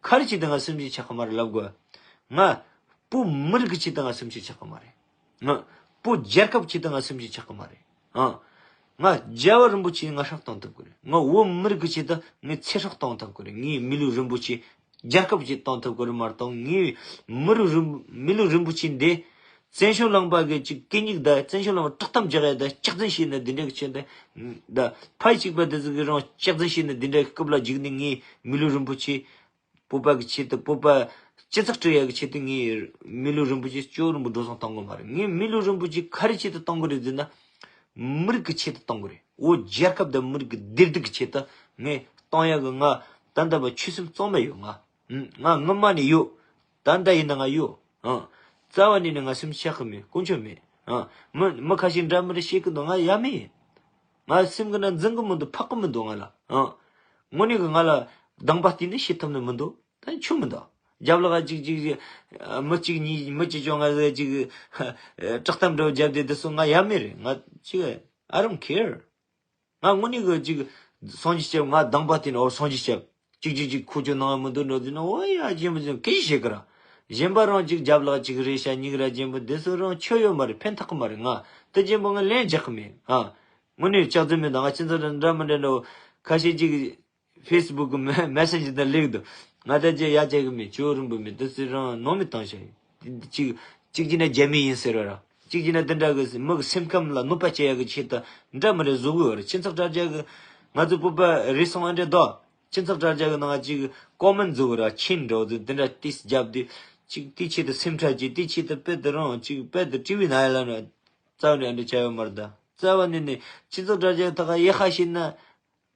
ག་རེ་བྱས་ཏེ་ང་སེམས་ཤུགས་ཆག་གི་མ་རེད་ལབ་དགོས། ང་བོད་མི་རིགས་ཀྱི་ཆེད་དུ་ང་སེམས་ཤུགས་ཆག་གི་མ་རེད། ང་བོད་རྒྱལ་ཁབ་ཆེད་དུ་ང་སེམས་ཤུགས་ཆག་གི་མ་རེད། ཨ། ང་རྒྱལ་བ་རིན་པོ་ཆེ་ང་སྲོག་གཏོང་ཐུབ་ཀྱི་རེད། ང་བོད་མི་རིགས་ཀྱི་ཆེད་དུ་ངས་ཚེ་སྲོག་གཏོང་ཐུབ་ཀྱི་རེད། ངའི་མི་ལུས་རིན་པོ་ཆེ་རྒྱལ་ཁབ་ཀྱིས་གཏོང་ཐུབ་ཀྱི་རེད་མ་གཏོགས། ངའི་མི་རིགས་རིན་མི་ལུས་རིན་པོ་ཆེ་འདི་བཙན་བྱོལ་གླིང་པ་གི་ཅིག་གད་སྙིགས་དང་། བཙན་བྱོལ་གླིང་པ་བསྒྲགས་གཏམ་རྒྱག་ཡ་དང་། སྐྱག་རྫུན་བཤད་ན་འདི་འདྲ་གི་ཆེད་དུ་དང་། ཕ་ཡུལ་གཅིག་པ་དེ་ཚོ་གི་རང་སྐྱག་རྫུན་བཤད་ན་འདི་འདྲ་གི་སྐབས་ལ་འཇིགས་ནས། ངའི་མི་ལུས་རིན་པོ་ཆེ་བོད་པ་གི་ཆེད་དུ། བོད་པ་སྤྱི་ཚོགས་སྒྲིག་ཡ་གི་ཆེད་དུ་ངའི་མི་ལུས་རིན་པོ་ཆེ་སྐྱོ་རིན་པོ་འགྲོ་སོང་གཏོང་གི་མ་རེད། ངའི་མི་ལུས་རིན་པོ་ཆེ་ག་རེ་ཆེད་དུ་གཏོང་གི་རེད་ཟེར་ན། མི་རིགས་ཀྱི་ཆེད་དུ་གཏོང་གི་རེད། བོད་རྒྱལ་ཁབ་དང་མི་རིགས་ཀྱི་བདེ་སྡུག་གི་ཆེད་དུ་ངས་གཏོང་ཡ་གི། ང་ད་ལྟ་བར་ཆོད་སེམས་རྩ་མེད་ཡོད། ང་ང་སྔོན་མ་ནས་ཡོད། ད་ལྟ་ཡིན་ན་ང་ཡོད། ཨང་། རྩ་བ་ནས་ནས་ང་སེམས་ཆག་གི་མེད། ཀུན་སྤྱོད་མེད། ཨང་། མི་མི་ཁ་ཤས་འདྲ་མི་འདྲ་བཤད་གི་འདུག་ང་ཡ་མེད། ང་སེམས་གི་ནང་འཛིན་གི་མི་འདུག་ཕོག་གི་མི་འདུག་ང་ལ། ཨང་། དངོས་གནས་གི་ང་ལ་སྡང་བ་བལྟས་ནས་བཤད་ཐུབ་ནི་མི་འདུག་ད་ཆོ་མི་འདུག་རྒྱབ་ལོགས་ཅིག་ཅིག་ཅིག་མི་གཅིག་གཉིས། མི་གཅིག་བྱུང་། ང་ཟེར་ཅིག་བསྒྲགས་གཏམ་འདྲ་བོ་རྒྱབ་དེ་དེ་སོང་། ང་ཡ་མེད་རེད། ང་ཅིག I don't care. ང་དངོས་གནས་གི་ཅིག་སངས་རྒྱས་སྐྱབས། ང་སྡང་བ་བལྟས་ནས། འོ་སངས་རྒྱས་སྐྱབས། ཅིག་ཅིག་ཅིག་ཁོ་ཚོ་ནང་མི་འདུག་འགྲོ་དུས་ན། འོ་ཡ་རྗེན་པོ་ཅིག་སྐད་ཆ་བཤད་གི་ར། གཞན་པ་རང་ཅིག་རྒྱབ་ལོགས་ཅིག་རེད་ཤག་སྙིང་ར་རྗེན་པོ་དེ་ཚོ་རང་ཆོ་ཡོད་མ་རེད། ཕན་ཐོགས་གི་མ་རེད། ང་དེ་རྗེན་པོ་ང་ལན་རྒྱག་གི་མེད། ཨ། དངོས་གནས་སྐྱག་རྫུན་མེད་ད། ང་ཁྱེད་ཚོ་འདྲ་མི་འདྲ་འདྲ་བོ་ཁ་ཤས་ཅིག་ཕེ་སི་བུག་གི་མེ་མེ་སེ་ཇི་དང་ལེགས་འདུག་ང་ད་ཅི་ཡ་བྱེད་གི་མེད། ཆོ་རིན་པོ་མེད། དེ་ཚོ་རང་ནང་མི་བཏང་ཤག་ཅིག་ཅིག་བྱས་ན་རྒྱ་མི་ཡིན་ཟེར་བ་ར། ཅིག་བྱས་ན་དེ་འདྲ་གི་མི་གི་སེམས་ཁམས་ལ་གནོད་པ་བྱེད་ཡ་གི་ཆེད་དུ་འདྲ་མི་འདྲ་བཟོ་གི་ཡོད་རེད། སྤྱི་ཚོགས་དྲ་རྒྱ་གི། ང་ཚོ་བོད་པ་རེ་ཟུང་ཨ་འདྲ་འདུག་སྤྱི་ཚོགས་དྲ་རྒྱ་གི་ནང་ཅིག་ཀོ་མེན་བཟོ་གི་ར། ཆེན་འདྲ་བོ་ཚོ་དེ་འདྲ་ཏིས་རྒྱབ་དུས། ཅིག་དེ་ཆེད་དུ་སེམས་ཁྲལ་གྱིས། དེ་ཆེད་དུ་དཔེ་དེ་རང་ཅིག་དཔེ་དེ་ཊི་ཝི་ན་ཡ་ལ་ན་རྩ་བ་ནས་ཨ་འདྲ་བྱ་ཡོད་མ་རེད་ད། རྩ་བ་ནས་ནས་སྤྱི་ཚོགས་དྲ་རྒྱ་ཐོག་ཁ་ཡག་ཤ་བཤད་ན་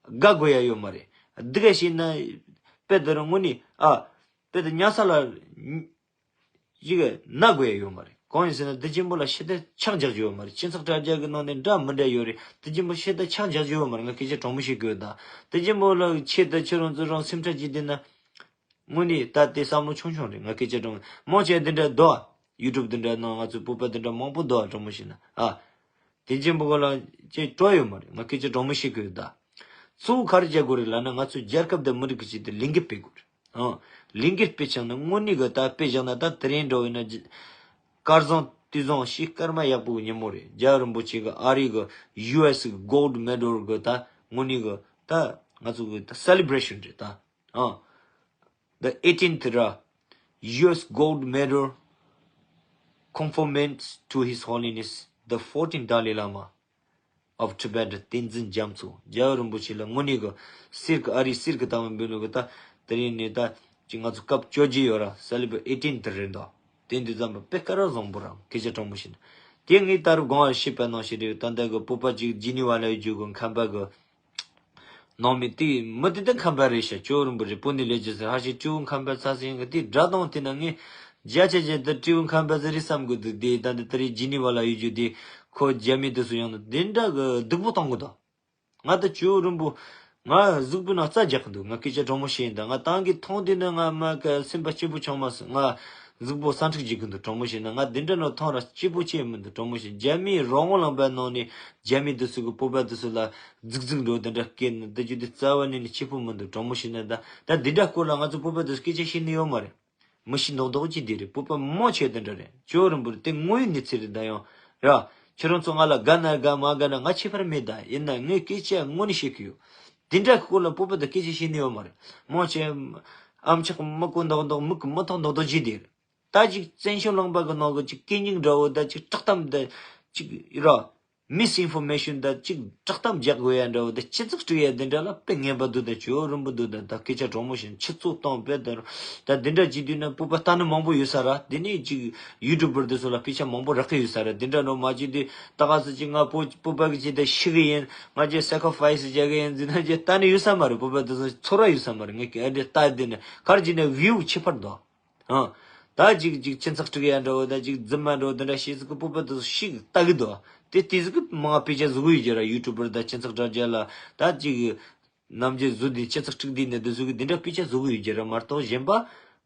དགའ་དགོས་ཡ་ཡོད་མ་རེད། སྡུག་ག་བཤད་ན་དཔེ་དེ་རང་དངོས་གནས། ཨ། དཔེ་དེ་ཉལ་ས་ལ་ཡི་གེ་ན་དགོས་ཡ་ཡོད་མ་རེད། གང་ཡིན་ཟེར་ན་དེ་རྗེན་པོ་ལ་ཤེས་ད་ཆག་འཇག་རྒྱུ་ཡོད་མ་རེད། སྤྱི་ཚོགས་དྲ་རྒྱ་གི་ནང་ནས་འདྲ་མི་འདྲ་ཡོད་རེད། དེ་རྗེན་པོ་ཤེས་ད་ཆག་འཇག་རྒྱུ་ཡོད་མ་རེད། ང་སྐད་ཆ་དྲང་མོ་བཤད་གི་ཡོད་ད། དེ་རྗེན་པོ་ལ་ཆེད་དུ་ཁྱེད་རང་ཚོ་རང་སེམས་ཁྲལ་བྱེད་དེ་ན། དངོས་གནས་ད་དེ་བསམ་བློ་ཆུང་ཆུང་རེད། ང་སྐད་ཆ་དྲང་མོ། མང་ཆེ་འདི་འདྲ་འདུག་ཡུ་ཊུབ་འདི་འདྲ་ནང་ང་ཚོའི་བོད་པ་འདི་འདྲ་མང་པོ་འདུག་དྲང་མོ་བཤད་ན། ཨ། དེ་རྗེན་པོ་ག་ལ་ཅེས་སྤྲོ་ཡོད་མ་རེད། ང་སྐད་ཆ་དྲང་མོ་བཤད་གི་ཡོད་ད། གཙོ་བོ་ག་རེ་བྱ་དགོས་རེད་ལབ་ན། ང་ཚོའི་རྒྱལ་ཁབ་དང་མི་རིགས་ཀྱི་ཆེད་དུ་ལས་འགུལ་སྤེལ་དགོས་རེད། ཨང་། ལས་འགུལ་སྤེལ་བྱུང་ན་དངོས་གནས་གི་ད་དཔེ་བཞག་ན་ད་དེ་རིང་འགྲོ་བས་ན་སྐལ་བཟང་དུས་བཟང་ཞེས་སྐར་མ་ཡག་པོ་གི་ཉིན་མོ་རེད། རྒྱལ་བ་རིན་པོ་ཆེ་གི་ཨ་རི་གི་ཡུ་ཨེས་གི་གོལ་ཌི་མེ་ཌལ་གི་ད་དངོས་གནས་གི་ད་ང་ཚོ་གི་ད་སེ་ལེ་བྷ་རེ་ཤན་རེད་ད། ཨང་། The eighteenth ར། ཡུ་ཨེས Gold Medal conferment to His Holiness the fourteenth Dalai Lama of Tibet བསྟན་འཛིན་རྒྱ་མཚོ། རྒྱལ་བ་རིན་པོ་ཆེ་ལ་དངོས་གནས་གི་གསེར་གི་ཨ་རིའི་གསེར་གི་ཏ་ཝན་འབུལ་ནོ་གི་ད་དེ་རིང་ནས་ད་ཅིག་ང་ཚོ་སྐབས་བཅོ་བརྒྱད་ཡོད་ར། སེ་ལེ་བྷ་རེ་ཊི་ཨེ་ཊིན་ཐི་རེད་འདུག་དེ་འདི་ཙམ་པ་དཔེ་སྐལ་བ་བཟང་པོ་ར། སྐད་ཆ་དྲང་མོ་བཤད་ན། དེ་ངས་ད་རུང་དགོངས་པ་བཞེས་པ་ནང་བཞིན་རེད། ད་ལྟ་གི་བོད་པ་ཅིག་ཇི་ནི་ཝ་ལ་ཡོད་རྒྱུ་གི་ཁམས་པ་གི་ནང་མི་དེ་མི་དེ་ད་ཁམས་པ་རེད་ཤག་སྤྱི་བོ་རིན་པོ་རེད། བོད་ནས་སླེབས་རྒྱུ་ཟེར། ཧ་ཤེ་སྤྱི་བོ་ཁམས་པ་ཚ་ཟེར་གི་དེ་སྒྲ་གདངས་དེ་ན་ངས་བརྒྱ་ཆ་བརྒྱ་དེ་སྤྱི་བོ་ཁམས་པ་ཟེར་རེད་བསམ་གི་འདུག་དེ་ད་འདི་ད་རེས་ཇི་ནི་ཝ་ལ་ཡོད་རྒྱུ་དེ་ཁོ་རྒྱ་མི་དེ་ཚོ་ཡང་ན་དེ་འདྲ་གི་སྡུག་པོ་གཏོང་གི་འདུག་ང་ད་སྤྱི་བོ་རིན་པོ་ང་གཟུགས་པོའི་ནང་རྩ་རྒྱག་གི་འདུག་ང་སྐད་ཆ་དྲང་མོ་བཤད་ཡིན་ད། ང་ཏང་གི་ཐོང་དེ་ནི་ང་མ་ཀ་སེམས་པ་སྐྱིད་པོ་བྱུང་མ་སོང་། ང་གཟུགས་པོ་སྲ་མཁྲེགས་བྱེད་གི་འདུག་དྲང་མོ་བཤད་ན། ང་དེ་འདྲ་ནོ་ཐོང་ར་སྐྱིད་པོ་བྱེད་མི་འདུག་དྲང་མོ་བཤད། རྒྱ་མིའི་རང་དབང་ལུང་པའི་ནང་ནས་རྒྱ་མི་དེ་ཚོ་གི་བོད་པ་དེ་ཚོ་ལ་རྫིག་རྫིག་འགྲོ་དེ་འདྲ་སྐད་ནི་འདི་རྒྱུ་དེ་རྩ་བ་ནས་ནི་སྐྱིད་པོ་མི་འདུག་དྲང་མོ་བཤད་ན། ད་ད་འདི་འདྲ་སྐོར་ལ་ང་ཚོ་བོད་པ་དེ་ཚོ་སྐད་ཆ་བཤད་ནི་ཡོད་མ་རེད། མི་ཤི་མདོག་མདོག་ཅིག་དེ་རེད། བོད་པ་མང་ཆེ་དེ་འདྲ་རེད། ཇོ་རིན་པོ་རེད། དེ་དངོས་ཡོད་གནས་ཚུལ་རེད། ད་ཡང་ར། ཁྱེད་རང་ཚོ་ང་ལ་དགའ་ན་དགའ་མ་དགའ་ན་ང་ཁྱད་པར་མེད། ད་ཡིན་ན་ངས་སྐད་ཆ་དངོས་གནས་བཤད་གི་ཡོད། དེ་འདྲ་གི་སྐོར་ལ་བོད་པ་དང་སྐད་ཆ་བཤད་ནི་ཡོད་མ་རེད། མང་ཆེ་ཨམ་ཆོག་མི་གོ་མདོག་མདོག་མིག་གི་མི་མཐོང་མདོག་མདོག་ཅིག་དེ་རེད། ད་ཅིག་བཙན་བྱོལ་ལུང་པ་གི་ནང་གི་ཅིག་སྐད་སྙིགས་འདྲ་བོ་ད་ཅིག་བསྒྲགས་གཏམ་ད་ཅིག་ར། མིས་ཨིན་ཕོར་མེ་ཤན་དང་ཅིག་བསྒྲགས་གཏམ་རྒྱག་དགོས་ཡ་འདྲ་བོ་དང་སྤྱི་ཚོགས་སྒྲིག་ཡ་དེ་འདྲ་ལ་དཔེ་ངན་པ་འདུག་དང་ཇོ་རིན་པོ་འདུག་དང་། ད་སྐད་ཆ་དྲང་མོ་བཤད་ན་ཆུ་ཚོད་སྟོང་དཔེ་དང་ད་དེ་འདྲ་བྱེད་དུས་ན་བོད་པ་ལྟ་ནི་མང་པོ་ཡོད་ས་ར། དེ་ནས་ཅིག་ཡུ་ཊུབ་པར་དེ་ཚོ་ལ་སྐད་ཆ་མང་པོ་རག་གི་ཡོད་ས་ར། དེ་འདྲ་ནོ་མ་བྱེད་དུས་ད་ག་ཚོད་ཅིག་ང་བོད་བོད་པ་གི་ཆེད་དུ་ཤི་གི་ཡིན། ང་ཅིག་སེ་ཀ་རི་ཕ་ཡི་སི་རྒྱག་གི་ཡིན་ཟེར་ན་ཅིག་ལྟ་ནི་ཡོད་ས་མ་རེད། བོད་པ་དེ་ཚོ་ཚོར་བ་ཡོད་ས་མ་རེད། ངས་ཨ་འདྲ་ལྟ་དེ་ནི་གར་བྱས་ན་བིའུ་ཁྱད་པར་འདུག་ཨང་། ད་ཅིག་ཅིག་ཁྱིམ་ཚང་སྒྲིག་ཡ་འདྲ་བོ་ད་ཅིག་རྫུན་མ་འདྲ་བོ་དེ་འདྲ་བཤད་ཟིག་གི་བོད་པ་དེ་ཚོ་ཤིག་ལྟ་གི་འདུག་དེ་དེ་ཟིག་གི་མང་དཔེ་ཆ་བཟོ་གི་ཡོད་རྒྱུ་ར། ཡུ་ཊུབ་པར་དང་སྤྱི་ཚོགས་དྲ་རྒྱ་ལ་ད་ཅིག་ནམ་རྒྱུན་བཟོ་དེ་སྤྱི་ཚོགས་སྒྲིག་དེ་ནས་དེ་ཟིག་གི་དེ་འདྲ་དཔེ་ཆ་བཟོ་གི་ཡོད་རྒྱུ་ར་མ་གཏོགས། གཞན་པ་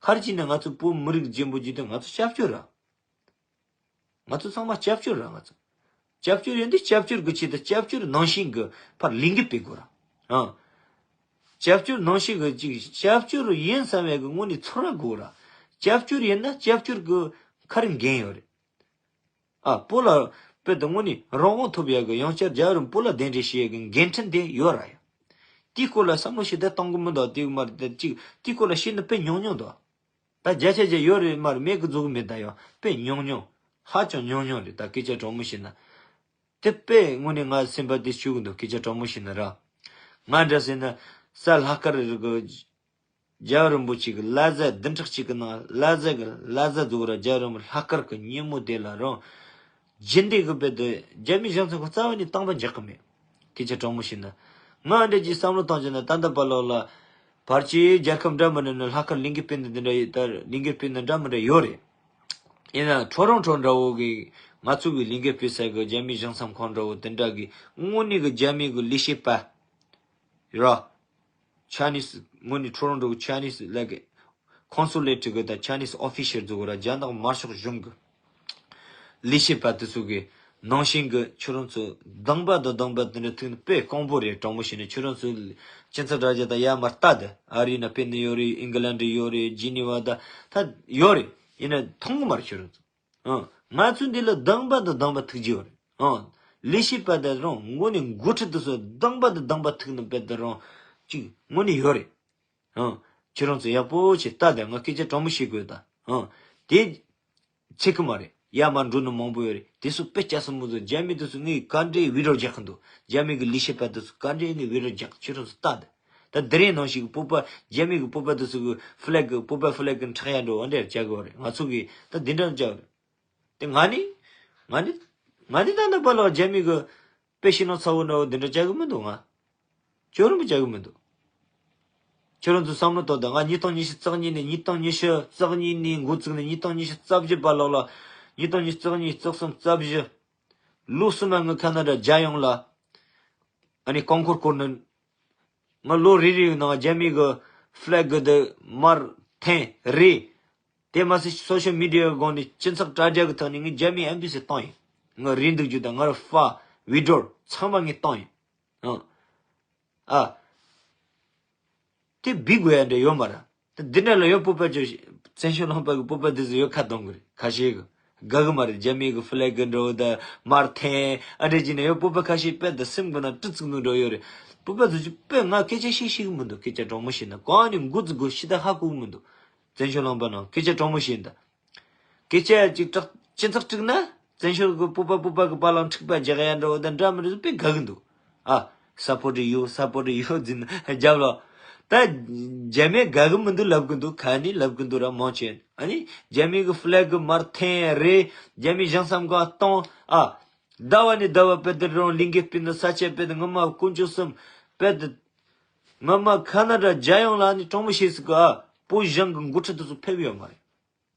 གར་བྱས་ན་ང་ཚོ་བོད་མི་རིགས་ཆེན་པོ་ཅིག་དེ་ང་ཚོ་སྐྱབས་བཅོལ་ར། ང་ཚོ་ཚང་མ་སྐྱབས་བཅོལ་ར། ང་ཚོ་སྐྱབས་བཅོལ་ཡིན་དུས་སྐྱབས་བཅོལ་གྱི་ཆེད་དུ། སྐྱབས་བཅོལ་ནང་བཞིན་གྱི་ཕར་ལས་འགུལ་སྤེལ་དགོས་ར། ཨང་། སྐྱབས་བཅོལ་ནང་བཞིན་གྱི་ཅིག་སྐྱབས་བཅོལ་ཡིན་བསམ་ཡས་ཀྱི་ངོས་ནས་ཚོར་བ་དགོས་ར། སྐྱབས་བཅོལ་ཡིན་ན་སྐྱབས་བཅོལ་གྱི་ཁ་རི་འགན་ཡོད་རེད། ཨ། བོད་ལ་དཔེ་དེ་དངོས་གནས་རང་དབང་ཐོབ་ཡག་གི། ཡང་བསྐྱར་རྒྱལ་བ་རིན་པོ་ཆེ་ལ་གདན་འདྲེན་བྱེད་ཡག་གི་འགན་འཁྲི་དེ་ཡོད་ར་ཡ། དེའི་སྐོར་ལ་བསམ་བློ་ཞིག་དེ་གཏོང་གི་མི་འདུག་དེ་མར་དེ་གཅིག་དེའི་སྐོར་ལ་བཤད་ནི་དཔེ་ཉུང་ཉུང་འདུག་ད་བརྒྱ་ཆ་བརྒྱ་ཡོད་རེད་མ་རེད་མེད་གི་བཟོ་གི་མེད། ད་ཡང་དཔེ་ཉུང་ཉུང་། ཧ་ཅང་ཉུང་ཉུང་རེད། ད་སྐད་ཆ་དྲང་མོ་བཤད་ན། དེ་དཔེ་དངོས་གནས་ང་སེམས་པ་དེ་སྐྱོ་གི་འདུག་སྐད་ཆ་དྲང་མོ་བཤད་ན་ར། ང་འདྲ་ཟེར་ན་ས་ལྷག་དཀར་རི་གི་རྒྱལ་བ་རིན་པོ་ཆེ་གི་བླ་གཟའ་བདུན་ཕྲག་གཅིག་གི་ནང་བླ་གཟའ་གི་བླ་གཟའ་རྫོགས་ར་རྒྱལ་བ་རིན་པོ་ལྷག་དཀར་གི་ཉིན་མོ་དེ་ལ་རང་རྒྱུན་ལྡན་གི་དཔེ་དེ་རྒྱ་མི་གཞུང་ཚབ་ཁང་རྩ་བ་ནས་བཏང་པ་འཇགས་གི་མེད། སྐད་ཆ་དྲང་མོ་བཤད་ན། ང་འདྲ་གྱི་བསམ་བློ་བཏང་བྱས་ན་ད་ལྟ་བར་ལོག་ལ་ཕལ་ཆེར་རྒྱལ་ཁབ་འདྲ་མི་འདྲ་ནས་ལྷག་དཀར་ལས་འགུལ་སྤེལ་ནི་འདི་འདྲ་ཡོད། ད་ལས་འགུལ་སྤེལ་ནི་འདྲ་མི་འདྲ་ཡོད་རེད། ཡིན་ན་ཊོ་རོན་ཊོ་འདྲ་བོ་གི་ང་ཚོ་གི་ལས་འགུལ་སྤེལ་ས་གི་རྒྱ་མི་གཞུང་ཚབ་ཁང་འདྲ་བོ་དེ་འདྲ་གི་དངོས་གནས་གི་རྒྱ་མི་གི་ལས་བྱེད་པ་ར། ཆ་ནིས་དངོས་གནས་ཊོ་རོན་ཊོ་གི་ཆ་ནིས་ལ་གི་ཁོན་སུ་ལེ་ཊི་གི་ད་ཆ་ནིས་ཨོ་ཕི་ཤལ་ཟེར་གོ་ར་རྒྱ་ནག་དམར་ཤོག་གཞུང་གི་ལས་བྱེད་པ་དེ་ཚོ་གི་ནང་བཞིན་གི་ཁྱོད་རང་ཚོ་སྡང་པ་དང་སྡང་པ་དེ་འདྲ་ཐུག་ནི་དཔེ་དཀོན་པོ་རེད། དྲང་མོ་བཤད་ན་ཁྱོད་རང་ཚོ་སྤྱི་ཚོགས་དྲ་རྒྱ་དང་ཡར་མར་ལྟ་དེ། ཨ་རི་ན་སྤེལ་ནི་ཡོད་རེད། ཨིང་ག་ལན་ཌི་ཡོད་རེད། ཇི་ནི་ཝ་ད་ད་ཡོད་རེད། ཡིན་ན་མཐོང་གི་མ་རེད་ཁྱོད་རང་ཚོ། ཨང་། ང་ཚོ་འདི་ལ་སྡང་པ་དང་སྡང་པ་ཐུག་རྒྱུ་ཡོད་རེད། ཨང་། ལས་བྱེད་པ་དེ་རང་དངོས་གནས་འགོ་ཁྲིད་དེ་ཚོ་སྡང་པ་དང་སྡང་པ་ཐུག་ནི་དཔེ་དེ་རང་ཅིག་དངོས་གནས་ཡོད་རེད། ཨང་། ཁྱོད་རང་ཚོ་ཡག་པོ་བྱས་ལྟ་དེ། ང་སྐད་ཆ་དྲང་མོ་བཤད་དགོས་ད། ཨང་། དེ་ཆེ་གི་མ་རེད། ཡར་མར་འགྲོ་ནི་མང་པོ་ཡོད་རེད། དེ་ཚོ་དཔེ་སྐྱ་སེར་མོ་ཚོ་རྒྱ་མི་དེ་ཚོ་ངས་ག་འདྲའི་བི་ཌི་ཡོ་རྒྱག་གི་འདུག་རྒྱ་མི་གི་ལས་བྱེད་པ་དེ་ཚོ་ག་འདྲའི་ངས་བི་ཌི་ཡོ་རྒྱག་ཁྱོད་རང་ཚོ་ལྟ་དེ། ད་དེ་རིང་ནང་བཞིན་གི་སྤོབས་པ་རྒྱ་མི་གི་སྤོབས་པ་དེ་ཚོ་གི་ཕི་ལེག་གི་སྤོབས་པ་ཕི་ལེག་གི་འཁྲབ་ཡ་འགྲོ་བ་འདྲ་བྱ་གི་ཡོད་རེད། ང་ཚོ་གི་ད་འདི་འདྲ་བྱ་གི་རེད། དེ་ང་ནི་ང་ནི་ང་ནི་ད་ནི་པ་ལགས་རྒྱ་མི་གི་དཔེ་ཤེས་ན་ཚ་བོ་འདྲ་བོ་འདི་འདྲ་བྱ་གི་མི་འདུག་ང་ཁྱོད་རང་གི་བྱ་གི་མི་འདུག་ཁྱོད་རང་ཚོ་བསམ་བློ་གཏོང་དང་། ང་ཉིས་སྟོང་ཉི་ཤུ་རྩ་གཉིས་ནས་ཉིས་སྟོང་ཉི་ཤུ་རྩ་གཉིས་ནས་འགོ་བཙུགས་ནས་ཉིས་སྟོང་ཉི་ཤུ་རྩ་བཞི་བར་ལོགས་ལ། ཉིས་སྟོང་ཉི་ཤུ་རྩ་གཉིས་རྩ་གསུམ་རྩ་བཞི། ལོ་གསུམ་ལ་ངའི་ཁ་ན་ཌ་རྒྱལ་ཡོངས་ལ་ཨ་ནི་རྐང་འཁོར་བསྐོར་ནས། ང་ལོ་རེ་རེའི་ནང་རྒྱ་མི་གི་ཕི་ལེག་གི་དེ་མར་འཐེན་རེད། དེ་མ་ཟད་སོ་ཤལ་མི་ཌི་ཡའི་སྒང་ནས་སྤྱི་ཚོགས་དྲ་རྒྱ་གི་ཐོག་ནས་ངས་རྒྱ་མིའི་ཨེམ་བྷེ་སི་བཏང་ཡིན། ང་རེད་འདུག་རྒྱུ་དང་ང་ར་ཧྥ་བི་ཌི་ཡོ་ཚང་མ་ངས་བཏང་ཡིན། ཨང་། ཨ། དེ་འབུད་དགོས་ཡ་འདྲ་ཡོད་མ་རེད། དེ་འདི་འདྲ་ལ་ཡོད་སྤོབས་པ་ཅོ། བཙན་བྱོལ་ལུང་པ་གི་སྤོབས་པ་འདི་ཚོ་ཡོད་ཁ་གཏོང་གི་རེད། ཁ་ཤས་གི་དགའ་གི་མ་རེད། རྒྱ་མི་གི་ཕི་ལེག་གི་འདྲ་བོ་དང་མར་འཐེན་ཨ་འདྲ་བྱས་ནས་ཡོད་སྤོབས་པ་ཁ་ཤས་དཔེ་དང་སེམས་གི་ནང་དཀྲི་བཙུགས་ནོ་འདྲ་ཡོད་རེད། སྤོབས་པ་ཚོ་ཅིག་དཔེ་ང་སྐད་ཆ་བཤད་ཤེས་གི་མི་འདུག་སྐད་ཆ་དྲང་མོ་བཤད་ན་གང་ནས་འགོ་བཙུགས་དགོས་ཤི་ད་ཧ་གོ་གི་མི་འདུག་བཙན་བྱོལ་ལུང་པ་ནང་སྐད་ཆ་དྲང་མོ་བཤད་ན་ད། སྐད་ཆ་ཅིག་དྲག་སྤྱི་ཚོགས་དཀྲུགས་ན་བཙན་བྱོལ་གི་སྤོབས་པ་སྤོབས་པ་གི་བར་ལ་འཁྲུག་པ་རྒྱག་ཡ་འདྲ་བོ་དང་འདྲ་མི་འདྲ་དཔེ་དགའ་གི་འདུག་ཨ། སཔོར་ཊི་ཡོད་སཔོར་ཊི་ཡོད་ཟེར་ནས་རྒྱབ་ལ། ད་རྒྱ་མིས་དགའ་གི་མི་འདུག་ལབ་གི་འདུག་ག་ནས་ལབ་གི་འདུག་ར་མང་ཆེ། ཨ་ནི་རྒྱ་མི་གི་ཕི་ལེག་གི་མར་འཐེན་རེད། རྒྱ་མི་གཞུང་ཚབ་ཁང་གཏོང་ཨ། ཟླ་བ་ནས་ཟླ་བ་དཔེ་དེ་རང་ལས་འགུལ་སྤེལ་ནི་ས་ཆ་དཔེ་དེ་ངོ་མ་དཀོན་མཆོག་གསུམ་དཔེ་དེ། ངོ་མ་ཁ་ན་ཌ་རྒྱལ་ཡོངས་ལ་ནི་དྲང་མོ་བཤད་ཟིག་གི་ཨ། བོད་གཞུང་གི་འགོ་ཁྲིད་དེ་ཚོ་ཕེབས་ཡོད་མ་རེད།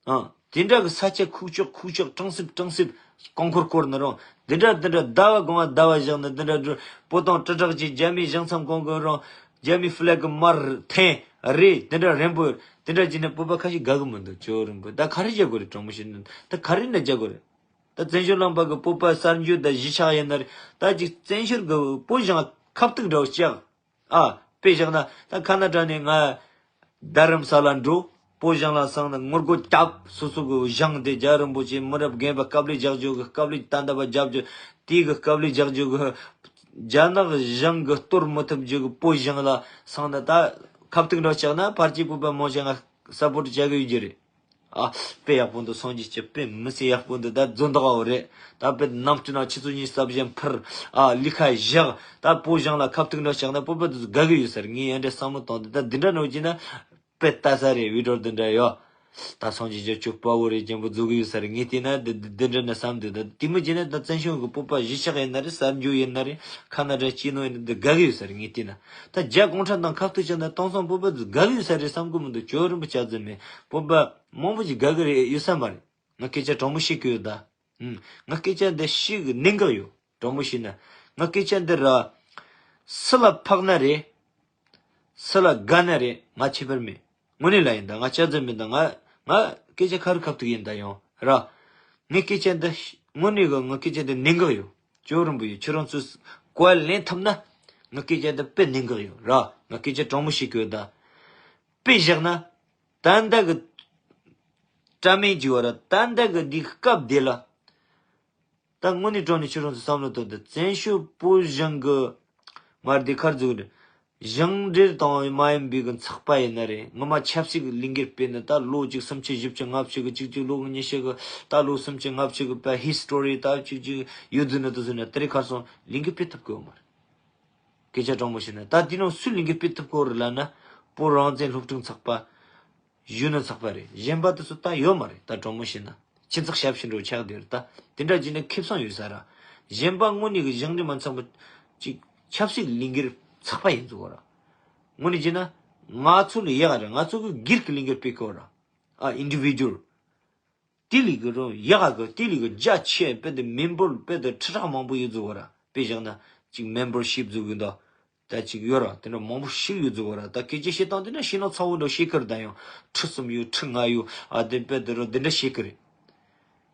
ཨང་། དེ་འདྲ་གི་ས་ཆ་ཁུག་ཀྱོག་ཁུག་ཀྱོག་གྲང་སིབ་གྲང་སིབ་རྐང་འཁོར་བསྐོར་ནི་རང་། དེ་འདྲ་དེ་འདྲ་ཟླ་བ་གང་བ་ཟླ་བ་བཞག་ནི་དེ་འདྲ་འགྲོ། པོ་ཏང་ཀྲི་ཀྲག་ཅིག་རྒྱ་མིའི་གཞུང་ཚབ་ཁང་གི་རང་རྒྱ་མིའི་ཕི་ལེག་གི་མར་འཐེན་རེད། དེ་འདྲ་རན་པོ་ཡོད། དེ་འདྲ་བྱས་ནས་བོད་པ་ཁ་ཤས་དགའ་གི་མི་འདུག་ཇོ་རིན་པོ་ད་ག་རེ་བྱ་དགོས་རེད། དྲང་མོ་བཤད་ན་ད་ག་རེ་ན་བྱ་དགོས་རེད། ད་བཙན་བྱོལ་ལུང་པ་གི་བོད་པ་གསར་འབྱོར་དང་གཞིས་ཆགས་ཡིན་ན་རེད། ད་ཅིག་བཙན་བྱོལ་གི་བོད་གཞུང་ཁ་གཏུག་འདྲ་བོ་བྱས། ཨ། དཔེ་བཞག་ན་ད་ཁ་ན་ཌ་ནས་ང་རྡ་རམ་ས་ལ་འགྲོ། བོད་གཞུང་ལ་སོང་ནས་ངོ་རྒོལ་བརྒྱབ། སོ་སོ་གི་གཞུང་དེ་རྒྱལ་བ་རིན་པོ་ཆེ་མི་རབས་རྒན་པ་སྐབས་ལས་རྒྱག་རྒྱུ་གི་སྐབས་ལས་ད་ལྟ་བ་རྒྱབ་རྒྱུ། དེའི་གི་སྐབས་ལས་རྒྱག་རྒྱུ་གི་རྒྱ་ནག་གཞུང་གི་གཏོར་མི་ཐུབ་རྒྱུ་གི་བོད་གཞུང་ལ་སོང་ནས་ད་ཁ་གཏུག་འདྲ་བྱས་ན་ཕལ་ཆེར་བོད་པ་མང་ཆེ་ང་སཔོར་ཊི་བྱ་གི་ཡོད་རྒྱུ་རེད། ཨ། དཔེ་ཡག་པོ་འདུག་སངས་རྒྱས་ཀྱི་དཔེ་མི་སྲིད་ཡག་པོ་འདུག་ད་རྫོན་མདོག་ཨའོ་རེད། ད་དཔེ་ནམ་རྒྱུན་ན་ཆུ་ཚོད་ཉི་ཤུ་རྩ་བཞི་འཕུར། ཨ། ལི་ཁ་བཞག་ད་བོད་གཞུང་ལ་ཁ་གཏུག་འདྲ་བྱས་ན་བོད་པ་དེ་ཚོ་དགའ་གི་ཡོད་ས་རེད། ངས་ཡང་འདྲ་བསམ་བློ་བཏང་དུས་ད་འདི་འདྲ་ནོ་ཅི་ན་དཔེ་ལྟ་ས་རེད། བི་ཌི་ཡོ་འདི་འདྲ་ཡོད། ད་སངས་རྒྱས་ཀྱི་ཆོས་དཔའ་བོ་རེད། རྒྱན་པོ་བཟོ་གི་ཡོད་ས་རེད། ངས་བལྟས་ན་འདི་འདི་འདི་འདྲ་ན་བསམ་འདུག་ད་དེ་མོ་བྱས་ན་ད་བཙན་བྱོལ་གི་བོད་པ་གཞིས་ཆགས་ཡིན་ན་རེད། གསར་འབྱོར་ཡིན་ན་རེད། ཁ་ན་ཌ་སྤྱི་ནོར་ཡིན་ན་འདི་དགའ་གི་ཡོད་ས་རེད། ངས་བལྟས་ན། ད་རྒྱ་གུང་ཁྲན་ཏང་ཁ་གཏུག་བྱས་ན་དེང་སང་བོད་པ་ཚོ་དགའ་གི་ཡོད་ས་རེད་བསམ་གི་མི་འདུག་ཇོ་རིན་པོ་ཆེ་ཟེར་མེད། བོད་པ་མང་པོ་ཞིག་དགའ་གི་རེད་ཡོད་ས་མ་རེད། ང་སྐད་ཆ་དྲང་མོ་བཤད་གི་ཡོད་ད། ཨུམ། ང་སྐད་ཆ་འདི་བཤད་གི་གནད་འགག་ཡོད། དྲང་མོ་བཤད་ན། ང་སྐད་ཆ་འདི་ར། སུ་ལ་ཕོག་ན་རེད། སུ་ལ་དགའ་ན་རེད། ང་ཁྱད་པར་མེད། དངོས་གནས་ལ་ཡིན་ད། ང་སྐྱག་རྫུན་མིན་ད། ང་ང་སྐད་ཆ་ཁ་རི་ཁ་ཐུག་ཡིན་ད་ཡང་ར། ངའི་སྐད་ཆ་འདི་དངོས་གནས་གི་ངའི་སྐད་ཆ་འདི་གནད་འགག་ཡོད། ཇོ་རིན་པོ་ཡོད། ཁྱོད་རང་ཚོས་གོ་བ་ལེན་ཐུབ་ན་ངའི་སྐད་ཆ་འདི་དཔེ་གནད་འགག་ཡོད་ར། ངའི་སྐད་ཆ་དྲང་མོ་བཤད་གི་ཡོད་ད། དཔེ་བཞག་ན། ད་ལྟ་གི་དྲ་མིག་ཅིག་ཡོད་ར། ད་ལྟ་གི་འདི་སྐབས་འདི་ལ། ད་དངོས་གནས་དྲང་གནས་ཁྱོད་རང་ཚོས་བསམ་བློ་གཏོང་དུས། བཙན་བྱོལ་བོད་གཞུང་གི་མར་དེ་ཁར་འཛུགས་རེད། ཞིང་འབྲེལ་དང་མ་ཡིན་པའི་གི་ཚོགས་པ་ཡིན་ན་རེད། ངོ་མ་ཆབ་སྲིད་ཀྱི་ལས་འགུལ་སྤེལ་ནས་ད་ལོ་གཅིག་སུམ་ཅུ་བཞི་བཅུ་ལྔ་བཅུ་གི་གཅིག་གཅིག་ལོ་ཉི་ཤུ་གི་ད་ལོ་སུམ་ཅུ་ལྔ་བཅུ་གི་པ་ཧི་སི་ཊོ་རི་ད་གཅིག་གཅིག་ཡོད་དུས་ན་དུས་ཟིན་ན་དེ་རིང་ཁ་སང་ལས་འགུལ་སྤེལ་ཐུབ་ཀྱི་ཡོད་མ་རེད། སྐད་ཆ་དྲང་མོ་བཤད་ན། ད་དེ་ནང་སུས་ལས་འགུལ་སྤེལ་ཐུབ་ཀྱི་ཡོད་རེད་ལབ་ན། བོད་རང་བཙན་སློབ་ཕྲུག་ཚོགས་པ། གཞོན་ནུ་ཚོགས་པ་རེད། གཞན་པ་དེ་ཚོ་ད་ཡོད་མ་རེད། ད་དྲང་མོ་བཤད་ན་ཁྱི་ཚག་ཞབས་ཕྱི་འགྲོ་ཆགས་བསྡད་རེད། ད་དེ་འདྲ་བྱས་ན་ཁེ་བཟང་ཡོད་ས་ར། གཞན་པ་དངོས་གནས་ཀྱི་གཞུང་འབྲེལ་མ་ཚོགས་པ་ཅིག་ཆབ་སྲིད་ལས་འགུལ་ཚོགས་པ་ཡིན་ཚུལ་ར། དངོས་གནས་བྱས་ན་ང་ཚོ་ལས་ཡག་རེད། ང་ཚོ་གི་སྒེར་གྱི་ལས་འགུལ་སྤེལ་གི་ཡོད་ར། ཨ་ཨིན་ཌི་བི་ཌུ་ཨལ། དེ་ལས་ཀྱི་རོ་ཡག་གི་དེ་ལས་ཀྱི་རྒྱ་ཆེ་དཔེ་དེ་མེམ་བར་དཔེ་དེ་ཁྲི་ཕྲག་མང་པོ་ཡོད་ཚུལ་ར། དཔེ་བཞག་ན་ཅིག་མེམ་བར་ཤིབ་ཚུགས་གི་འདུག་ད་ཅིག་ཡོད་ར། དེ་འདྲ་མང་པོ་ཞིག་ཡོད་ཚུལ་ར། ད་སྐད་ཆ་བཤད་སྟངས་དེ་འདྲ་ཤེས་ན་ཚ་བོ་འདྲ་བཤད་ཀི་རེད། ད་ཡང་ཁྲི་གསུམ་ཡོད་ཁྲི་ལྔ་ཡོད། ཨ་དེ་དཔེ་དེ་རོ་དེ་འདྲ་བཤད་ཀི་རེད།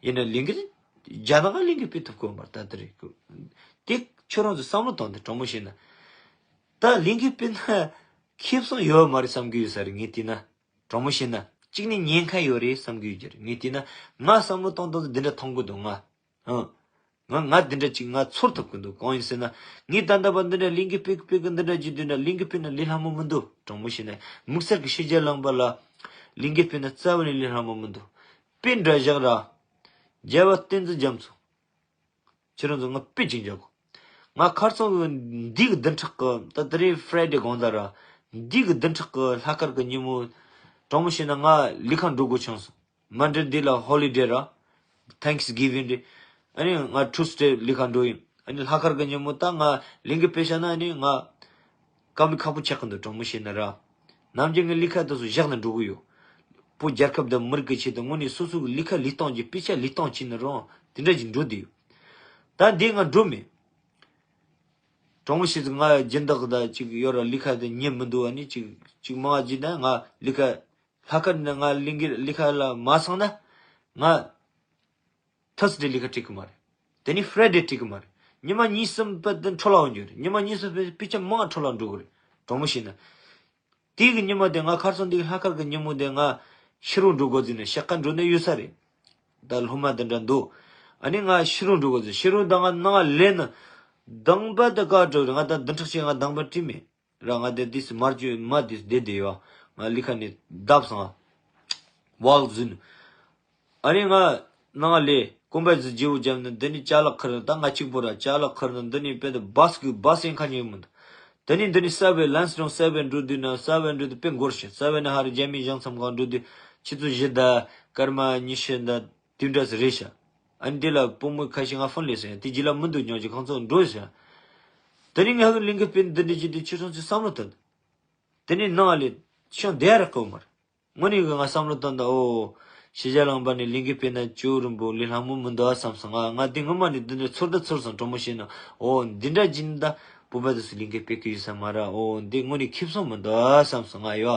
ཡིན་ན་ལས་འགུལ་རྒྱ་ནག་ལས་འགུལ་སྤེལ་ཐུབ་ཀི་ཡོད་མ་རེད། ད་དེ་རེད་ཀི། དེ་ཁྱོད་རང་ཚོ་བསམ་བློ་བཏང་དེ་དྲང་མོ་བཤད་ན། ད་ལས་འགུལ་སྤེལ་ན་ཁེ་བཟང་ཡོད་མ་རེད་བསམ་གི་ཡོད་ས་རེད། ངས་བལྟས་ན། དྲང་མོ་བཤད་ན། གཅིག་ནས་ཉེན་ཁ་ཡོད་རེད་བསམ་གི་ཡོད་ཀྱི་རེད། ངས་བལྟས་ན་ང་བསམ་བློ་གཏོང་སྟངས་དེ་འདི་འདྲ་མཐོང་གི་འདུག་ང་། ཨང་། ང་ང་འདི་འདྲ་ཅིག་ང་ཚོར་ཐུབ་ཀྱི་འདུག་གང་ཡིན་ཟེར་ན། ངས་ད་ལྟ་བར་འདི་འདྲ་ལས་འགུལ་སྤེལ་གི་སྤེལ་གི་འདི་འདྲ་བྱེད་དུས་ན་ལས་འགུལ་སྤེལ་ན་ལས་སླ་མོ་མི་འདུག་དྲང་མོ་བཤད་ན། དམིགས་བསལ་གྱི་ཕྱི་རྒྱལ་ལངས་པ་ལ་ལས་འགུལ་སྤེལ་ན་རྩ་བ་ནས་ལས་སླ་མོ་མི་འདུག་དཔེ་འདྲ་བཞག་ར། རྒྱལ་བ་བསྟན་འཛིན་རྒྱ་མཚོ། ཁྱེད་རང་ཚོ་ང་དཔེ་ཅིག་འཇོག་གོ། ང་ཁ་སང་གི་འདི་གི་བདུན་ཕྲག་གི་ད་དེ་རིང་ཕ་རའི་ཌེ་དགོང་དག་ར། འདི་གི་བདུན་ཕྲག་གི་ལྷག་དཀར་གི་ཉིན་མོ། དྲང་མོ་བཤད་ན་ང་ལས་ཀ་འགྲོ་དགོས་བྱུང་སོང་། མན་ཌེ་འདི་ལ་ཧོ་ལི་ཌེ་ར། ཐེངས་གིབ་ཝིང་རེད། ཨ་ནི་ང་ཊུ་སི་ཌེ་ལས་ཀ་འགྲོ་ཡིན། ཨ་ནི་ལྷག་དཀར་གི་ཉིན་མོ་ད་ང་ལས་འགུལ་སྤེལ་བྱས་ན་ཨ་ནི་ང་ཀ་མི་ཁག་པོ་ཆགས་གི་འདུག་དྲང་མོ་བཤད་ན་ར། ནམ་རྒྱུན་ངའི་ལས་ཀ་དེ་ཚོ་བཞག་ནས་འགྲོ་གི་ཡོད། བོད་རྒྱལ་ཁབ་དང་མི་རིགས་ཀྱི་ཆེད་དུ་དངོས་གནས་སོ་སོ་གི་ལས་ཀ་ལས་སྟངས་ཀྱི་དཔེ་ཆ་ལས་སྟངས་བྱས་ན་རང་དེ་འདྲ་ཞིག་འགྲོ་བསྡད་ཡོད། ད་འདི་ང་འགྲོ་མེད། དྲང་མོ་བཤད་ཚེ་ང་སྦྱིན་བདག་དང་ཅིག་ཡོད་ར། ལས་ཀ་དེ་ཉན་མི་འདུག་ཨ་ནི་ཅིག་ཅིག་མང་བ་བྱས་ན་ང་ལས་ཀ་ལྷག་དཀར་ནས་ང་ལས་འགུལ་ལས་ཀ་ལ་མ་སོང་ན་ང་ཐར་སི་ཌེ་ལས་ཀ་འགྲིག་གི་མ་རེད། དེ་ནས་ཕ་རའི་ཌེ་འགྲིག་གི་མ་རེད། ཉི་མ་གཉིས་གསུམ་པ་དེ་འཕྲོ་བརླག་འོང་རྒྱུ་རེད། ཉི་མ་གཉིས་གསུམ་པའི་དཔེ་ཆ་མང་འཕྲོ་བརླག་འགྲོ་གི་རེད། དྲང་མོ་བཤད་ན། དེ་གི་ཉི་མ་དེ་ང་ཁ་སང་དེ་གི་ལྷག་དཀར་གི་ཉིན་མོ་དེ་ང་ཕྱི་རུ་འགྲོ་དགོས་ཟེར་ནས་ཤག་ཁ་འགྲོ་ནས་ཡོད་ས་རེད། ད་སློབ་མ་དེ་འདྲ་འདུག་ཨ་ནི་ང་ཕྱི་རུ་འགྲོ་དགོས་ཟེར། ཕྱི་རུ་ད་ང་ནང་ལེན་ན་དང་པ་དེ་བཀའ་སྒྲུབ་རེད། ང་ད་བདུན་ཕྲག་གཅིག་ང་དང་པ་བྲིས་མེད་ར། ང་དེ་དུས་སུ་མར་གྱི་མ་དུས་བསྡད་བསྡད་ཡོད། ང་ལས་ཀ་ནས་བརྡབས་སོང་། བག་ཟིན། ཨ་ནི་ང་ནང་ལས་ཀོམ་པ་ཟིག་བརྗེ་བོ་བརྒྱབ་ནས་འདི་ནས་ཅ་ལག་ཁུར། ད་ང་གཅིག་པོ་ར། ཅ་ལག་ཁུར་ནས་འདི་ནས་དཔེ་དེ་བ་སི་གི་བ་སི་ཡིན་ཁ་ཉོས་མི་འདུག་དེ་ནས་འདི་ནས་སབ་ཝེ་ལན་སི་ཌོང་སབ་ཝེ་འགྲོ་དུས་ན་སབ་ཝེ་འགྲོ་དུས་དཔེ་འགོར་ཤག་སབ་ཝེ་ནས་ཧ་རི་རྒྱ་མི་ཞང་མཚམས་ཁང་འགྲོ་དུས་ཆུ་ཚོད་བཞི་དང་སྐར་མ་ཉི་ཤུ་དང་དེ་འདྲ་ཟིག་རེད་ཤག་ཨ་ནི་དེ་ལ་སྤོ་མོ་ཁ་ཤས་ང་ཕོན་སླེབས་སོང་ཡ། དེ་རྗེས་ལ་མི་འདུག་སྙམ་གྱི་ཁོང་ཚོ་འགྲོ་ཤག་དེ་ནས་ང་གི་ལས་འགུལ་སྤེལ་འདི་འདྲ་བྱེད་དུས་ཁྱེད་རང་ཚོས་བསམ་བློ་ཐོངས། དེ་ནས་ནང་ལས་ཤང་བསྡད་ར་ཁོ་མར། དངོས་གནས་ཀྱི་ང་བསམ་བློ་བཏང་ད། ཨོ། ཕྱི་རྒྱལ་ལངས་པ་ནས་ལས་འགུལ་སྤེལ་ན་ཅོ་རིན་པོ་ལས་སླ་མོ་མི་འདུག་ཨ་བསམ་སོང་ང་། ང་འདི་སྔོན་མ་ནས་འདི་འདྲ་ཚོར་ད་ཚོར་སོང་། དྲང་མོ་བཤད་ན། ཨོ་འདི་འདྲ་ཅིག་ད་བོད་པ་དེ་ཚོ་ལས་འགུལ་སྤེལ་གི་ཡོད་ས་མ་ར། ཨོ་འདི་དངོས་གནས་ཁེ་བཟང་མི་འདུག་ཨ་བསམ་སོང་ང་ཡོ།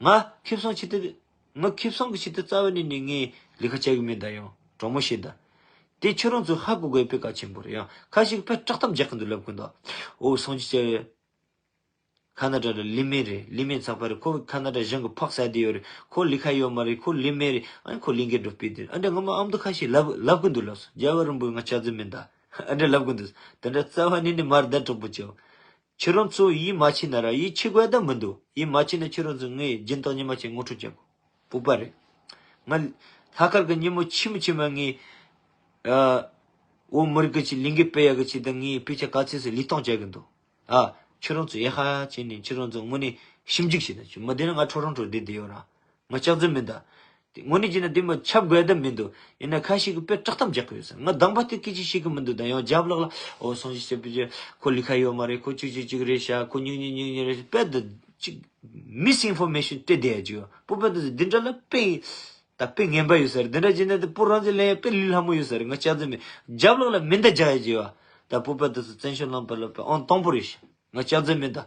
ང་ཁེ་བཟང་ཆེད་དུ། ང་ཁེ་བཟང་གི་ཆེད་དུ་རྩ་བ་ནས་ནས་ངས་ལས་ཀ་བྱ་གི་མེད་ད་ཡང་། དྲང་མོ་བཤད་ད། དེ་ཁྱོད་རང་ཚོས་ཧ་གོ་དགོས་དཔེ་གལ་ཆེན་པོ་རེད་ཡང་། ཁ་ཤས་དཔེ་སྐྲག་གཏམ་རྒྱག་གི་འདུག་ལབ་གི་འདུག་ཨོ་སངས་རྒྱས་ཆོས། ཁ་ན་ཌ་ར་ལི་མེ་རེད། ལི་མེ་ཚགས་པ་རེད། ཁོ་ཁ་ན་ཌ་གཞུང་གི་ཕག་ཟ་བསྡད་ཡོད་རེད། ཁོ་ལས་ཀ་ཡོད་མ་རེད། ཁོ་ལི་མེ་རེད། ཨ་ནི་ཁོ་ལས་འགུལ་འགྲོ་སྤེལ་དེ་ཨ་འདྲ་ངོ་མ་ཨ་མདོ་ཁ་ཤས་ལབ་ལབ་གི་འདུག་ལབ་སོང་། རྒྱལ་བ་རིན་པོ་ཆེ་ང་སྐྱག་རྫུན་མིན་ད། ཨ་འདྲ་ལབ་གི་འདུག་དེ་འདྲ་རྩ་བ་ནས་ནས་མར་བརྡ་དྲག་པོ་བྱེད། ཁྱེད་རང་ཚོ་ཡིད་མ་ཆེས་ན་ར་ཡིད་ཆེས་དགོས་ད་མི་འདུག་ཡིད་མ་ཆེས་ན་ཁྱེད་རང་ཚོ་ངའི་སྦྱིན་བདག་ཉི་མ་ཆེན་ངོ་སྤྲོད་བྱེད་དགོས། སྤོབས་པ་རེད། ང་ལྷག་དཀར་གི་ཉིན་མོ་ཆི་མོ་ཆི་མ་ངའི་ཨ་འོ་མི་རིགས་ཀྱི་ཆེད་ལས་འགུལ་སྤེལ་ཡག་གི་ཆེད་དུ་ངའི་དཔེ་ཆ་ག་ཚོད་ཟིག་ལུས་སྟོང་བྱེད་གི་འདུག་ཨ། ཁྱོད་རང་ཚོ་ཡ་ཧ་བྱས་ནས་ཁྱོད་རང་ཚོ་དངོས་གནས་ཞིབ་འཇུག་བྱེད་ད། ཁྱོད་མི་བདེ་ན་ང་ཁྲོ་རང་ཁྲོ་བསྡད་བསྡད་ཡོད་ར། ང་སྐྱག་རྫུན་མིན་ད། དེ་དངོས་གནས་བྱས་ན་དེ་མ་ཁྱབ་དགོས་ད་མི་འདུག་ཡིན་ན་ཁ་ཤས་ཀྱིས་དཔེ་སྐྲག་གཏམ་རྒྱག་གི་ཡོད་ས། ང་དང་པ་དེ་སྐད་ཆ་བཤད་གི་མི་འདུག་ད་ཡང་རྒྱབ་ལོགས་ལ་ཨོ་སངས་རྒྱས་ཆོས་ཁོ་ལས་ཀ་ཡོད་མ་རེད། ཁོ་ཅིག་ཅིག་ཅིག་རེད་ཤག་ཁོ་ཉུག་ཉུག་ཉུག་ཉུག་རེད་ཤག་དཔེ་དེ་ཅིག་མིས་ཨིན་ཕོར་མེ་ཤན་སྤྲད་བསྡད་ཡ་ཅིག་ཡོད། སྤོབས་པ་དེ་ཚོ་འདི་འདྲ་ལ་དཔེ་ད་དཔེ་ངན་པ་ཡོད་ས་རེད། འདི་འདྲ་བྱས་ན་དེ་བོད་རང་བཙན་ལེན་ཡ་དཔེ་ལུས་སླ་མོ་ཡོད་ས་རེད། ང་སྐྱག་རྫུན་མིན། རྒྱབ་ལོགས་ལ་མེ་མདའ་རྒྱག་ཡ་ཅིག་ཡོད། ད་སྤོབས་པ་དེ་ཚོ་བཙན་བྱོལ་ལངས་པ་ལ་དཔེ་ཨང་དང་པོ་རེད་ཤག་ང་སྐྱག་རྫུན་མིན་ད།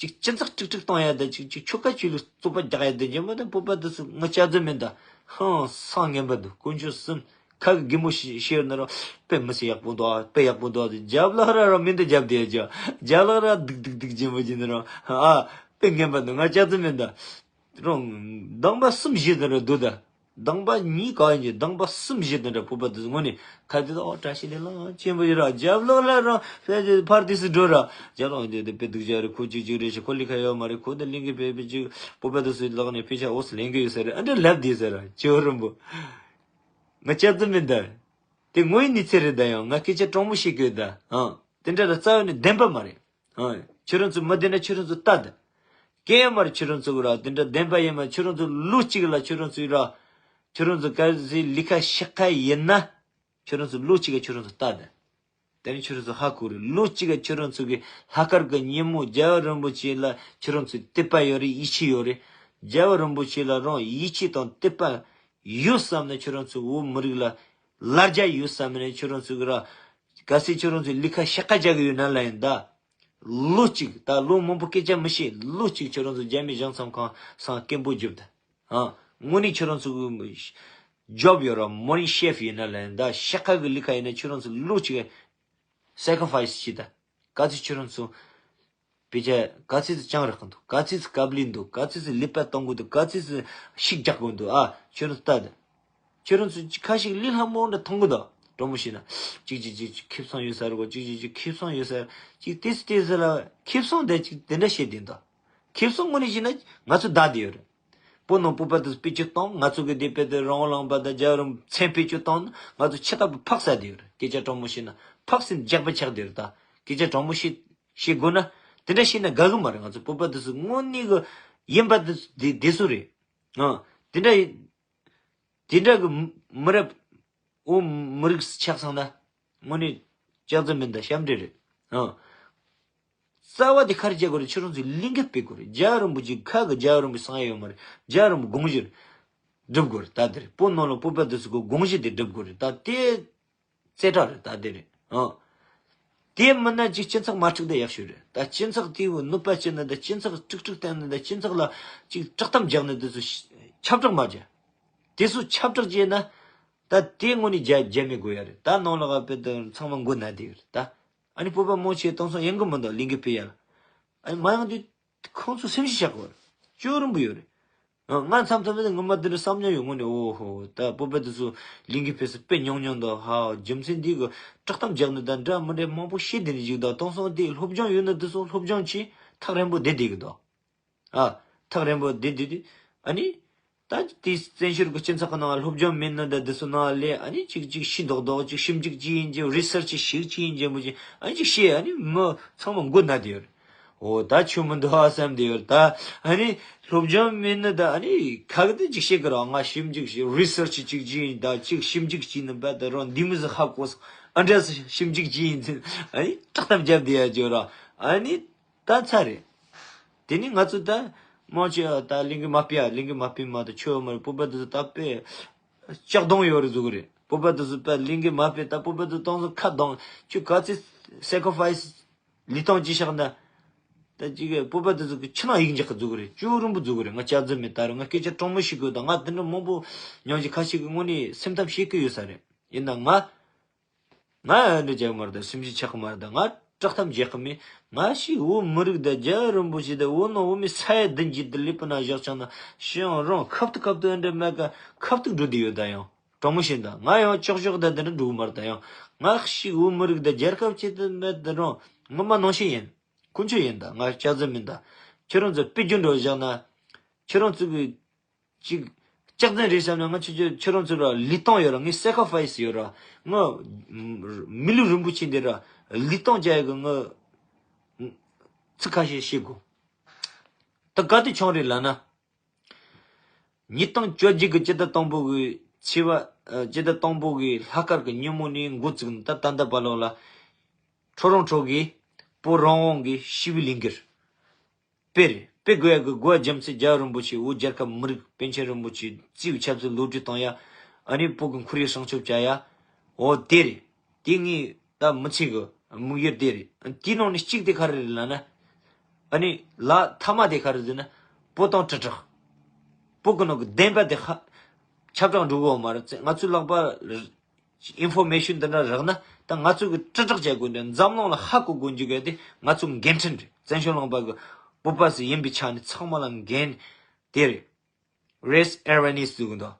ཅིག་སྦྱིན་བདག་ཀྲིག་ཀྲིག་གཏོང་ཡ་ད། ཅིག་ཅིག་ཆོལ་ཁ་ཆོས་ལུགས་རྩོད་པ་རྒྱག་ཡ་ད། ཉིན་མོ་ད་སྤོབས་པ་དེ་ཚོ་ང་སྐྱག་རྫུན་མིན་ད། ཧང་སང་ངན་པ་འདུག་དཀོན་མཆོག་གསུམ་ ཁ་གི་གི་མོ་ཤི་ཤེར་ན་རོ། དཔེ་མི་སྲིད་ཡག་པོ་འདུག་ཨ། དཔེ་ཡག་པོ་འདུག་ཨ། རྒྱབ་ལོགས་ར་རོ་མིན་དུ་རྒྱབ་དེ་རྒྱ། རྒྱབ་ལོགས་ར་སྡུག་སྡུག་སྡུག་ཅན་པོ་ཅིག་ན་རོ། ཨ། དཔེ་ངན་པ་འདུག་ང་ཅག་ཙི་མིན་ད། རོ། དང་པ་གསུམ་བཞི་ན་རོ་འདུག་ད། དང་པ་གཉིས་ག་ཡིན་གྱི་དང་པ་གསུམ་བཞི་དེ་འདྲ་བོད་པ་དེ་ཚོ་དངོས་གནས་ཁ་དེ་དག་བཀྲ་ཤིས་བདེ་ལེགས་ཆེན་པོ་ཡོད་ར། རྒྱབ་ལོགས་ལ་རང་ཕར་དུས་སུ་འགྲོ་ར། རྒྱབ་ལོགས་དེ་དེ་དཔེ་སྡུག་ཅག་རེད། ཁོ་གཅིག་གཅིག་རེད་ཤི། ཁོ་ལི་ཁ་ཡོད་མ་རེད། ཁོ་དེ་གླིང་གི་བོད་པའི་གཅིག་བོད་པ་དེ་ཚོའི་ལག་ནས་ཕི་ཆ་འོ་སི་ལེན་གི་ཡོད་ས་རེད། ཨ་འདྲ་ལབ་དེ་ས་ར་ཇོ་རིན་པོ། ང་ཅག་ཙི་མིན་ད། དེ་དངོས་ཡིན་ནི་ཚེ་རེད་ད། ཡང་ང་སྐད་ཆ་དྲང་མོ་བཤད་གི་ཡོད་ད། ཨང་། དེ་འདྲ་ལ་རྩ་བ་ནས་བདེན་པ་མ་རེད། ཨང་། ཁྱོད་རང་ཚོ་མི་བདེན་ན་ཁྱོད་རང་ཚོ་ལྟ་ད། སྐད་ཡ་མ་རེད། ཁྱོད་རང་ཚོ་གི་ར་དེ་འདྲ་བདེན་པ་ཡིན་མ། ཁྱོད་རང་ཚོ་ལོ་གཅིག་ལ་ཁྱོད་རང་ཚོའི་ར། ཁྱོད་རང་ཚོ་ག་ཚོད་ལི་ཁ་ཤི་ཁ་ཡིན་ན། ཁྱོད་རང་ཚོ་ལོ་གཅིག་ག་ཁྱོད་རང་ཚོ་ལྟ་ད། དེ་ནི་ཁྱོད་རང་ཚོ་ཧ་གོ་རེད། ལོ་གཅིག་ག་ཁྱོད་རང་ཚོ་གི་ལྷག་དཀར་གི་ཉིན་མོ་རྒྱལ་བ་རིན་པོ་ཆེ་ལ་ཁྱོད་རང་ཚོ་དད་པ་ཡོད་རེད། ཡིད་ཆེས་ཡོད་རེད། རྒྱལ་བ་རིན་པོ་ཆེ་ལ་རང་ཡིད་ཆེས་དང་དད་པ་ཡོད་བསམ་ནས་ཁྱོད་རང་ཚོ་བོད་མི་རིགས་ལ་ལ་རྒྱ་ཡོད་བསམ་ནས་ཁྱོད་རང་ཚོ་གི་ར། གལ་སྲིད་ཁྱོད་རང་ཚོ་ལི་ཁ་ཤི་ཁ་རྒྱག་གི་ཡོད་ན་ལ་ཡིན་ད། ལོ་གཅིག་ད་ལོ་མང་པོ་སྐད་ཆ་མི་བཤད། ལོ་གཅིག་ཁྱོད་རང་ཚོ་རྒྱ་མི་གཞུང་ཚབ་ཁང་སང་སྐད་འབོད་རྒྱོབ་ད། ཨ། དངོས་གནས་ཁྱོད་རང་ཚོ་གི་ཇོབ་ཡོད་ར། མོར་ནིང་ཤེཕ་ཡིན་ན་ལ་ཡིན་ད། ཤི་ཁ་གི་ལི་ཁ་ཡིན་ན་ཁྱོད་རང་ཚོ་ལོ་གཅིག་སེ་ཀ་རི་ཕ་ཡི་སི་བྱེད་ད། ག་ཚོད་ཁྱོད་རང་ཚོ་བེ་ཆ་ག་ཚོད་ཅང་རག་གི་འདུག་ག་ཚོད་དཀའ་ལས་འདུག་ག་ཚོད་ལི་པ་གཏོང་གི་འདུག་ག་ཚོད་ཤིག་རྒྱག་གི་འདུག་ཨ། ཁྱོད་རང་ཚོ་ལྟ་ད། ཁྱོད་རང་ཚོ་ཁ་ཞིག་ལི་ལྷ་མོ་འདྲ་མཐོང་གི་འདུག་དྲང་མོ་བཤད་ན། གཅིག་གཅིག་གཅིག་གཅིག་ཁེ་བཟང་ཡོད་ས་རེད་གོ། གཅིག་གཅིག་གཅིག་ཁེ་བཟང་ཡོད་ས་རེད། གཅིག་ཏེ་སི་ཏེ་སི་ལ་ཁེ་བཟང་དེ་གཅིག་དེ་འདྲ་བཤད་དེ་འདུག་ཁེ་བཟང་དངོས་གནས་བཤད་ན་ང་ཚོ་བདག་དེ་ཡོད་རེད། བོད་ནང་བོད་པ་དེ་ཚོ་བེད་སྤྱོད་བཏང་། ང་ཚོ་གི་དེ་བེད་དེ་རང་དབང་ལུང་པ་དང་རྒྱལ་བ་རིན་པོ་ཆེ་བེད་སྤྱོད་བཏང་ན་ང་ཚོ་ཆེ་ཐག་པ་ཕག་ས་དེ་ཡོད་རེད། སྐད་ཆ་དྲང་མོ་བཤད་ན་ཕག་སེ་རྒྱག་པ་ཆགས་དེ་ཡོད་རེད། ད་སྐད་ཆ་དྲང་མོ་བཤད་བཤད་དགོས་ན་དེ་འདྲ་བཤད་ན་དགའ་གི་མ་རེད། ང་ཚོ་བོད་པ་དེ་ཚོ་དངོས་གནས་གི་ཡིན་པ་དེ་ཚོ་དེ་དེ་ཚོ་རེད། ཨ། དེ་འདྲ་དེ་འདྲ་གི་མི་རབས་འོ་མི་རིགས་ཆགས་སོང་ན་དངོས་གནས་ལྕགས་རྩི་མིན་ད་ཤམ་འདྲེ་རེད། ཨ། རྩ་བ་དེ་ག་རེ་བྱེད་དགོས་རེད། ཁྱོད་རང་ཚོས་ལས་འགུལ་སྤེལ་དགོས་རེད། རྒྱལ་བ་རིན་པོ་ཆེ་ཁ་གི་རྒྱལ་བ་རིན་པོ་ཆེ་གསང་ཡ་ཡོད་མ་རེད། རྒྱལ་བ་རིན་པོ་ཆེ་དགོངས་གཞི་སྒྲུབ་དགོས་རེད། ད་དེ་རེད། བོད་ནང་ལ་བོད་པ་དེ་ཚོ་གི་དགོངས་གཞི་དེ་སྒྲུབ་དགོས་རེད། ད་དེ་རྩེ་གྲ་རེད། ད་དེ་རེད། ཨ། དེ་མིན་ན་ཅིག་སྤྱི་ཚོགས་མ་འཁྲུག་དེ་ཡག་ཤོས་རེད། ད་སྤྱི་ཚོགས་དེ་བོ་ནུབ་པ་བྱས་ན། ད་སྤྱི་ཚོགས་དཀྲུག་དཀྲུག་བཏང་ན། ད་སྤྱི་ཚོགས་ལ་ཅིག་དཀྲོག་གཏམ་རྒྱག་ན་དེ་ཚོ་ཁྱབ་བསྒྲགས་མ་བྱེད། དེ་ཚོ་ཁྱབ་བསྒྲགས་བྱས་ན་ད་དེ་དངོས་གནས་རྒྱ་རྒྱ་མི་དགོས་ཡ་རེད། ད་ནང་ལ་ག་དཔེ་དེ་ཚང་མ་མགོ་ན་དེ་ཡོད་རེད་ད། ཨ་ནི་བོད་པ་མང་ཆེ་དེང་སང་ཡོང་གི་མི་འདུག་ལས་འགུལ་སྤེལ་ཡ་ལ། ཨ་ནི་མ་ཡོང་དུས་ཁོང་ཚོ་སེམས་ཤུགས་ཆག་གི་ཡོད་རེད། ཅོ་རིན་པོ་ཡོད་རེད། ཨ། ང་མཚམས་མཚམས་དེ་ངོ་མ་དེ་འདྲ་བསམ་མྱོང་ཡོད། དངོས་གནས་འོ་ཧོ། ད་བོད་པ་དེ་ཚོ་ལས་འགུལ་སྤེལ་ས་དཔེ་ཉུང་ཉུང་འདུག་ཧ། རྒྱུ་མཚན་འདི་གི་དཀྲོག་གཏམ་རྒྱག་ནི་དང་འདྲ་མི་འདྲ་མང་པོ་བཤད་དེ་ནི་ཞིག་འདུག་དེང་སང་དེ་སློབ་སྦྱོང་ཡོད་ནི་དེ་ཚོ་སློབ་སྦྱོང་བྱས་ཐག་རིང་པོ་བསྡད་བསྡད་གི་འདུག་ཨ། ཐག་རིང་པོ་བསྡད་བསྡད་དུས་ཨ་ནི། ད་དེ་བཙན་བྱོལ་གྱི་སྤྱི་ཚོགས་ཀྱི་ནང་སློབ་སྦྱོང་མེད་ནི་འདྲ་དེ་ཚོ་ནང་ལས་ཨ་ནི་ཅིག་ཅིག་ཤི་མདོག་མདོག་ཅིག་ཞིབ་འཇུག་ཅིག་ཡིན་གྱི་རི་སར་ཆི་ཞིག་ཅིག་ཡིན་གྱི་མོ་ཅིག་ཨ་ནི་ཅིག་བཤད། ཨ་ནི་མི་ཚང་མ་མགོ་ན་དེ་ཡོད་རེད། འོ་ད་ཆོ་མི་འདུག་ཨ་བསམ་དེ་ཡོད་རེད། ད་ཨ་ནི་སློབ་སྦྱོང་མེད་ནི་ད་ཨ་ནི་ཁ་གི་དེ་ཅིག་བཤད་གི་རོགས། ང་ཞིབ་འཇུག་ཅིག་རི་སར་ཆི་ཅིག་ཅིག་ཡིན། ད་ཅིག་ཞིབ་འཇུག་ཅིག་ནི་བ་ད་རང་འདི་མི་ཟིག་ཧ་གོ་སོང་། ཨ་འདྲ་ཞིབ་འཇུག་ཅིག་ཡིན་ཚེ་ཨ་ནི་དཀྲོག་གཏམ་རྒྱབ་བསྡད་ཡ་ཅིག་ཡོད་ར། ཨ་ནི། ད་ཚར་རེད། དེ་ནི་ང་ཚོ་ད་མང་ཆེ་བ་ད་ལས་འགུལ་མ་སྤེལ་ཡ། ལས་འགུལ་མ་སྤེལ་མ་གཏོགས་ཆོ་མ་རེད། བོད་པ་དེ་ཚོ་ད་དཔེ་ལྕགས་གདོང་ཡོད་རེད་ཟེར་གི་རེད། བོད་པ་དེ་ཚོ་དཔེ་ལས་འགུལ་མ་སྤེལ། ད་བོད་པ་དེ་ཚོ་དེང་སང་ཁ་གདོང་། ཁྱོད་ག་ཚོད་སེ་ཀ་རི་ཕ་ཡི་སི་ལུས་ཐང་ཅིག་བཞག་ན། ད་ཅིག་བོད་པ་དེ་ཚོ་གི་ཕྱི་ནང་ཡིག་འཇག་གི་ཟེར་གི་རེད། ཅོ་རིན་པོ་ཟེར་གི་རེད། ང་ལྕགས་རྫི་མེད། ད་རུང་ང་སྐད་ཆ་དྲང་མོ་ཞིག་གི་ད་ང་དེ་འདྲ་མང་པོ་མྱོང་རྒྱུ་ཁ་ཤས་ཀྱི་དངོས་གནས་སེམས་གཏམ་བཤད་གི་ཡོད་ས་རེད། ཡིན་ན་ང་། ང་ཨ་འདྲ་རྒྱག་མ་རེད་ད། སེམས་ཤུགས་ཆག་གི་མ་རེད་ད། ང་དཀྲོག་གཏམ་རྒྱག་གི་མེད། ང་ཞིག་བོད་མི་རིགས་དང་རྒྱལ་བ་རིན་པོ་ཆེ་དང་བོད་ནང་བོད་མི་ས་ཡ་བདུན་གྱི་དེ་ལུས་པོ་ན་བཞག་ཆགས་ན་ཤི་ཡང་རང་ཁ་ཐུག་ཁ་ཐུག་ཨ་འདྲ་མེད་ཀ་ཁ་ཐུག་འགྲོ་བསྡད་ཡོད་ད། ཡང་དྲང་མོ་བཤད་ད། ང་ཡང་ཅོག་ཅོག་ད་དེ་འདྲ་འགྲོ་གི་མ་རེད་ད། ཡང་ང་ཞིག་བོད་མི་རིགས་དང་རྒྱལ་ཁབ་ཆེད་དུ་མེད་ད། རང་ངོ་མ་ནང་བཞིན་ཡིན། དཀོན་མཆོག་ཡིན་ད། ང་ལྕགས་རྫི་མིན་ད། ཁྱོད་རང་ཚོ་དཔེ་རྒྱུན་འགྲོ་བཞག་ན། ཁྱོད་རང་ཚོ་གི་ཅིག་ལྕགས་རྫི་རེད་བསམ་ན། ང་ཁྱོད་ཁྱོད་ཁྱོད་རང་ཚོ་ར་ལུས་ཐང་ཡོད་ར། ངའི་སེ་ཀ་རི་ཕ་ཡི་སི་ཡོད་ར། ང་མི་ལུས་རིན་པོ་ཆེ་འདི་ར་ལུས་ཐང་བྱ་ཡ་གི་ང་ཚིག་ཁ་ཤས་བཤད་དགོས། ད་ག་དུས་བྱུང་རེད་ལབ་ན། ཉིས་སྟོང་བཅོ་བརྒྱད་ཀྱི་སྤྱི་ཟླ་དང་པོ་གི་ཚེས་པ། ཨ། སྤྱི་ཟླ་དང་པོ་གི་ལྷག་དཀར་གྱི་ཉིན་མོ་ནས་འགོ་བཙུགས་ནས་ད་ད་ལྟ་བར་ལོག་ལ། ཁྲོ་རོང་ཁྲོ་གིས་བོད་རང་དབང་གི་ཞི་བའི་ལས་འགུལ་སྤེལ་རེད། སྤེལ་དགོས་ཡ་གི་དགོས་པ་རྒྱུ་མཚན་རྒྱལ་བ་རིན་པོ་ཆེ་བོད་རྒྱལ་ཁབ་མི་རིགས་པཎ་ཆེན་རིན་པོ་ཆེ་བརྩིས་པའི་ཆབ་སྲིད་ལོ་རྒྱུས་བཏང་ཡ། ཨ་ནི་བོད་ཀྱི་ཁོར་ཡུག་སྲུང་སྐྱོབ་བྱ་ཡ། འོ་དེ་རེད། དེ་ངས་ད་མི་ཚེ་གི་དམིགས་ཡུལ་དེ་རེད། དེའི་ནང་ནས་གཅིག་དེ་ག་རེ་རེད་ལབ་ན། ཨ་ནི་ལ་མཐའ་མ་དེ་ག་རེ་ཟེར་ན། བོད་དོན་དྲིལ་བསྒྲགས། བོད་ཀྱི་ནང་གི་བདེན་པ་དེ་ཧ་ཁྱབ་བསྒྲགས་འགྲོ་གི་ཡོད་མ་རེད། ང་ཚོའི་ལག་པ་ ཨིན་ཕོར་མེ་ཤོན་འདི་འདྲ་རག་ན་ད་ང་ཚོ་གི་དྲིལ་བསྒྲགས་བྱ་དགོས་འདྲ། འཛམ་གླིང་ལ་ཧ་གོ་དགོས་འཇུག་གི་དེ་ང་ཚོ་འགན་འཁྲི་འདྲ། བཙན་བྱོལ་ལུང་པ་གི་བོད་པ་ཟིག་ཡིན་པའི་ཆ་ནས་ཚང་མ་ལ་འགན་དེ་རེད། Raise awareness ཟེར་གི་འདུག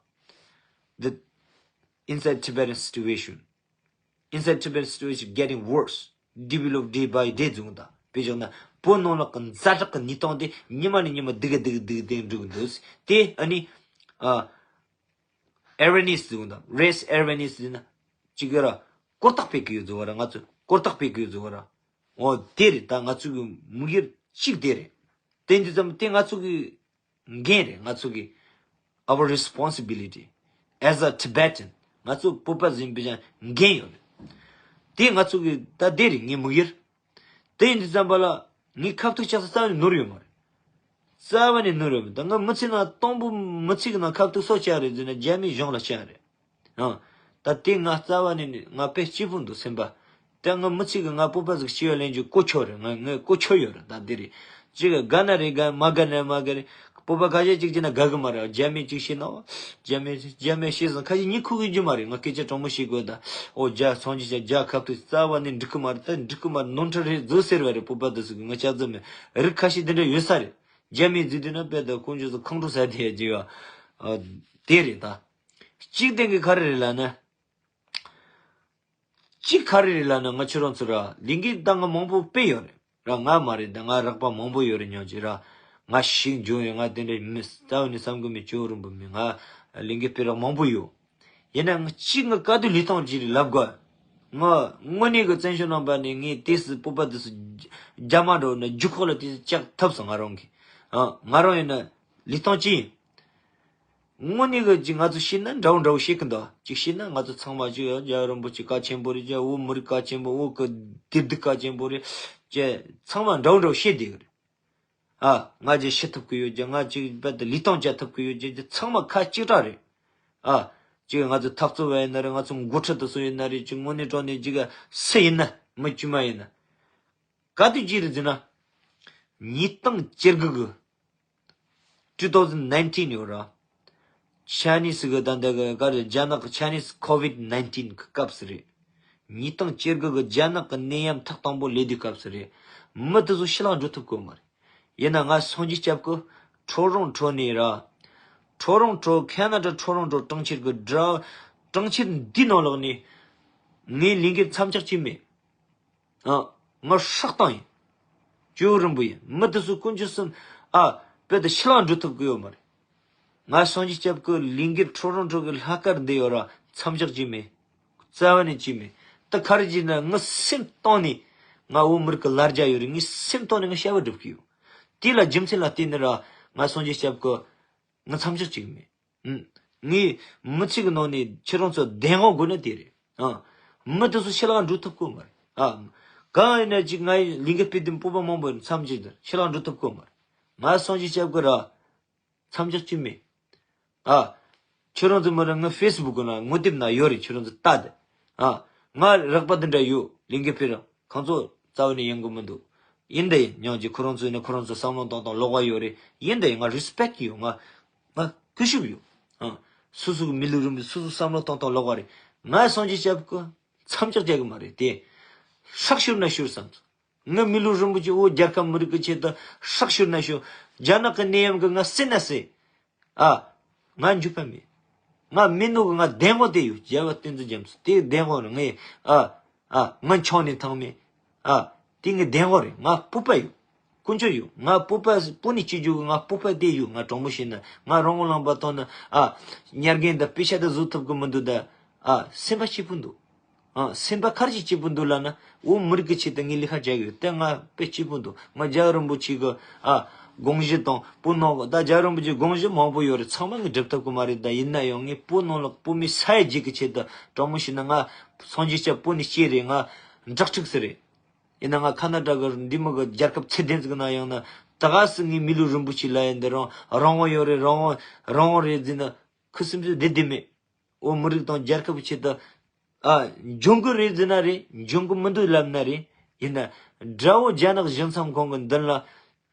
The inside Tibetan situation. Inside Tibetan situation getting worse. Develop day by day ཟེར་གི་འདུག་དཔེ་བཞག་ན་བོད་ནང་ལོགས་ཀྱི་ཛ་དྲག་གི་གནས་སྟངས་དེ་ཉི་མ་ནས་ཉི་མ་སྡུག་གི་སྡུག་གི་སྡུག་གི་འགྲོ་གི་འདུག་དེ་ཨ་ནི་ཨ། awareness ཟེར་གི་འདུག Raise awareness ཟེར་ན་ཅིག་གི་ར་གོ་རྟོགས་སྤེལ་གི་ཡོད་ཟེར་བ་ར། ང་ཚོ་གོ་རྟོགས་སྤེལ་གི་ཡོད་ཟེར་བ་ར། འོ་དེ་རེད། ད་ང་ཚོ་གི་དམིགས་ཡུལ་གཅིག་དེ་རེད། དེ་འདི་ཙམ་དེ་ང་ཚོ་གི་འགན་རེད། ང་ཚོ་གི our responsibility as a Tibetan. ང་ཚོ་བོད་པ་ཟིན་པའི་ཀྱང་འགན་ཡོད་རེད། དེ་ང་ཚོ་གི་ད་དེ་རེད་ངའི་དམིགས་ཡུལ། དེ་ཡིན་དུས་ཙམ་པ་ལ་ངའི་ཁ་ཐུག་ཆགས་ས་རྩ་བ་ནས་ནོར་ཡོད་མ་རེད། རྩ་བ་ནས་ནོར་ཡོད་མ་རེད། ད་ང་མི་ཚེ་ནང་དང་པོ་མི་ཚེ་གི་ནང་ཁ་ཐུག་སོ་ཆགས་རེད་ཟེར་ན་རྒྱ་མིའི་གཞུང་ལ་ཆགས་རེད། ཨང་། ད་དེ་ང་རྩ་བ་ནས་ནི་ང་དཔེ་སྐྱིད་པོ་འདུག་སེམས་པ། ད་ང་མི་ཚེ་གི་ང་བོད་པ་ཟིག་སྐྱེ་བ་ལེན་རྒྱུ་གོ་ཆོད་རེད། ང་ངས་གོ་ཆོད་ཡོད་རེད། ད་འདི་རེད། ཅིག་དགའ་ན་རེད། དགའ་མ་དགའ་ན་མ་དགའ་རེད། བོད་པ་ཁ་ཤས་ཅིག་བྱས་ན་དགའ་གི་མ་རེད། རྒྱ་མི་ཅིག་བྱས་ན་རྒྱ་མི་རྒྱ་མི་བྱས་ཙང་ཁ་ཤས་ཉིད་ཁུག་གི་རྒྱུ་མ་རེད། ང་སྐད་ཆ་དྲང་མོ་བཤད་དགོས་ད། ཨོ་རྒྱ་སངས་རྒྱས་ཀྱང་རྒྱ་ཁབ་ཏུ་རྩ་བ་ནས་འགྲིག་གི་མ་རེད། ད་འགྲིག་གི་མ་རེད། ནོར་འཁྲུལ་རེད་ཟེར་ཟེར་བ་རེད། བོད་པ་དེ་ཚོ་གི་ང་ལྕགས་རྩི་མེད། རིགས་ཁ་ཤས་དེ་འདྲ་ཡོད་ས་རེད། རྒྱ་མི་ཟེར་དུས་ན་དཔེ་ད་ཁོང་ཚོ་ཁོང་ཁྲོ་ཟ་དེ་ཡ་ཅིག་ཡོད། ཨ། དེ་རེད་ད། གཅིག་བདེན་གི་ག་རེ་རེད་ལབ་ན། གཅིག་ག་རེ་རེད་ལབ་ན། ང་ཁྱོད་རང་ཚོ་ར་ལས་འགུལ་ད་ང་མང་པོ་སྤེལ་ཡོད་རེད། ར་ང་མ་རེད། ད་ང་རོགས་པ་མང་པོ་ཡོད་རེད། ཉོན་ཅིག་ར་ང་ཞིག་འཇོན་ཡོད། ང་དེ་འདྲ་མི་རྩ་བ་ནས་བསམ་གི་མེད། ཅོ་རིན་པོ་མི་ང་ལས་འགུལ་སྤེལ་རོགས་མང་པོ་ཡོད། ཡིན་ན་ང་གཅིག་ང་ག་དུས་ལུས་ཐང་ཅིག་རེད་ལབ་དགོས། ང་དངོས་གནས་གི་བཙན་བྱོལ་ནང་པ་ནས་ངས་དེ་སི་བོད་པ་དེ་སི་རྒྱ་མ་འགྲོ་ན་རྒྱུག་ཁོག་ལ་དེ་བཅག་ཐབས་སོང་ང་རང་གི། ཨ། ང་རང་ཡིན་ན་ལུས་ཐང་ཅི་ཡིན། དངོས་གནས་གི་ཅིག་ང་ཚོ་ཤེས་ན་འདྲ་བོ་འདྲ་བོ་ཤེས་གི་འདུག་ཅིག་ཤེས་ན་ང་ཚོ་ཚང་མ་ཅིག་ཡ་རྒྱལ་བ་རིན་པོ་ཆེ་གལ་ཆེན་པོ་རེད། ཅིག་བོད་མི་རིགས་གལ་ཆེན་པོ། བོད་གི་བདེ་སྡུག་གལ་ཆེན་པོ་རེད། ཅེས་ཚང་མ་འདྲ་བོ་འདྲ་བོ་ཤེས་བསྡད་གི་རེད། ཨ། ང་ཅིག་ཤི་ཐུབ་གི་ཡོད་ཅིག་ང་ཅིག་རྦད་དེ་ལུས་ཐང་བཅའ་ཐུབ་གི་ཡོད་ཅིག་ཅིག་ཚང་མ་ཁ་གཅིག་གྲགས་རེད། ཨ། ཅིག་ང་ཚོ་འཐབ་རྩོད་པ་ཡིན་ན་རེད། ང་ཚོ་འགོ་ཁྲིད་དེ་ཚོ་ཡིན་ན་རེད། ཅིག་དངོས་གནས་དྲང་གནས་ཅིག་སུ་ཡིན་ན་མི་དཀྱུས་མ་ཡིན་ན། ག་དུས་ཅི་རེད་ཟེར་ན། ཉིས་སྟོང་བཅོ་དགུ་གི two thousand nineteen ཡོད་ར། Chinese གི་ད་ལྟ་གི་ག་རེ་རྒྱ་ནག་གི་Chinese COVID nineteen གི་སྐབས་སུ་རེད། ཉིས་སྟོང་བཅོ་དགུ་གི་རྒྱ་ནག་གི་ནད་ཡམས་ཐེངས་དང་པོ་སླེབས་དུས་སྐབས་སུ་རེད། མི་དེ་ཚོ་ཕྱི་ལོགས་འགྲོ་ཐུབ་གི་མ་རེད། ཡིན་ན་ང་སངས་རྒྱས་སྐྱབས་ཀྱིས་ཁྲོ་རོང་ཁྲོ་ནས་ར། ཁྲོ་རོང་ཁྲོ་ཁེ་ན་ཌ་ཁྲོ་རོང་ཁྲོ་གྲོང་ཁྱེར་གི་འདྲ། གྲོང་ཁྱེར་འདི་ནང་ལོགས་ནས་ངའི་ལས་འགུལ་མཚམས་འཇོག་བྱས་མེད། ཨ། ང་སྲོག་བཏང་ཡིན། ཇོ་བོ་རིན་པོ་ཡིན། མི་དེ་ཚོ་དཀོན་མཆོག་གསུམ། ཨ། དཔེ་དེ་ཕྱི་ལོགས་འགྲོ་ཐུབ་གི་ཡོད་མ་རེད། ང་སངས་རྒྱས་སྐྱབས་ཀྱི་ལས་འགུལ་ཁྲོ་རོང་ཁྲོ་གི་ལྷག་དཀར་འདི་ཡོད་ར་མཚམས་འཇོག་བྱས་མེད། རྩ་བ་ནས་བྱས་མེད། ད་ག་རེ་བྱས་ན་ངའི་སེམས་གཏིང་ནས་ང་བོད་མི་རིགས་ཀྱི་ལ་རྒྱ་ཡོད་རེད། ངའི་སེམས་གཏིང་ནས་ང་བྱ་བ་སྒྲུབ་ཀྱི་ཡོད། དེ་ལ་རྒྱུ་མཚན་ལ་བརྟེན་ནས་ར་ང་སངས་རྒྱས་སྐྱབས་ཀྱི་ང་མཚམས་འཇོག་བྱེད་ཀྱི་མེད། ཨུམ། ངའི་མི་ཚེ་གི་ནང་ནས་ཁྱེད་རང་ཚོ་བདེན་དཔང་དགོས་ན་དེ་རེད། ཨ། མི་དེ་ཚོ་ཕྱི་ལོགས་འགྲོ་ཐུབ་ཀྱི་མ་རེད། ཨ། གང་ཡིན་ན་ཅིག་ང་ཡི་ལས་འགུལ་སྤེལ་དུས་བོད་པ་མང་པོ་མཚམས་འཇོག་དང་ཕྱི་ལོགས་འགྲོ་ཐུབ་ཀྱི་མ་རེད། ང་སངས་རྒྱས་སྐྱབས་ཀྱི་ར་མཚམས་འཇོག་བྱས་མེད། ཨ། ཁྱེད་རང་ཚོ་མ་རེད། ང་ཕེ་སི་བུག་ནང་ངོ་དེབ་ནང་ཡོད་རེད། ཁྱེད་རང་ཚོ་ལྟ་དེ། ཨ། ང་རོགས་པ་འདི་འདྲ་ཡོད། ལས་འགུལ་སྤེལ་ར་ཁོང་ཚོ་རྩ་བ་ནས་ཡོང་གི་མི་འདུག་ཡིན་དེ་ཡིན་ཉོན་ཅིག་ཁོ་རང་ཚོ་ཡིན་ན་ཁོ་རང་ཚོ་བསམ་བློ་གཏོང་སྟངས་ལོགས་ཀ་ཡོད་རེད། ཡིན་དེ་ཡིན་ང་རེ་སི་པེག་ཡོད། ང་ང་གུས་ཞབས་ཡོད། ཨ། སོ་སོ་གི་མི་ལུས་རིན་པོ་ཆེ་སོ་སོ་བསམ་བློ་གཏོང་སྟངས་ལོགས་ཀ་རེད། ང་སངས་རྒྱས་སྐྱབས་ཀྱི་མཚམས་འཇོག་རྒྱག་གི་མ་རེད་དེ། སྲོག་ཤོར་ན་ཤོར་བསམ་སོང་། ངའི་མི་ལུས་རིན་པོ་ཆེ་བོད་རྒྱལ་ཁབ་མི་རིགས་ཀྱི་ཆེད་དུ་སྲོག་ཤོར་ན་ཤོར། རྒྱ་ནག་གི་ནད་ཡམས་ཀྱིས་ང་བསད་ན་བསད། ཨ། ང་འགྱོད་པ་མེད། ང་མི་ནོར་གི་ང་བདེན་དཔང་དེ་ཡོད། རྒྱལ་བ་བསྟན་འཛིན་རྒྱ་མཚོ་དེ་བདེན་དཔང་རེད། ངས་ཨ། ཨ། ང་འཕྱོག་ནས་ཐང་མེད། ཨ། དེ་ངའི་བདེན་དཔང་རེད། ང་སྤོབས་པ་ཡོད། ཀུན་སྤྱོད་ཡོད། ང་སྤོབས་པ་སྤོ་ནས་སྐྱེ་རྒྱུ་གི་ང་སྤོབས་པ་དེ་ཡོད། ང་དྲང་མོ་བཤད་ན་ང་རང་ངོ་ལངས་པ་མཐོང་ན། ཨ། ཉར་རྒན་དང་དཔེ་ཆ་དེ་བཟོ་ཐུབ་གི་མི་འདུག་ད། ཨ། སེམས་པ་སྐྱིད་པོ་འདུག་ཨ། སེམས་པ་ག་རེ་ཅིག་སྐྱིད་པོ་འདུག་ལབ་ན། བོད་མི་རིགས་ཀྱི་ཆེད་དུ་ངས་ལས་ཀ་བྱ་གི་ཡོད། དེ་ང་དཔེ་སྐྱིད་པོ་འདུག་ང་རྒྱལ་བ་རིན་པོ་ཆེ་གི། ཨ། དགོངས་གཞི་དང་བོད་ནང་གི་ད་རྒྱལ་བ་རིན་པོ་ཆེའི་དགོངས་གཞི་མང་པོ་ཡོད་རེད། ཚང་མ་ངས་སྒྲུབ་ཐུབ་གི་མ་རེད། ད་ཡིན་ན་ཡང་ངས་བོད་ནང་ལ་བོད་མི་ས་ཡ་གཅིག་གི་ཆེད་དུ་དྲང་མོ་བཤད་ན་ང་སངས་རྒྱས་སྐྱབས་བོད་ནས་སྐྱེས་རེད། ང་འབྲེལ་གཏུག་ཟེར་རེད། ཡིན་ན་ང་ཁ་ན་ཌ་གི་འདི་མོ་གི་རྒྱལ་ཁབ་ཚད་ལྡན་ཟིག་ན་ཡང་ན་ད་ག་སེ་ངའི་མི་ལུས་རིན་པོ་ཆེ་ལབ་ཡ་འདི་རང་རང་དབང་ཡོད་རེད། རང་དབང་རང་དབང་རེད་ཟེར་ན་ཁུ་སིམ་སིམ་བསྡད་བསྡད་མེད། བོད་མི་རིགས་དང་རྒྱལ་ཁབ་ཆེད་དུ། ཨ། འཇོན་གི་རེད་ཟེར་ན་རེད། འཇོན་གི་མི་འདུག་ལབ་ན་རེད། ཡིན་ན་དགྲ་བོ་རྒྱ་ནག་གཞུང་ཚབ་ཁང་གི་མདུན་ལ།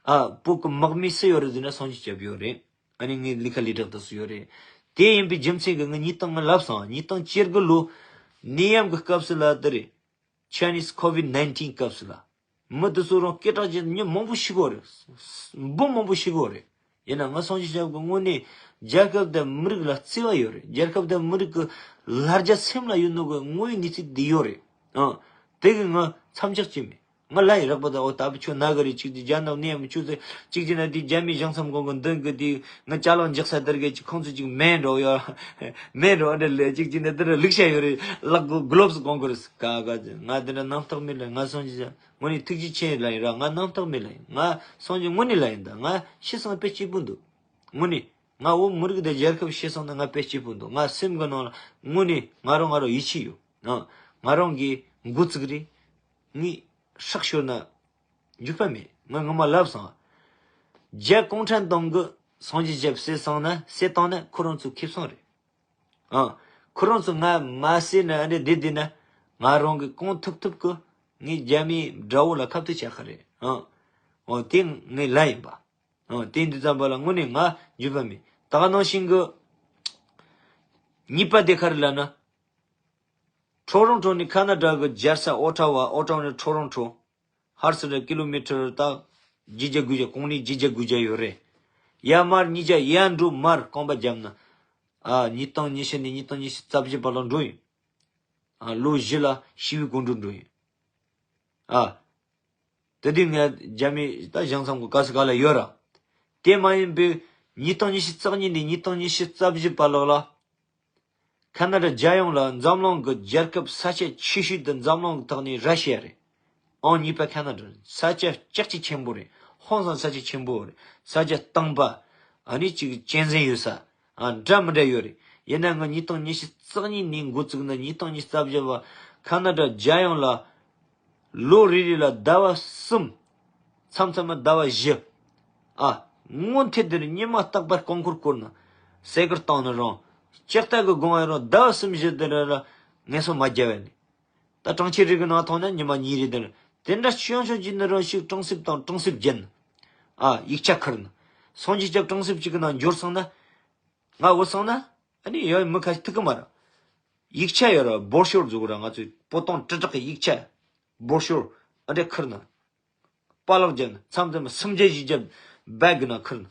ཨ། བོད་གི་དམག་མི་སུ་ཡོད་རེད་ཟེར་ན་སངས་རྒྱས་སྐྱབས་ཡོད་རེད། ཨ་ནི་ངའི་ལས་ཀ་ལས་གྲྭ་དེ་སུ་ཡོད་རེད། དེ་ཡིན་པའི་རྒྱུ་མཚན་གི་ངས་ཉིས་སྟོང་ང་ལབ་སོང་། ཉིས་སྟོང་བཅོ་དགུ་ལོ། ནད་ཡམས་ཀྱི་སྐབས་སུ་ལ་དེ་རེད། Chinese COVID nineteen སྐབས་སུ་ལ། མི་དེ་ཚོ་རང་སྐད་གྲགས་ཅན་མི་མང་པོ་ཤི་གོ་རེད། འབུམ་མང་པོ་ཤི་གོ་རེད། ཡིན་ན་ང་སངས་རྒྱས་ཞབས་ཀྱི་དངོས་གནས་རྒྱལ་ཁབ་དང་མི་རིགས་ལ་བརྩེ་བ་ཡོད་རེད། རྒྱལ་ཁབ་དང་མི་རིགས་ཀྱི་ལ་རྒྱ་སེམས་ལ་ཡོད་ནོ་གི་དངོས་ཡོད་གནས་ཚུལ་འདི་ཡོད་རེད། ཨང་། དེ་གི་ང་མཚམས་འཇོག་ཅིག་མེད། ང་ལ་ཡི་རག་པ་དང་འོ་ད་བུ་ཁྱོད་ན་གི་རེད། གཅིག་གི་རྒྱ་ནག་ནས་མི་ཆུ་ཚོད་གཅིག་གི་ན་དེ་རྒྱ་མི་ཞང་ཚམ་གོང་གི་མདུན་གི་དེ་ང་ཅ་ལག་འཇག་ས་དར་གི་གཅིག་ཁོང་ཚོ་གཅིག་མེན་འགྲོ་ཡོད། མེན་འགྲོ་འདྲ་ལས་གཅིག་གི་ན་དེ་ར་ལུག་ཤ་ཡོད་རེད། ལག་གི་གློབ་སི་གོང་གི་རེད། ཀ་ཀ་ང་དེ་འདྲ་རྣམ་རྟོག་མེད་ལ། ང་སངས་རྒྱས་དངོས་གནས་ཐུགས་རྗེ་ཆེ་ལ་ཡིན་ར། ང་རྣམ་རྟོག་མེད་ལ་ཡིན། ང་སངས་རྒྱས་དངོས་གནས་ལ་ཡིན། ད་ང་ཤི་སོང་དཔེ་སྐྱིད་པོ་འདུག། དངོས་གནས་ང་བོད་མི་རིགས་དེ་རྒྱལ་ཁབ་ཤི་སོང་ན་ང་དཔེ་སྐྱིད་པོ་འདུག། ང་སེམས་གི་ནང་ལ་དངོས་གནས་ང་རང་ང་རང་ཡིད་ཆེས་ཡོད། ཨ། ང་རང་གི་འགོ་བཙུགས་རེད། ངས་ཧྲག་ཤོར་ན་འགྱོད་པ་མེད། ང་ངོ་མ་ལབ་སོང་། རྒྱ་གུང་ཁྲན་ཏང་གི་སངས་རྒྱས་རྒྱབ་བསད་སོང་ན་བསད་བཏང་ན་ཁོ་རང་ཚོ་ཁེ་བཟང་རེད། ཨ། ཁོ་རང་ཚོ་ང་མ་བསད་ན་ཨ་འདྲ་བསྡད་བསྡད་ན་ང་རང་གི་གང་ཐུབ་ཐུབ་གི་ངས་རྒྱ་མིའི་དགྲ་བོ་ལ་ཁ་གཏད་བྱ་ཁ་རེད། ཨ། འོ་དེ་ངའི་ལས་ཡིན་པ། ཨ། དེ་འདི་ཙམ་པ་ལ་དངོས་གནས་ང་འགྱོད་པ་མེད། ད་ག་ནང་བཞིན་གི་གཉིས་པ་དེ་ག་རེ་ལབ་ན། ཊོ་རོན་ཊོ་ནས་ཁ་ན་ཌ་གི་རྒྱལ་ས་ཨོ་ཊ་ཝ། ཨོ་ཊ་ཝ་ནས་ཊོ་རོན་ཊོ། ཧར་སི་ར་ཀི་ལོ་མི་ཊར་ད་བརྒྱད་བརྒྱ་དགུ་བརྒྱ། གོང་ནས་བརྒྱད་བརྒྱ་དགུ་བརྒྱ་ཡོད་རེད། ཡར་མར་གཉིས་བརྒྱ། ཡར་འགྲོ་མར་རྐང་པ་བརྒྱབ་ན། ཨ། ཉིས་སྟོང་ཉི་ཤུ་ནས་ཉིས་སྟོང་ཉི་ཤུ་རྩ་བཞི་བར་ལ་འགྲོ་ཡིན། ཨ། ལོ་བཞི་ལ་ཞི་བའི་སྒོ་འགྲོ་འགྲོ་ཡིན། ཨ། དེ་དུས་ངས་རྒྱ་མི་ད་ཞང་ཚང་གི་ག་ས་ག་ལ་ཡོད་ར། དེ་མ་ཡིན་པའི་ཉིས་སྟོང་ཉི་ཤུ་རྩ་གཉིས་ནས་ཉིས་སྟོང་ཉི་ཤུ་རྩ་བཞི་བར་ལོགས་ལ། ཁ་ན་ཌ་རྒྱལ་ཡོངས་ལ་འཛམ་གླིང་གི་རྒྱལ་ཁབ་ས་ཆ་ཆེ་ཤོས་དེ་འཛམ་གླིང་གི་ཐོག་ནས་ར་ཤི་ཡ་རེད། ཨང་གཉིས་པ་ཁ་ན་ཌ་རེད། ས་ཆ་ལྕགས་ཀྱི་ཆེན་པོ་རེད། ཧང་སང་ས་ཆ་ཆེན་པོ་རེད། ས་ཆ་སྟོང་པ། ཨ་ནི་གཅིག་གཅན་གཟན་ཡོད་ས། ཨ། འདྲ་མི་འདྲ་ཡོད་རེད། ཡིན་ན་ང་ཉིས་སྟོང་ཉི་ཤུ་རྩ་གཉིས་ནས་འགོ་བཙུགས་ན་ཉིས་སྟོང་ཉི་ཤུ་རྩ་བཞི་བར་ཁ་ན་ཌ་རྒྱལ་ཡོངས་ལ་ལོ་རེ་རེ་ལ་ཟླ་བ་གསུམ། མཚམས་མཚམས་ཟླ་བ་བཞི། ཨ། སྔོན་ཐད་དེར་ཉི་མ་རྟག་པར་རྐང་འཁོར་བསྐོར་ན། སའི་ཀལ་བཏང་ན་རང་། ལྕགས་རྟ་གི་སྒོ་ང་རང་ཟླ་བ་གསུམ་བཞི་དེ་ར་ལ་ངལ་གསོ་མ་བརྒྱབ་པ་ནི། ད་གྲོང་ཁྱེར་རེ་གི་ནང་ཐོན་ན་ཉི་མ་གཉིས་རེ་དེ་ར། དེ་འདྲ་བྱུང་བྱུང་གྱི་ནི་རང་ཞིག་གྲོང་གསེབ་དང་གྲོང་གསེབ་བརྒྱན། ཨ། ཡིག་ཆ་ཁུར་ན། སངས་རྒྱས་སྐྱབས་གྲོང་གསེབ་ཅིག་གི་ནང་འབྱོར་སོང་ན། ང་འོ་སོང་ན། ཨ་ནི་ཡོད་མི་ཁ་ཤས་ཐུག་གི་མ་རེད། ཡིག་ཆ་ཡོད་ར། བོར་ཤོར་འཛུགས་ར། ང་ཚོའི་པོ་ཏོང་ཀྲི་ཀྲག་གི་ཡིག་ཆ། བོར་ཤོར་ཨ་འདྲ་ཁུར་ན། པ་ལག་བརྒྱབ་ན་མཚམས་མཚམས་སུམ་བརྒྱ་བཞི་བརྒྱ་བེག་གི་ནང་ཁུར་ན།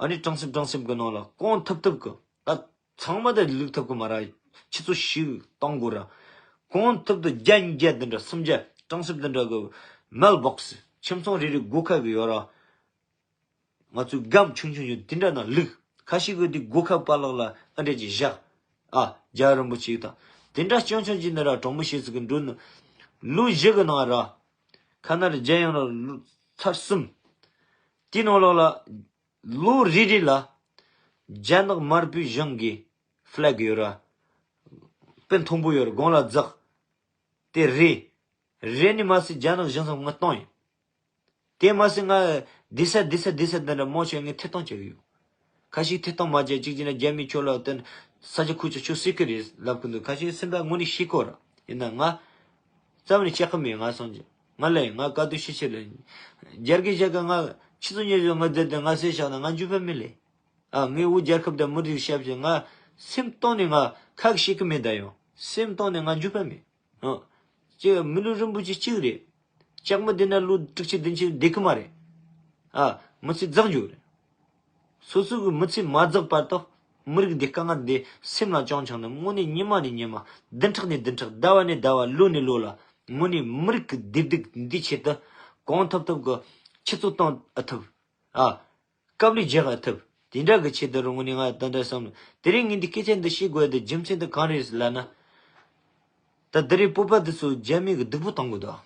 ཨ་ནི་གྲོང་གསེབ་གྲོང་གསེབ་གི་ནང་ལ་གང་ཐུབ་ཐུབ་གི། ད་ཚང་མ་དེ་ལུག་ཐུབ་གི་མ་ར། ཆུ་ཚོད་ཞིག་གཏོང་དགོས་ར། གང་ཐུབ་ཐུབ་བརྒྱ་ཉིས་བརྒྱ་དེ་འདྲ་སུམ་བརྒྱ་གྲོང་གསེབ་དེ་འདྲ་གི་མེལ་བོག་སི། ཁྱིམ་ཚང་རེ་རེ་སྒོ་ཁ་གི་ཡོད་ར། ང་ཚོའི་སྒམ་ཆུང་ཆུང་ཆུང་དེ་འདྲ་ནང་བླུགས། ཁ་ཤས་ཀྱིས་དེ་སྒོ་ཁ་པ་ལག་ལ་ཨ་འདྲ་ཅིག་བཞག། ཨ། རྒྱལ་བ་རིན་པོ་ཆེ་དང་དེ་འདྲ་སྐྱོན་ཆུང་ཅིག་ནི་ར་གྲོང་མི་ཤེས་ཚིག་གི་འགྲོ་ནི། ལོ་བཞི་གི་ནང་ར། ཁ་ན་ཌ་རྒྱལ་ཡོངས་ལ་ལོ་ཚར་གསུམ། དེའི་ནང་ལོགས་ལ་ལོ་རེ་རེ་ལ་རྒྱ་ནག་དམར་པོའི་གཞུང་གི་ཕི་ལེག་ཡོད་ར། དཔེ་མཐོན་པོ་ཡོད་ར། དགུང་ལ་འཛེགས། དེ་རེད། རེད་ནི་མ་ཟད་རྒྱ་ནག་གཞུང་ཚང་མ་གཏོང་ཡིན། དེ་མ་ཟད་ང་བསྡད་ས་བསྡད་ས་བསྡད་ས་འདི་འདྲ་མང་ཆེ་ངས་ཐད་གཏོང་བྱེད་ཀྱི་ཡོད། ཁ་ཤས་ཐད་གཏོང་མ་བྱས་གཅིག་བྱས་ན་རྒྱ་མིས་ཁྱོད་ལ་བརྟེན་ས་ཆ་ཁུལ་ཚོ་ཁྱོད་སྲིད་ཀྱི་རེད་ལབ་ཀྱི་འདུག། ཁ་ཤས་སེམས་པ་དངོས་གནས་ཤེས་ཀྱི་ཡོད་ར། ཡིན་ན་ང་རྩ་བ་ནས་བཤད་ཀྱི་མེད། ང་སོང་རྗེས་ང་ལ་ཡིན། ང་དཀའ་སྡུག་ཤི་ཆེ་ལ་ཡིན། རྒྱ་སྐད་བཤད་ཀྱི་ང་ཆུ་ཚོད་ཉི་ཤུ་ང་བསྡད་དེ་ང་ཟས་བཞག་ན་ང་འགྱོད་པ་མེད་ལེ། ཨ། ངས་འུ་རྒྱལ་ཁབ་དང་མི་རིགས་ཤ་བཞེས། ང་སེམས་གཏིང་ནས་ང་ཁ་ཤེས་ཀྱི་མེད། ད་ཡང་སེམས་གཏིང་ནས་ང་འགྱོད་པ་མེད། ཨ། ཅེས་མི་ལུས་རིན་པོ་ཆེ་གཅིག་རེད། ལྕགས་མོ་འདི་ན་ལོ་དྲུག་ཅུ་བདུན་ཅུ་བསྡད་ཀྱི་མ་རེད། ཨ། མི་ཚེ་འཛེགས་འགྱོ་རེད། སོ་སོ་གི་མི་ཚེ་མ་འཛེགས་བར་དུ་མི་རིགས་འདི་དཀའ་ངལ་འདི་སེམས་ལ་བཅངས་བྱུང་ན་དངོས་གནས་ཉི་མ་ནས་ཉི་མ། བདུན་ཕྲག་ནས་བདུན་ཕྲག་ཟླ་བ་ནས་ཟླ་བ་ལོ་ནས་ལོ་ལ་དངོས་གནས་མི་རིགས་ཀྱི་བདེ་སྡུག་འདི་ཆེད་དུ་གང་ཐུབ་ཐུབ་ཀྱི་ཁྱེད་ཚོ་གཏོང་ཨ་ཐུབ། ཨ། དཀའ་ལས་རྒྱག་ཨ་ཐུབ། དེ་འདྲ་གི་ཆེད་དུ་རུང་ནི་ང་ད་ལྟ་བསམ་ན། དེ་རིང་ངས་འདི་སྐད་ཆ་འདི་བཤད་དགོས་དེ་རྒྱུ་མཚན་དེ་གང་རེད་ལབ་ན། ད་དེ་རིང་བོད་པ་འདི་ཚོ་རྒྱ་མི་གི་སྡུག་པོ་གཏོང་གི་འདུག།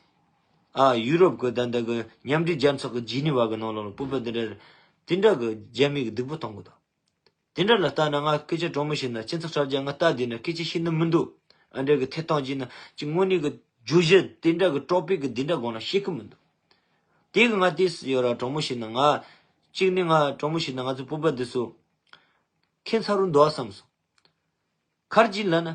ཨ། ཡུ་རོབ་གི་ད་ལྟ་གི་མཉམ་འབྲེལ་རྒྱལ་ཚོགས་གི་ཇི་ནི་ཝ་གི་ནང་ལོགས་ལ་བོད་པ་འདི་འདྲ་དེ་འདྲ་གི་རྒྱ་མི་གི་སྡུག་པོ་གཏོང་གི་འདུག། དེ་འདྲ་ལ་ལྟ་ན་ང་སྐད་ཆ་དྲང་མོ་བཤད་ན་སྤྱི་ཚོགས་དྲ་རྒྱ་ང་ལྟ་བསྡད་ན་སྐད་ཆ་བཤད་ནི་མི་འདུག། ཨ་འདྲ་གི་ཐད་གཏོང་བྱས་ན་ཅིག་དངོས་གནས་གི་བརྗོད་གཞི་དེ་འདྲ་གི་ཊོ་པིག་གི་དེ་འདྲ་སྒང་ལ་བཤད་གི་མི་འདུག། དེ་གི་ང་དེ་ཡོད་ར་དྲང་མོ་བཤད་ན་ང་གཅིག་ནི་ང་དྲང་མོ་བཤད་ན་ང་ཚོ་བོད་པ་འདི་ཚོ་ཁྱད་མཚར་རུ་འདུག་བསམ་སོང་། ག་རེ་ཅིག་ལབ་ན།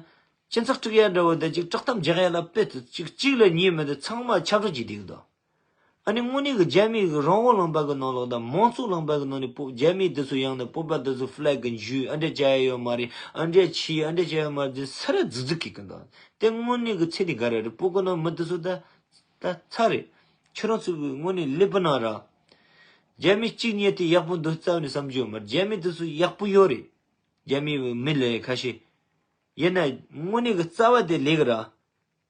སྤྱི་ཚོགས་དཀྲུག་ཡ་འདྲ་བོ་དེ་ཅིག་དཀྲོག་གཏམ་རྒྱག་ཡ་ལ་དཔེ་དེ་ཅིག་གཅིག་ལ་གཉིས་མེད་དེ་ཚང་མ་ཁྱབ་བསྒྲགས་བྱེད་བསྡད་གི་འདུག། ཨ་ནི་དངོས་གནས་ཀྱི་རྒྱ་མི་གི་རང་དབང་ལུང་པ་གི་ནང་ལོགས་དང་མང་གཙོ་ལུང་པ་གི་ནང་ནས་བོད་རྒྱ་མི་དེ་ཚོ་ཡང་ན་བོད་པ་དེ་ཚོ་ཕི་ལེག་གི་འཇུས་ཨ་འདྲ་བྱ་ཡ་ཡོད་མ་རེད། ཨ་འདྲ་བྱས་ཨ་འདྲ་བྱ་ཡ་ཡོད་མ་རེད་ཟེར་ཚུར་ར་རྫིག་རྫིག་གི་གི་འདུག་དེ་དངོས་གནས་ཀྱི་ཚད་དེ་ག་རེ་རེད། བོད་གི་ནང་མི་དེ་ཚོ་ད་ད་ཚར་རེད། ཁྱོད་རང་ཚོ་གི་དངོས་གནས་ཀླད་པ་ནང་ར། རྒྱ་མི་གཅིག་རྙེད་དེ་ཡག་པོ་འདུག་རྩ་བ་ནས་བསམ་རྒྱུ་ཡོད་མ་རེད། རྒྱ་མི་དེ་ཚོ་ཡག་པོ་ཡོད་རེད། རྒྱ་མི་མི་ལས་ཁ་ཤས། ཡིན་ན་དངོས་གནས་ཀྱི་རྩ་བ་དེ་ལས་ཀྱི་ར།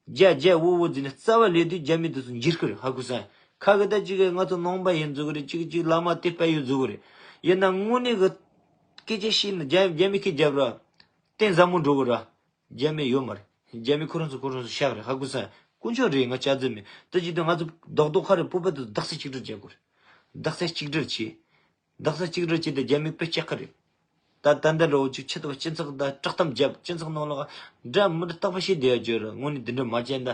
རྒྱ་རྒྱ་བོ་བོ་ཟེར་ནས་རྩ་བ་ལས་དུས་རྒྱ་མི་དེ་ཚོ་འཇིགས་སྐུལ་ཧ་གོ་སོང་། ཁ་གི་ད་ཅིག་ང་ཚོ་ནང་པ་ཡིན་བཟོ་གི་རེད། ཅིག་ཅིག་བླ་མ་དེ་པ་ཡོད་བཟོ་གི་རེད། ཡིན་ན་དངོས་གནས་གི་སྐད་ཆ་བཤད་ན་རྒྱ་རྒྱ་མི་སྐད་རྒྱབ་ར། གཏན་ཟབ་མོ་འགྲོ་གི་ར། རྒྱ་མི་ཡོད་མ་རེད། རྒྱ་མི་ཁོ་རང་ཚོ་ཁོ་རང་ཚོ་ཤག་རེད། ཧ་གོ་སོང་། དཀོན་མཆོག་རེད། ང་ཅག་ཙེ་མེད་ད་ཅིག་ད་ང་ཚོ་རྡོག་རྡོག་ཁ་རེད། བོད་པ་དེ་རྡོག་རྩ་གཅིག་སྒྲིལ་བྱེད་དགོས་རེད། རྡོག་རྩ་གཅིག་སྒྲིལ་བྱེད། རྡོག་རྩ་གཅིག་སྒྲིལ་བྱས་ཏེ་རྒྱ་མི་དཔེ་བཅག་གི་རེད། ད་ད་ལྟ་འདྲ་བོ་ཅིག་ཆེད་དུ་སྤྱི་ཚོགས་ད་བཀྲག་གཏམ་བརྒྱབ། སྤྱི་ཚོགས་ནང་ལ་འདྲ་མི་འདྲ་རྟག་པ་ཞིག་བསྡད་ཡ་བརྗོད་རེད། དངོས་གནས་འདི་འདྲ་མ་བྱས་ན་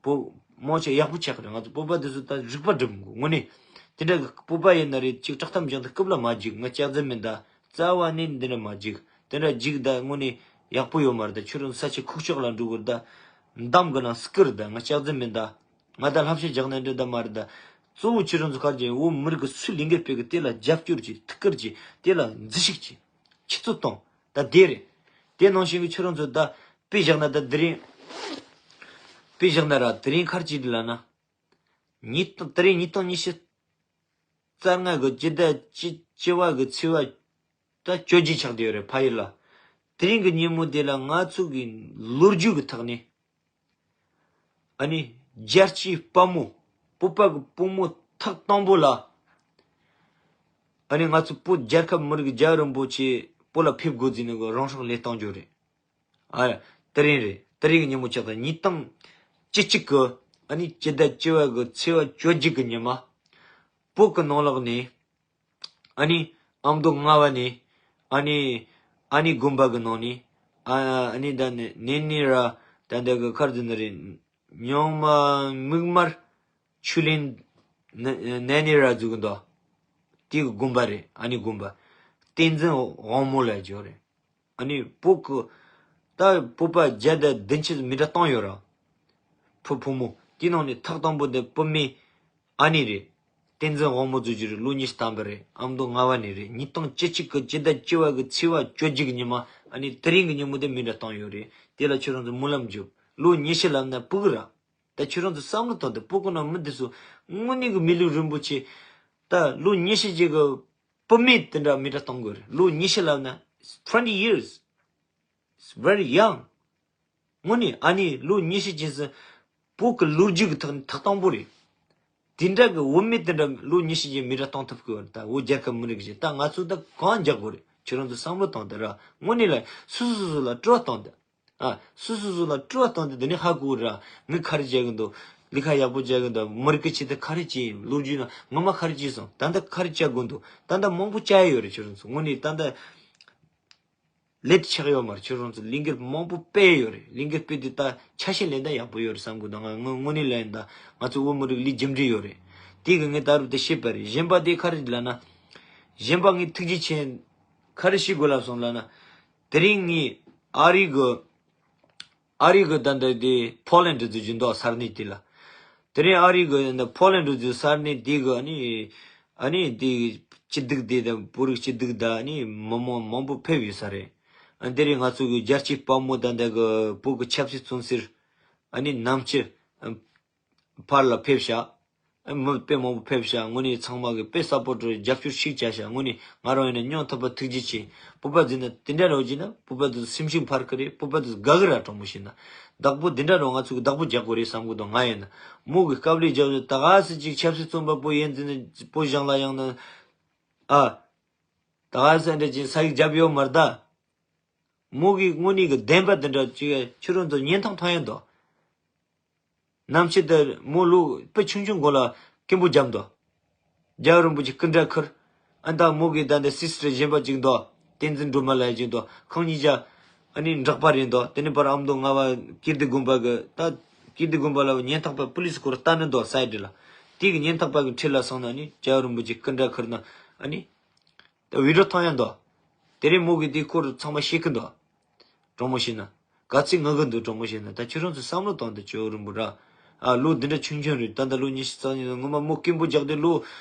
བོད་མང་ཆེ་ཡག་པོ་ཆགས་ཀྱི་རེད། ང་ཚོ་བོད་པ་འདི་ཚོ་ད་རིག་པ་སྒྲིམ་དགོས། དངོས་གནས་དེ་འདྲ་གི་བོད་པ་ཡིན་ན་རེད། ཅིག་བཀྲག་གཏམ་བརྒྱབ་ད་སྐུབ་ལ་མ་འཇུག་ང་ཅག་ཙེ་མེད་ད་རྩ་བ་ནས་འདི་འདྲ་མ་འཇུག་དེ་འདྲ་འཇུག་ད་དངོས་གནས་ཡག་པོ་ཡོད་མ་རེད། ད་ཁྱོད་རང་ས་ཆ་ཁུག་ཀྱོག་ལ་འགྲོ་དགོས་རེད། ད་འདམ་གི་ནང་སྐུར་ད་ང་ཅག་ཙེ་མེད་ད། ང་ད་ལྷ་བཤད་རྒྱག་ནས་འདྲ་ད་མ་རེད་ད། གཙོ་བོ་ཁྱེད་རང་ཚོ་ག་རེ་བྱེད། བོད་མི་རིགས་ཀྱི་སུ་ལས་འགན་སྤེལ་གི་དེ་ལ་རྒྱབ་སྐྱོར་གྱིས་ཐུགས་ཁུར་གྱིས་དེ་ལ་འཛུལ་ཞུགས་གྱིས་ཁྱེད་ཚོ་གཏོང་ད་དེ་རེད། དེ་ནང་བཞིན་གྱི་ཁྱེད་རང་ཚོ་ད་དཔེ་བཞག་ན་ད་དེ་རིང་། དཔེ་བཞག་ན་ར་དེ་རིང་ག་རེ་བྱེད་ལབ་ན། ཉིས་སྟོང་དེ་རིང་ཉིས་སྟོང་ཉི་ཤུ་རྩ་ལྔ་གི་སྤྱི་ཟླ་བཅུ་བཅུ་བ་གི་ཚེས་པ་ད་བཅོ་བརྒྱད་ཆགས་བསྡད་ཡོད་རེད། ཕ་ཡུལ་ལ། དེ་རིང་གི་ཉིན་མོ་དེ་ལ་ང་ཚོ་གི་ལོ་རྒྱུས་ཀྱི་ཐོག་ནས། ཨ་ནི་རྒྱལ་གཅེས་དཔའ་མོ། བོད་པ་གི་བུ་མོ་ཐོག་དང་པོ་ལ། ཨ་ནི་ང་ཚོ་བོད་རྒྱལ་ཁབ་མི་རིགས་རྒྱལ་བ་རིན་པོ་ཆེ་བོད་ལ་ཕེབས་དགོས་ཟེར་ནས་གི་རང་སྲོག་བློས་བཏང་རྒྱུ་རེད། ཨ། དེ་རིང་རེད། དེ་རིང་གི་ཉིན་མོ་ཆགས་ད་ཉིས་སྟོང་བཅུ་གཅིག་གི་ཨ་ནི་སྤྱི་ཟླ་བཅུ་བ་གི་ཚེས་པ་བཅོ་བརྒྱད་གི་ཉི་མ། བོད་གི་ནང་ལོགས་ནས། ཨ་ནི་ཨ་མདོ་རྔ་བ་ནས། ཨ་ནི་ཨ་ནི་དགོན་པ་གི་ནང་ནས། ཨ་ཨ་ནི་ད་ནི་ནེ་ནི་ར་ད་འདི་གི་ཁར་འཛིན་ནི་རེད། ཉང་མ་མིག་དམར་ཆུ་ལེན་ནེ་ནེ་ནི་ར་འཛུགས་གི་འདུག་དེ་གི་དགོན་པ་རེད། ཨ་ནི་དགོན་པ། བསྟན་འཛིན་དབང་མོ་ལ་འཇོག་རེད། ཨ་ནི་བོད་གི་ད་བོད་པ་བརྒྱ་དང་བདུན་ཅུ་མི་འདྲ་བཏང་ཡོད་ར། བུ་བུ་མོ་དེ་ནང་ནས་ཐོག་དང་པོ་དེ་བུད་མེད་ཨ་ནི་རེད། བསྟན་འཛིན་དབང་མོ་འཛུགས་རྒྱུ་རེད། ལོ་ཉི་ཤུ་ཐམ་པ་རེད། ཨ་མདོ་རྔ་བ་ནས་རེད། ཉིས་སྟོང་བཅུ་གཅིག་གི་སྤྱི་ཟླ་བཅུ་བ་གི་ཚེས་པ་བཅོ་བརྒྱད་གི་ཉི་མ་ཨ་ནི་དེ་རིང་གི་ཉིན་མོ་དེ་མི་འདྲ་བཏང་ཡོད་རེད། དེ་ལ་ཁྱོད་རང་ཚོ་སྨོན་ལམ་རྒྱོབ། ལོ་ཉི་ཤུ་ལབ་ན་སྤུ་གུ་ར། ད་ཁྱོད་རང་ཚོ་བསམ་བློ་བཏང་སྟེ་བོད་གི་ནང་མི་འདི་ཚོ་དངོས་གནས་གི་མི་ལུས་རིན་པོ་ཆེ། ད་ལོ་ཉི་ཤུ་ཅིག་གི་བུད་མེད་དེ་འདྲ་མི་འདྲ་གཏོང་དགོས་རེད། ལོ་ཉི་ཤུ་ལབ་ན་twenty years. It's very young. དངོས་གནས་ཨ་ནི་ལོ་ཉི་ཤུ་ཅན་ཟིན་བོད་ཀྱི་ལོ་རྒྱུས་ཀྱི་ཐོག་ནས་ཐོག་དང་པོ་རེད། དེ་འདྲ་གི་བུད་མེད་དེ་འདྲ་ལོ་ཉི་ཤུ་ཅན་མི་འདྲ་གཏོང་ཐུབ་ཀྱི་ཡོད་རེད། ད་བོད་རྒྱལ་ཁབ་མི་རིགས་ཀྱི་ད་ང་ཚོ་ད་གང་རྒྱག་དགོས་རེད། ཁྱེད་རང་ཚོ་བསམ་བློ་བཏང་དེ་ར་དངོས་གནས་ལ་སོ་སོ་སོ་སོ་ལ་དྲི་བ་བཏང་དེ། ཨ། སོ་སོ་སོ་ལ་དྲི་བ་བཏང་སྟེ་འདི་ནས་ཧ་གོ་ར། ངས་ག་རེ་བྱེད་ཀྱི་འདུག་ལས་ཀ་ཡག་པོ་བྱེད་ཀྱི་འདུག་མི་རིགས་ཀྱི་ཆེད་དུ་ག་རེ་བྱས་ཡིན། ལོ་རྒྱུས་ནང་ངོ་མ་ག་རེ་བྱས་སོང་། ད་ལྟ་ག་རེ་བྱ་དགོས་འདུག་ད་ལྟ་མང་པོ་བྱ་ཡ་ཡོད་རེད། ཁྱོད་རང་ཚོ་དངོས་གནས་ད་ལྟ་ལས་དེ་ཆགས་ཡོད་མ་རེད། ཁྱོད་རང་ཚོ་ལས་འགུལ་མང་པོ་སྤེལ་ཡོད་རེད། ལས་འགུལ་སྤེལ་དུས་ད་ཆ་ཤས་ལེན་ད་ཡག་པོ་ཡོད་རེད་བསམ་གི་འདུག་ང་དངོས་དངོས་གནས་ལ་ཡིན་ད་ང་ཚོ་བོད་མི་རིགས་ལས་རྒྱུ་འབྲས་ཡོད་རེད། དེ་གི་ངས་ད་རུང་དེ་བཤད་པ་རེད། གཞན་པ་དེ་ག་རེ་ལབ་ན། གཞན་པ་ངས་ཐུགས་རྗེ་ཆེ་ག་རེ་ཞུ་དགོས་ལབ་སོང་ལབ་ན། དེ་རིང་ངས་ཨ་རི་གི་ཨ་རི་གི་ད་འདི་དེ་ཕོ་ལན་འདྲ་ཚོ་རྒྱུན་དུ་ས་གནས་དེ་ལ། དེ་རིང་ཨ་རི་གི་ད་ཕོ་ལན་འདྲ་ཚོ་ས་གནས་དེ་གི་ཨ་ནི་ཨ་ནི་དེ་སྐྱིད་སྡུག་དེ་དང་བོད་རིགས་སྐྱིད་སྡུག་ད་ཨ་ནི་མི་མང་མང་པོ་ཕེབས་ཡོད་ས་རེད། ཨ་དེ་རིང་ང་ཚོ་གི་རྒྱལ་གཅེས་དཔའ་མོ་ད་འདི་གི་བོད་གི་ཆབ་སྲིད་བཙོན་ཟུར་ཨ་ནི་ནམ་ཕྱི་ཕར་ལ་ཕེབས་ཤག་མི་དཔེ་མང་པོ་ཕེབས་ཤག་དངོས་གནས་ཚང་མ་གི་དཔེ་སཔོར་ཊི་རྒྱབ་སྐྱོར་ཞིག་བྱས་ཤག་དངོས་གནས་ང་རང་ཡིན་ན་སྙིང་ཐག་པ་ཐུགས་རྗེ་ཆེ། བོད་པ་ཟེར་ན་དེ་འདྲ་རོགས་བྱས་ན་བོད་པ་ཚོ་སེམས་ཤུགས་འཕར་གི་རེད། བོད་པ་ཚོ་དགའ་གི་ར། དྲང་མོ་བཤད་ན་བདག་པོ་དེ་འདྲ་རོགས་ང་ཚོ་གི་བདག་པོ་རྒྱག་དགོས་རེད་བསམ་གི་འདུག་ང་ཡིན་ན་མོ་གི་དཀའ་ལས་རྒྱབ་ཚོད་ད་ག་སེ་ཅིག་ཆབ་སྲིད་བཙོན་པ་པོ་ཡིན་ཟེར་ན་བོད་གཞུང་ལ་ཡང་ན་ཨ་ད་ག་སེ་འདྲ་ཅིག་ས་ཡིག་རྒྱབ་ཡོད་མ་རེད་ད། མོ་གི་དངོས་གནས་གི་བདེན་པ་དེ་འདྲ་ཅིག་ཁྱོད་རང་ཚོ་ཉན་ཐང་ཐོན་ཡོད་འདུག་ནམ་ཕྱེད་དེར་མོ་ལོ་དཔེ་ཆུང་ཆུང་སྒང་ལ་སྐད་འབོད་བརྒྱབ་འདུག་རྒྱལ་བ་རིན་པོ་ཆེ་སྐུ་འདྲ་ཁུར། ཨ་ད་མོ་གི་ད་འདི་སི་སི་ཊར་གཞན་པ་ཅིག་འདུག་བསྟན་འཛིན་སྒྲོལ་མ་ལབ་ཡ་ཅིག་འདུག་ཁོང་གཉིས་ཆ་ཨ་ནི་འབྲོག་པ་རེད་འདུག་དེ་ནས་པར་ཨ་མདོ་རྔ་བ་ཀིརྟི་དགོན་པ་གི་ད་ཀིརྟི་དགོན་པ་ལ་ཉེན་རྟོག་པ་པུ་ལིས་སྐོར་ལྟ་ནི་འདུག་སའི་ཌི་ལ། དེ་གི་ཉེན་རྟོག་པ་གི་འཁྲིས་ལ་སོང་ན་ཨ་ནི་རྒྱལ་བ་རིན་པོ་ཆེ་སྐུ་འདྲ་ཁུར་ན་ཨ་ནི། ད་བི་ཌི་ཡོ་མཐོང་ཡ་འདུག་དེ་རིང་མོ་གིས་དེའི་སྐོར་ཚང་མ་ཤེས་ཀྱི་འདུག་དྲང་མོ་བཤད་ན། ག་ཚོད་ངུ་གི་འདུག་དྲང་མོ་བཤད་ན། ད་ཁྱོད་རང་ཚོ་བསམ་བློ་བཏང་དང་ཇོ་བོ་རིན་པོ་ར། ཨ་ལོ་འདི་འདྲ་ཆུང་ཆུང་རེད། ད་ད་ལོ་ཉི་ཤུ་རྩ་གཉིས། སྔོན་མ་མོ་སྐད་འབོད་རྒྱག་དུས་ལོ་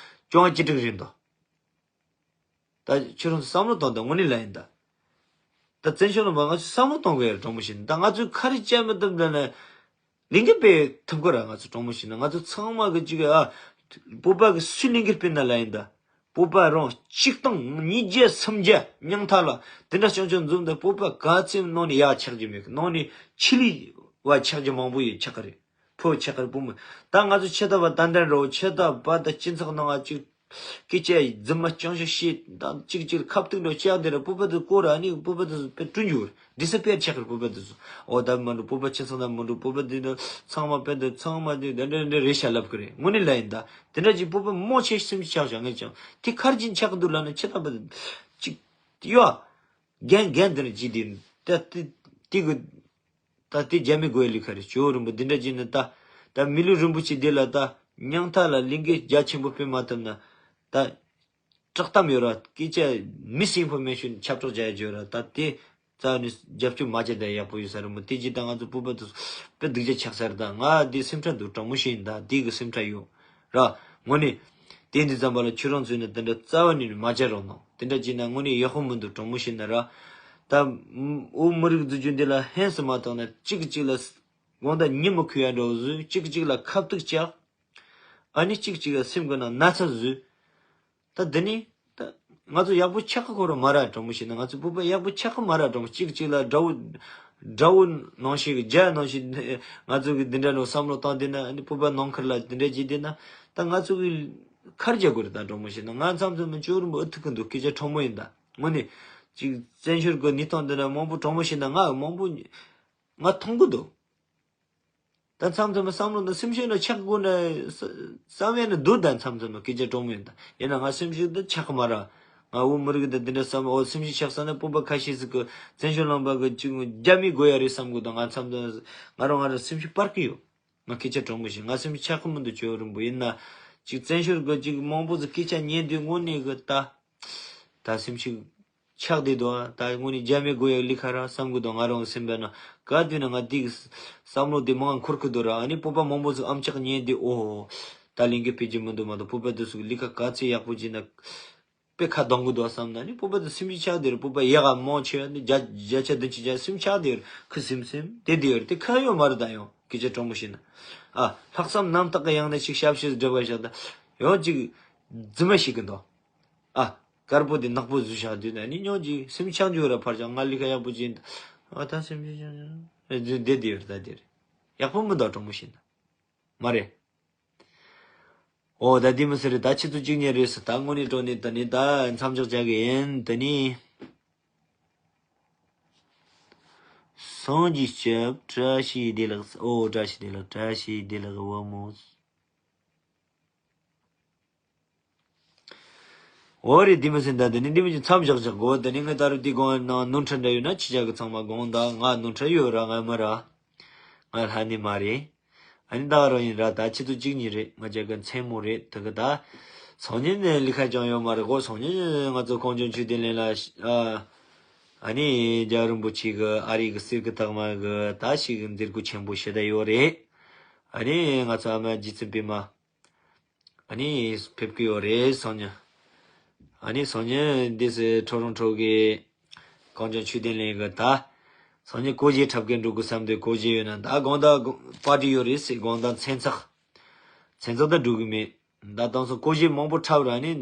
བཅོ་ལྔ་བཅུ་དྲུག་རེད་འདུག་ད་ཁྱོད་རང་ཚོ་བསམ་བློ་གཏོང་དང་། དངོས་གནས་ལ་ཡིན་ད། ད་བཙན་བྱོལ་ལུང་པ་ང་ཚོས་བསམ་བློ་གཏོང་དགོས་ཡ་གྲོགས་མོ་ཞིག་ཡིན། ད་ང་ཚོས་ཁ་རི་བཅད་མི་ཐུབ་འདྲ་ན་ལས་འགུལ་སྤེལ་ཐུབ་གི་ར། ང་ཚོ་གྲོགས་མོ་ཞིག་ཡིན་ན། ང་ཚོ་ཚང་མ་གི་ཅིག་ཨ་བོད་པ་གི་སུས་ལས་འགུལ་སྤེལ་ན་ལ་ཡིན་ད། བོད་པ་རང་གཅིག་སྟོང་ཉིས་བརྒྱ་སུམ་བརྒྱ་མྱང་ཐག་ལ་དེ་འདྲ་བྱང་ཆུབ་འཛོམས་ད། བོད་པ་ག་ཚོད་ནང་ནས་ཡག་ཆགས་ཀྱི་མེད་གི། ནང་ནས་ཆི་ལི་བ་ཆགས་ཀྱི་མང་པོ་ཡོད་ཆགས་གི་རེད། ཕོ་ཆགས་གི་རེད། བུ་མོ། ད་ང་ཚོ་ཆེ་ཐག་པ་ཏན་ཏན་རོ། ཆེ་ཐག་པ་ད་སྤྱི་ཚོགས་ནང་ང་ཅིག་སྐད་ཆ་རྫུན་མ་རྐྱང་ཤོད་བཤད་དང་གཅིག་གཅིག་ལ་ཁ་གཏུག་འགྲོ་ཆགས་དེ་ར། བོད་པ་དེ་སྐོར་ར་ནི་བོད་པ་དེ་དཔེ་དྲུང་འགྱུར་ཌི་སི་པི་ཡར་ཆགས་གི་རེད། བོད་པ་དེ་ཚོ། འོ་ད་མི་འགྲོ། བོད་པ་ཁྱིམ་ཚང་དང་མི་འགྲོ། བོད་པ་དེ་འདྲ་ཚང་མ་དཔེ་འདི་ཚང་མ་དེ་འདྲ་འདྲ་འདྲ་རེད་ཤག་ལབ་གི་རེད། དངོས་གནས་ལ་ཡིན་ད། དེ་འདྲ་ཅིག་བོད་པ་མང་ཆེ་སེམས་ཤུགས་ཆག་བཞག་ངས་ཀྱང་དེ་ཁར་ཅིག་ཆག་གི་འདུག་ལབ་ན་ཆེ་ཐག་པ་ཅིག་ཡོད། རྒན་རྒན་དེ་འདྲ་ཅིག་དེ་ད་དེ་དེ་གི་ད་དེ་རྒྱ་མི་དགོས་ལི་ཁ་རེད། ཇོ་བོ་རིན་པོ་འདི་འདྲ་ཅིག་ནི་ད། ད་མི་ལུས་རིན་པོ་ཆེ་འདི་ལ་ད་མྱང་ཐག་ལ་ལས་འགུལ་རྒྱ་ཆེན་པོ་སྤེལ་མ་ཐུབ་ན་ད། བཀྲག་གཏམ་ཡོད་ར། སྐད་ཆ་མིས་ཨིན་ཕོར་མེ་ཤོན་ཁྱབ་བསྒྲགས་བྱ་ཡ་ཡོད་ར། ད་དེ་རྩ་བ་ནས་རྒྱབ་སྐྱོར་མ་བྱས་ད་ཡག་པོ་ཡོད་ས་རེད་མོ། དེ་ཅི་ད་ང་ཚོ་བོད་པ་དེ་ཚོ་དཔེ་སྡུག་ཅག་ཆགས་ས་རེད། ད་ང་དེ་སེམས་ཁྲལ་འདུག་གྲོགས་མོ་ཞིག་ཡིན་ད། དེ་གི་སེམས་ཁྲལ་ཡོད་ར། དངོས་གནས་དེ་འདི་ཙམ་པ་ལ་ཁྱོད་རང་ཚོས་ནི་དེ་འདྲ་རྩ་བ་ནས་མ་བྱ་རོགས་གནང་། དེ་འདྲ་བྱས་ན་དངོས་གནས་ཡག་པོ་མི་འདུག་གྲོགས་མོ་ཞིག་ཡིན་ན་ར། ད་བོད་མི་རིགས་འཛུགས་སྐྲུན་འདི་ལ་ཧན་སུ་མ་བཏང་ན་གཅིག་གིས་གཅིག་ལ་དགོང་དག་ཉི་མ་ཁུ་ཡ་འགྲོ་བཟོས། གཅིག་གིས་གཅིག་ལ་ཁ་གཏུག་བཅག་ཨ་ནི་གཅིག་གིས་གཅིག་ལ་སེམས་གི་ནང་ན་ཚ་བཟོས། ད་འདི་ནི་ད་ང་ཚོ་ཡག་པོ་ཆགས་ཀྱི་ཁོ་རང་མ་ར་གྲོགས་མོ་ཞིག་ཡིན་ན། ང་ཚོ་བོད་པ་ཡག་པོ་ཆགས་ཀྱི་མ་ར་གྲོགས་མོ། གཅིག་གཅིག་ལ་དགྲ་བོ་དགྲ་བོ་ནང་བཞིན་གི་རྒྱ་ནང་བཞིན་ང་ཚོ་གི་འདི་འདྲ་ནང་བསམ་བློ་བཏང་བསྡད་ན། ཨ་ནི་བོད་པ་ནང་ཁུལ་ལ་འདི་འདྲ་བྱས་བསྡད་ན་ད་ང་ཚོ་གི་ཁར་རྒྱག་དགོས་རེད། ད་གྲོགས་མོ་ཞིག་ཡིན་ན། ང་མཚམས་མཚམས་མི་ཅོ་རུ་མོ་ཨུ་ཐུག་གི་འདུག་སྐད་ཆ་གྲོགས་མོ་ཡིན་ད། དངོས་གནས་ཅིག་བཙན་བྱོལ་གི་གནས་སྟངས་འདི་འདྲ་མང་པོ་གྲོགས་མོ་ཞིག་ཡིན་ན་ང་མང་པོ་ང་མཐོང་གི་འདུག་ད་མཚམས་མཚམས་བསམ་བློ་འདི་སེམས་ཤུགས་ན་ཆག་དགོས་ན་བསམ་ཡས་ན་འདུག་ད་མཚམས་མཚམས་སྐད་ཆ་གྲོགས་མོ་ཡིན་ད། ཡིན་ན་ང་སེམས་ཤུགས་འདི་ཆག་གི་མ་ར། ང་བོད་མི་རིགས་འདི་འདི་འདྲ་བསམ། འོ་སེམས་ཤུགས་ཆག་ས་ན་བོད་པ་ཁ་ཤས་ཤིག་གི་བཙན་བྱོལ་ལུང་པ་གི་ཅིག་རྒྱ་མི་དགོས་ཡ་རེད་བསམ་གི་འདུག་ང་མཚམས་མཚམས་ང་རང་ང་རང་སེམས་ཤུགས་སྤར་གི་ཡོད། ང་སྐད་ཆ་གྲོགས་མོ་ཞིག་ང་སེམས་ཤུགས་ཆག་གི་མི་འདུག་ཅོ་རིན་པོ་ཡིན་ན། ཅིག་བཙན་བྱོལ་གི་ཅིག་མང་པོ་ཟིག་སྐད་ཆ་ཉན་དུས་དངོས་གནས་གི་ད་ད་སེམས་ཤུགས་ཆག་བསྡད་འདུག་ད་དངོས་གནས་རྒྱ་མི་དགོས་ཡག་ལི་ཁ་ར་བསམ་གི་འདུག་ང་རང་སེམས་པ་ན་ག་དུས་ན་ང་དེ་གི་བསམ་བློ་དེ་མང་འཁོར་གི་འདུག་ར། ཨ་ནི་བོད་པ་མང་པོ་ཟིག་ཨམ་ཅོག་ཉན་དུས་འོ་ད་ལས་འགུལ་སྤེལ་གྱི་མི་འདུག་མ་གཏོགས་བོད་པ་དེ་ཚོ་གི་ལི་ཁ་ག་ཚོད་ཡག་པོ་བྱས་ན་དཔེ་ཁ་གདང་གི་འདུག་བསམ་ན། ཨ་ནི་བོད་པ་དེ་སེམས་ཤུགས་ཆག་བསྡད་རེད། བོད་པ་ཡག་ག་མང་ཆེ་བ་ནི་བརྒྱ་བརྒྱ་ཆ་བདུན་ཅུ་ཆ་སེམས་ཆག་བསྡད་རེད། ཁུ་སིམ་སིམ་དེ་བསྡད་ཡོད་རེད། དེ་ཁ་ཡོད་མ་རེད། ད་ཡང་སྐད་ཆ་གྲོགས་མོ་ཞིག་ན་ཨ་ལྷག་བསམ་རྣམ་དག་གི་ཡང་ན་ཅིག་ཞབས་ཕྱི་སྒྲུབ་པ་བཞག་ད་ཡང་ཅིག་རྫུན་མ་ཞིག་གི་འདུག་ཨ། དཀར་པོ་དེ་ནག་པོ་བཟོས་བཞག་དུས་ན་ནི་སྙོག་ཅིག་སེམས་ཆགས་འཇུག་ར། ཕར་ཅང་ང་ལི་ཁ་ཡག་པོ་ཅིག་ཨ་ད་སེམས་ཆགས་ཆགས་ཆགས་རེ་བཟོས་བསྡད་དེ་ཡོད་རེད། ད་དེ་རེད་ཡག་པོ་མི་འདུག་གྲོགས་མོ་ཞིག་ན་མ་རེད། འོ་ད་དེ་མི་སྲིད་རེད། ད་ཆུ་ཚོད་གཅིག་གཉིས་རེད་ཟེར། ད་དངོས་གནས་དྲང་གནས་ད་ནི་ད་མཚམས་འཇོག་བྱ་གི་ཡིན། ད་ནི་སངས་རྒྱས་སྐྱབས་བཀྲ་ཤིས་བདེ་ལེགས། འོ་བཀྲ་ཤིས་བདེ་ལེགས། བཀྲ་ཤིས་བདེ་ལེགས་བུ་མོ། འོ་རེད། འདི་མི་ཟིན་ད་འདི་ནི་འདི་མི་ཅི་མཚམས་བཞག་བཞག་གོ་འདི་ནི་ངས་ད་རུ་འདི་དགོངས་ན་ནོར་འཁྲུལ་འདྲ་ཡོད་ན་ཅི་བྱ་གི་ཚང་མ་དགོངས་དག་ང་ནོར་འཁྲུལ་ཡོད་ར་ང་མི་ར། ང་ལྷ་ནི་མ་རེད། ཨ་ནི་ད་རང་ཡིན་ར། ད་ཆུ་ཚོད་གཅིག་གཉིས་རེད། ང་ཅག་གི་མཚན་མོ་རེད། ད་གི་ད་སང་ཉིན་ནས་ལི་ཁ་ཅང་ཡོད་མ་རེད་གོ་སང་ཉིན་ང་ཚོ་གངས་ལྗོངས་ཆོས་ལྡན་གླིང་ལ་ཨ་ཨ་ནི་རྒྱལ་བ་རིན་པོ་ཆེ་གི་ཨ་རི་གི་གསེར་གི་རྟགས་མ་གི་ད་ཞིག་གི་མཛད་སྒོ་ཆེན་པོ་ཞེ་དྲག་ཡོད་རེད། ཨ་ནི་ང་ཚོ་ཨ་མ་རྗེ་བཙུན་པད་མ། ཨ་ནི་ཕེབས་ཀྱི་ཡོད་རེད་སང་ཉིན། ཨ་ནི་སང་ཉིན་འདི་སེ་ཁྲོ་རོང་ཁྲོ་གི་གངས་ལྗོངས་ཆོས་ལྡན་གླིང་གི་ད། སང་ཉིན་སྒོར་གཞས་འཁྲབ་མཁན་འགྲོ་དགོས་བསམ་དུས་སྒོར་གཞས་ཡོད་ན་ད་དགོང་དག་པར་ཊི་ཡོད་རེད་སེ་དགོང་དག་མཚན་ཚེག་མཚན་ཚེག་ད་འགྲོ་གི་མེད། ད་དང་སང་སྒོར་གཞས་མང་པོ་འཁྲབ་ར་ནི་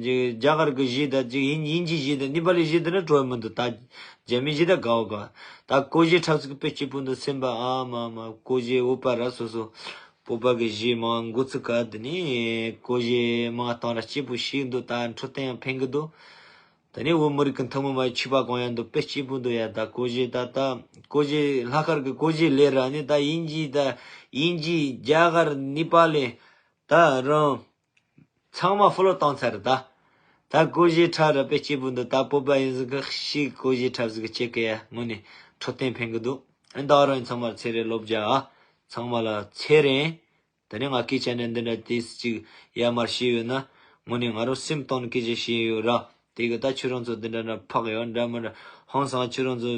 རྒྱ་གར་གི་གཞས་ད་ཅིག་དབྱིན་དབྱིན་ཇིའི་གཞས་ད་ནི་པ་ལིའི་གཞས་ད་ནི་སྤྲོ་མི་འདུག་ད་རྒྱ་མིའི་གཞས་ད་དགའ་བ་དགའ། ད་སྒོར་གཞས་འཁྲབ་ཟིག་དཔེ་སྐྱིད་པོ་འདུག་སེམས་པ་ཨ་མ་མ་སྒོར་གཞས་འོ་པ་ར་སོ་སོ། བོད་པ་གི་གཞས་མང་འགོ་ཚུགས་ག་དེ་ནས་སྒོར་གཞས་མང་བཏང་ར་སྐྱིད་པོ་ཞིག་འདུག་ད་འཕྲོད་བསྟེན་ཡང་ཕན་གི་འདུག་ད་ནས་བོད་མི་རིགས་ཀྱི་ཐུན་མོང་མ་ཡི་ཆོས་པ་གང་ཡང་འདུག་དཔེ་སྐྱིད་པོ་འདུག་ཡ། ད་སྒོར་གཞས་ད་ད་སྒོར་གཞས་ལྷག་དཀར་གི་སྒོར་གཞས་ལས་ར་ནི་ད་དབྱིན་ཇི་ད་དབྱིན་ཇི་རྒྱ་གར་ནི་པ་ལི་ད་རང་ཚང་མ་ཕོ་ལོ་བཏང་ཚར་ད། ད་སྒོར་གཞས་འཁྲབ་ར་དཔེ་སྐྱིད་པོ་འདུག་ད་བོད་པ་ཡིན་ཟིག་གི་ཤིག་སྒོར་གཞས་འཁྲབ་ཟིག་གི་ཅེ་གི་ཡ་དངོས་ནས་འཕྲོད་བསྟེན་ཕན་གི་འདུག་ཨ་ད་རང་ཚང་མར་ཚེ་རིང་ལོ་བརྒྱ་ཨ། ཚང་མ་ལ་ཚེ་རིང་། ད་ནི་ང་སྐད་ཆ་ནི་འདི་འདྲ་དེ་ཅིག་ཡར་མར་བཤད་ཡོད་ན་དངོས་གནས་ང་རང་སེམས་གཏིང་ནས་སྐད་ཆ་བཤད་ཡོད་ར། དེ་གི་ད་ཁྱོད་རང་ཚོ་འདི་འདྲ་འདྲ་ཕག་ཡོད་འདྲ་མི་འདྲ་ཧང་སང་ཁྱོད་རང་ཚོ་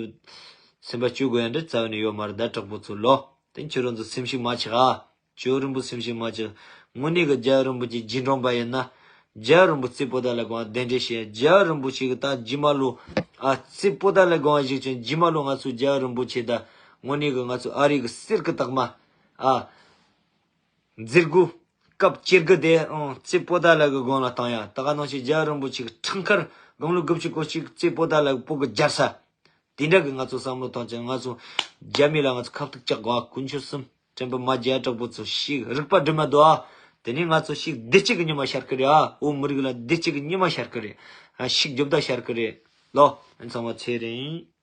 སེམས་པ་སྐྱོ་དགོས་ཡ་འདྲ་རྩ་བ་ནས་ཡོད་མ་རེད། ད་དྲག་པོ་ཚོ་ལོ། དེ་ཁྱོད་རང་ཚོ་སེམས་ཤུགས་མ་ཆག་ཨ། ཇོ་བོ་རིན་པོ་སེམས་ཤིང་མ་ཅི། དངོས་གནས་ཀྱི་རྒྱལ་བ་རིན་པོ་ཆེ་རྗེས་འབྲང་པ་ཡིན་ན། རྒྱལ་བ་རིན་པོ་རྩེ་པོ་ཏ་ལ་དགོངས་གདན་འདྲེན་བྱས། རྒྱལ་བ་རིན་པོ་ཆེ་གི་ད་རྗེས་མ་ལོ། ཨ་རྩེ་པོ་ཏ་ལ་དགོངས་ཞིག་ཅན་རྗེས་མ་ལོ་ང་ཚོ་རྒྱལ་བ་རིན་པོ་ཆེ་ད་དངོས་གནས་ཀྱི་ང་ཚོ་ཨ་རི་གི་གསེར་གི་རྟགས་མ། ཨ་མཛད་སྒོ་སྐབས་བཅུ་དགུ་དེ་ཨང་རྩེ་པོ་ཏ་ལ་གི་དགོངས་ལ་བཏང་ཡ། ད་ག་ནང་བཞིན་རྒྱལ་བ་རིན་པོ་ཆེ་གི་ཁྲིམས་འཁར་དགུང་ལོ་དགུ་བཅུ་གོ་གཅིག་རྩེ་པོ་ཏ་ལ་གི་བོད་གི་རྒྱལ་ས། དེ་འདྲ་གི་ང་ཚོ་བསམ་བློ་བཏང་ཅིང་ང་ཚོ་རྒྱ་མི་ལ་ང་ཚོ་ཁ་གཏུག་བཅག་དགོས། དཀོན་མཆོག་གསུམ་དྲན་པ་མ་བརྗེད་དྲག་པོ་ཚོ་ཤིག་རིག་པ་སྒྲིམ་མ་འདུག་ཨ། དེ་ནས་ང་ཚོ་ཤིག་བདེ་སྐྱིད་ཀྱི་ཉི་མ་ཤར་གི་རེད་ཨ། བོད་མི་རིགས་ལ་བདེ་སྐྱིད་ཀྱི་ཉི་མ་ཤར་གི་རེད། ཨ་ཤིག་རྒྱོབ་ད་ཤར་གི་རེད། ལོ། ཨ་ཚང་མ་ཚེ་རིང་།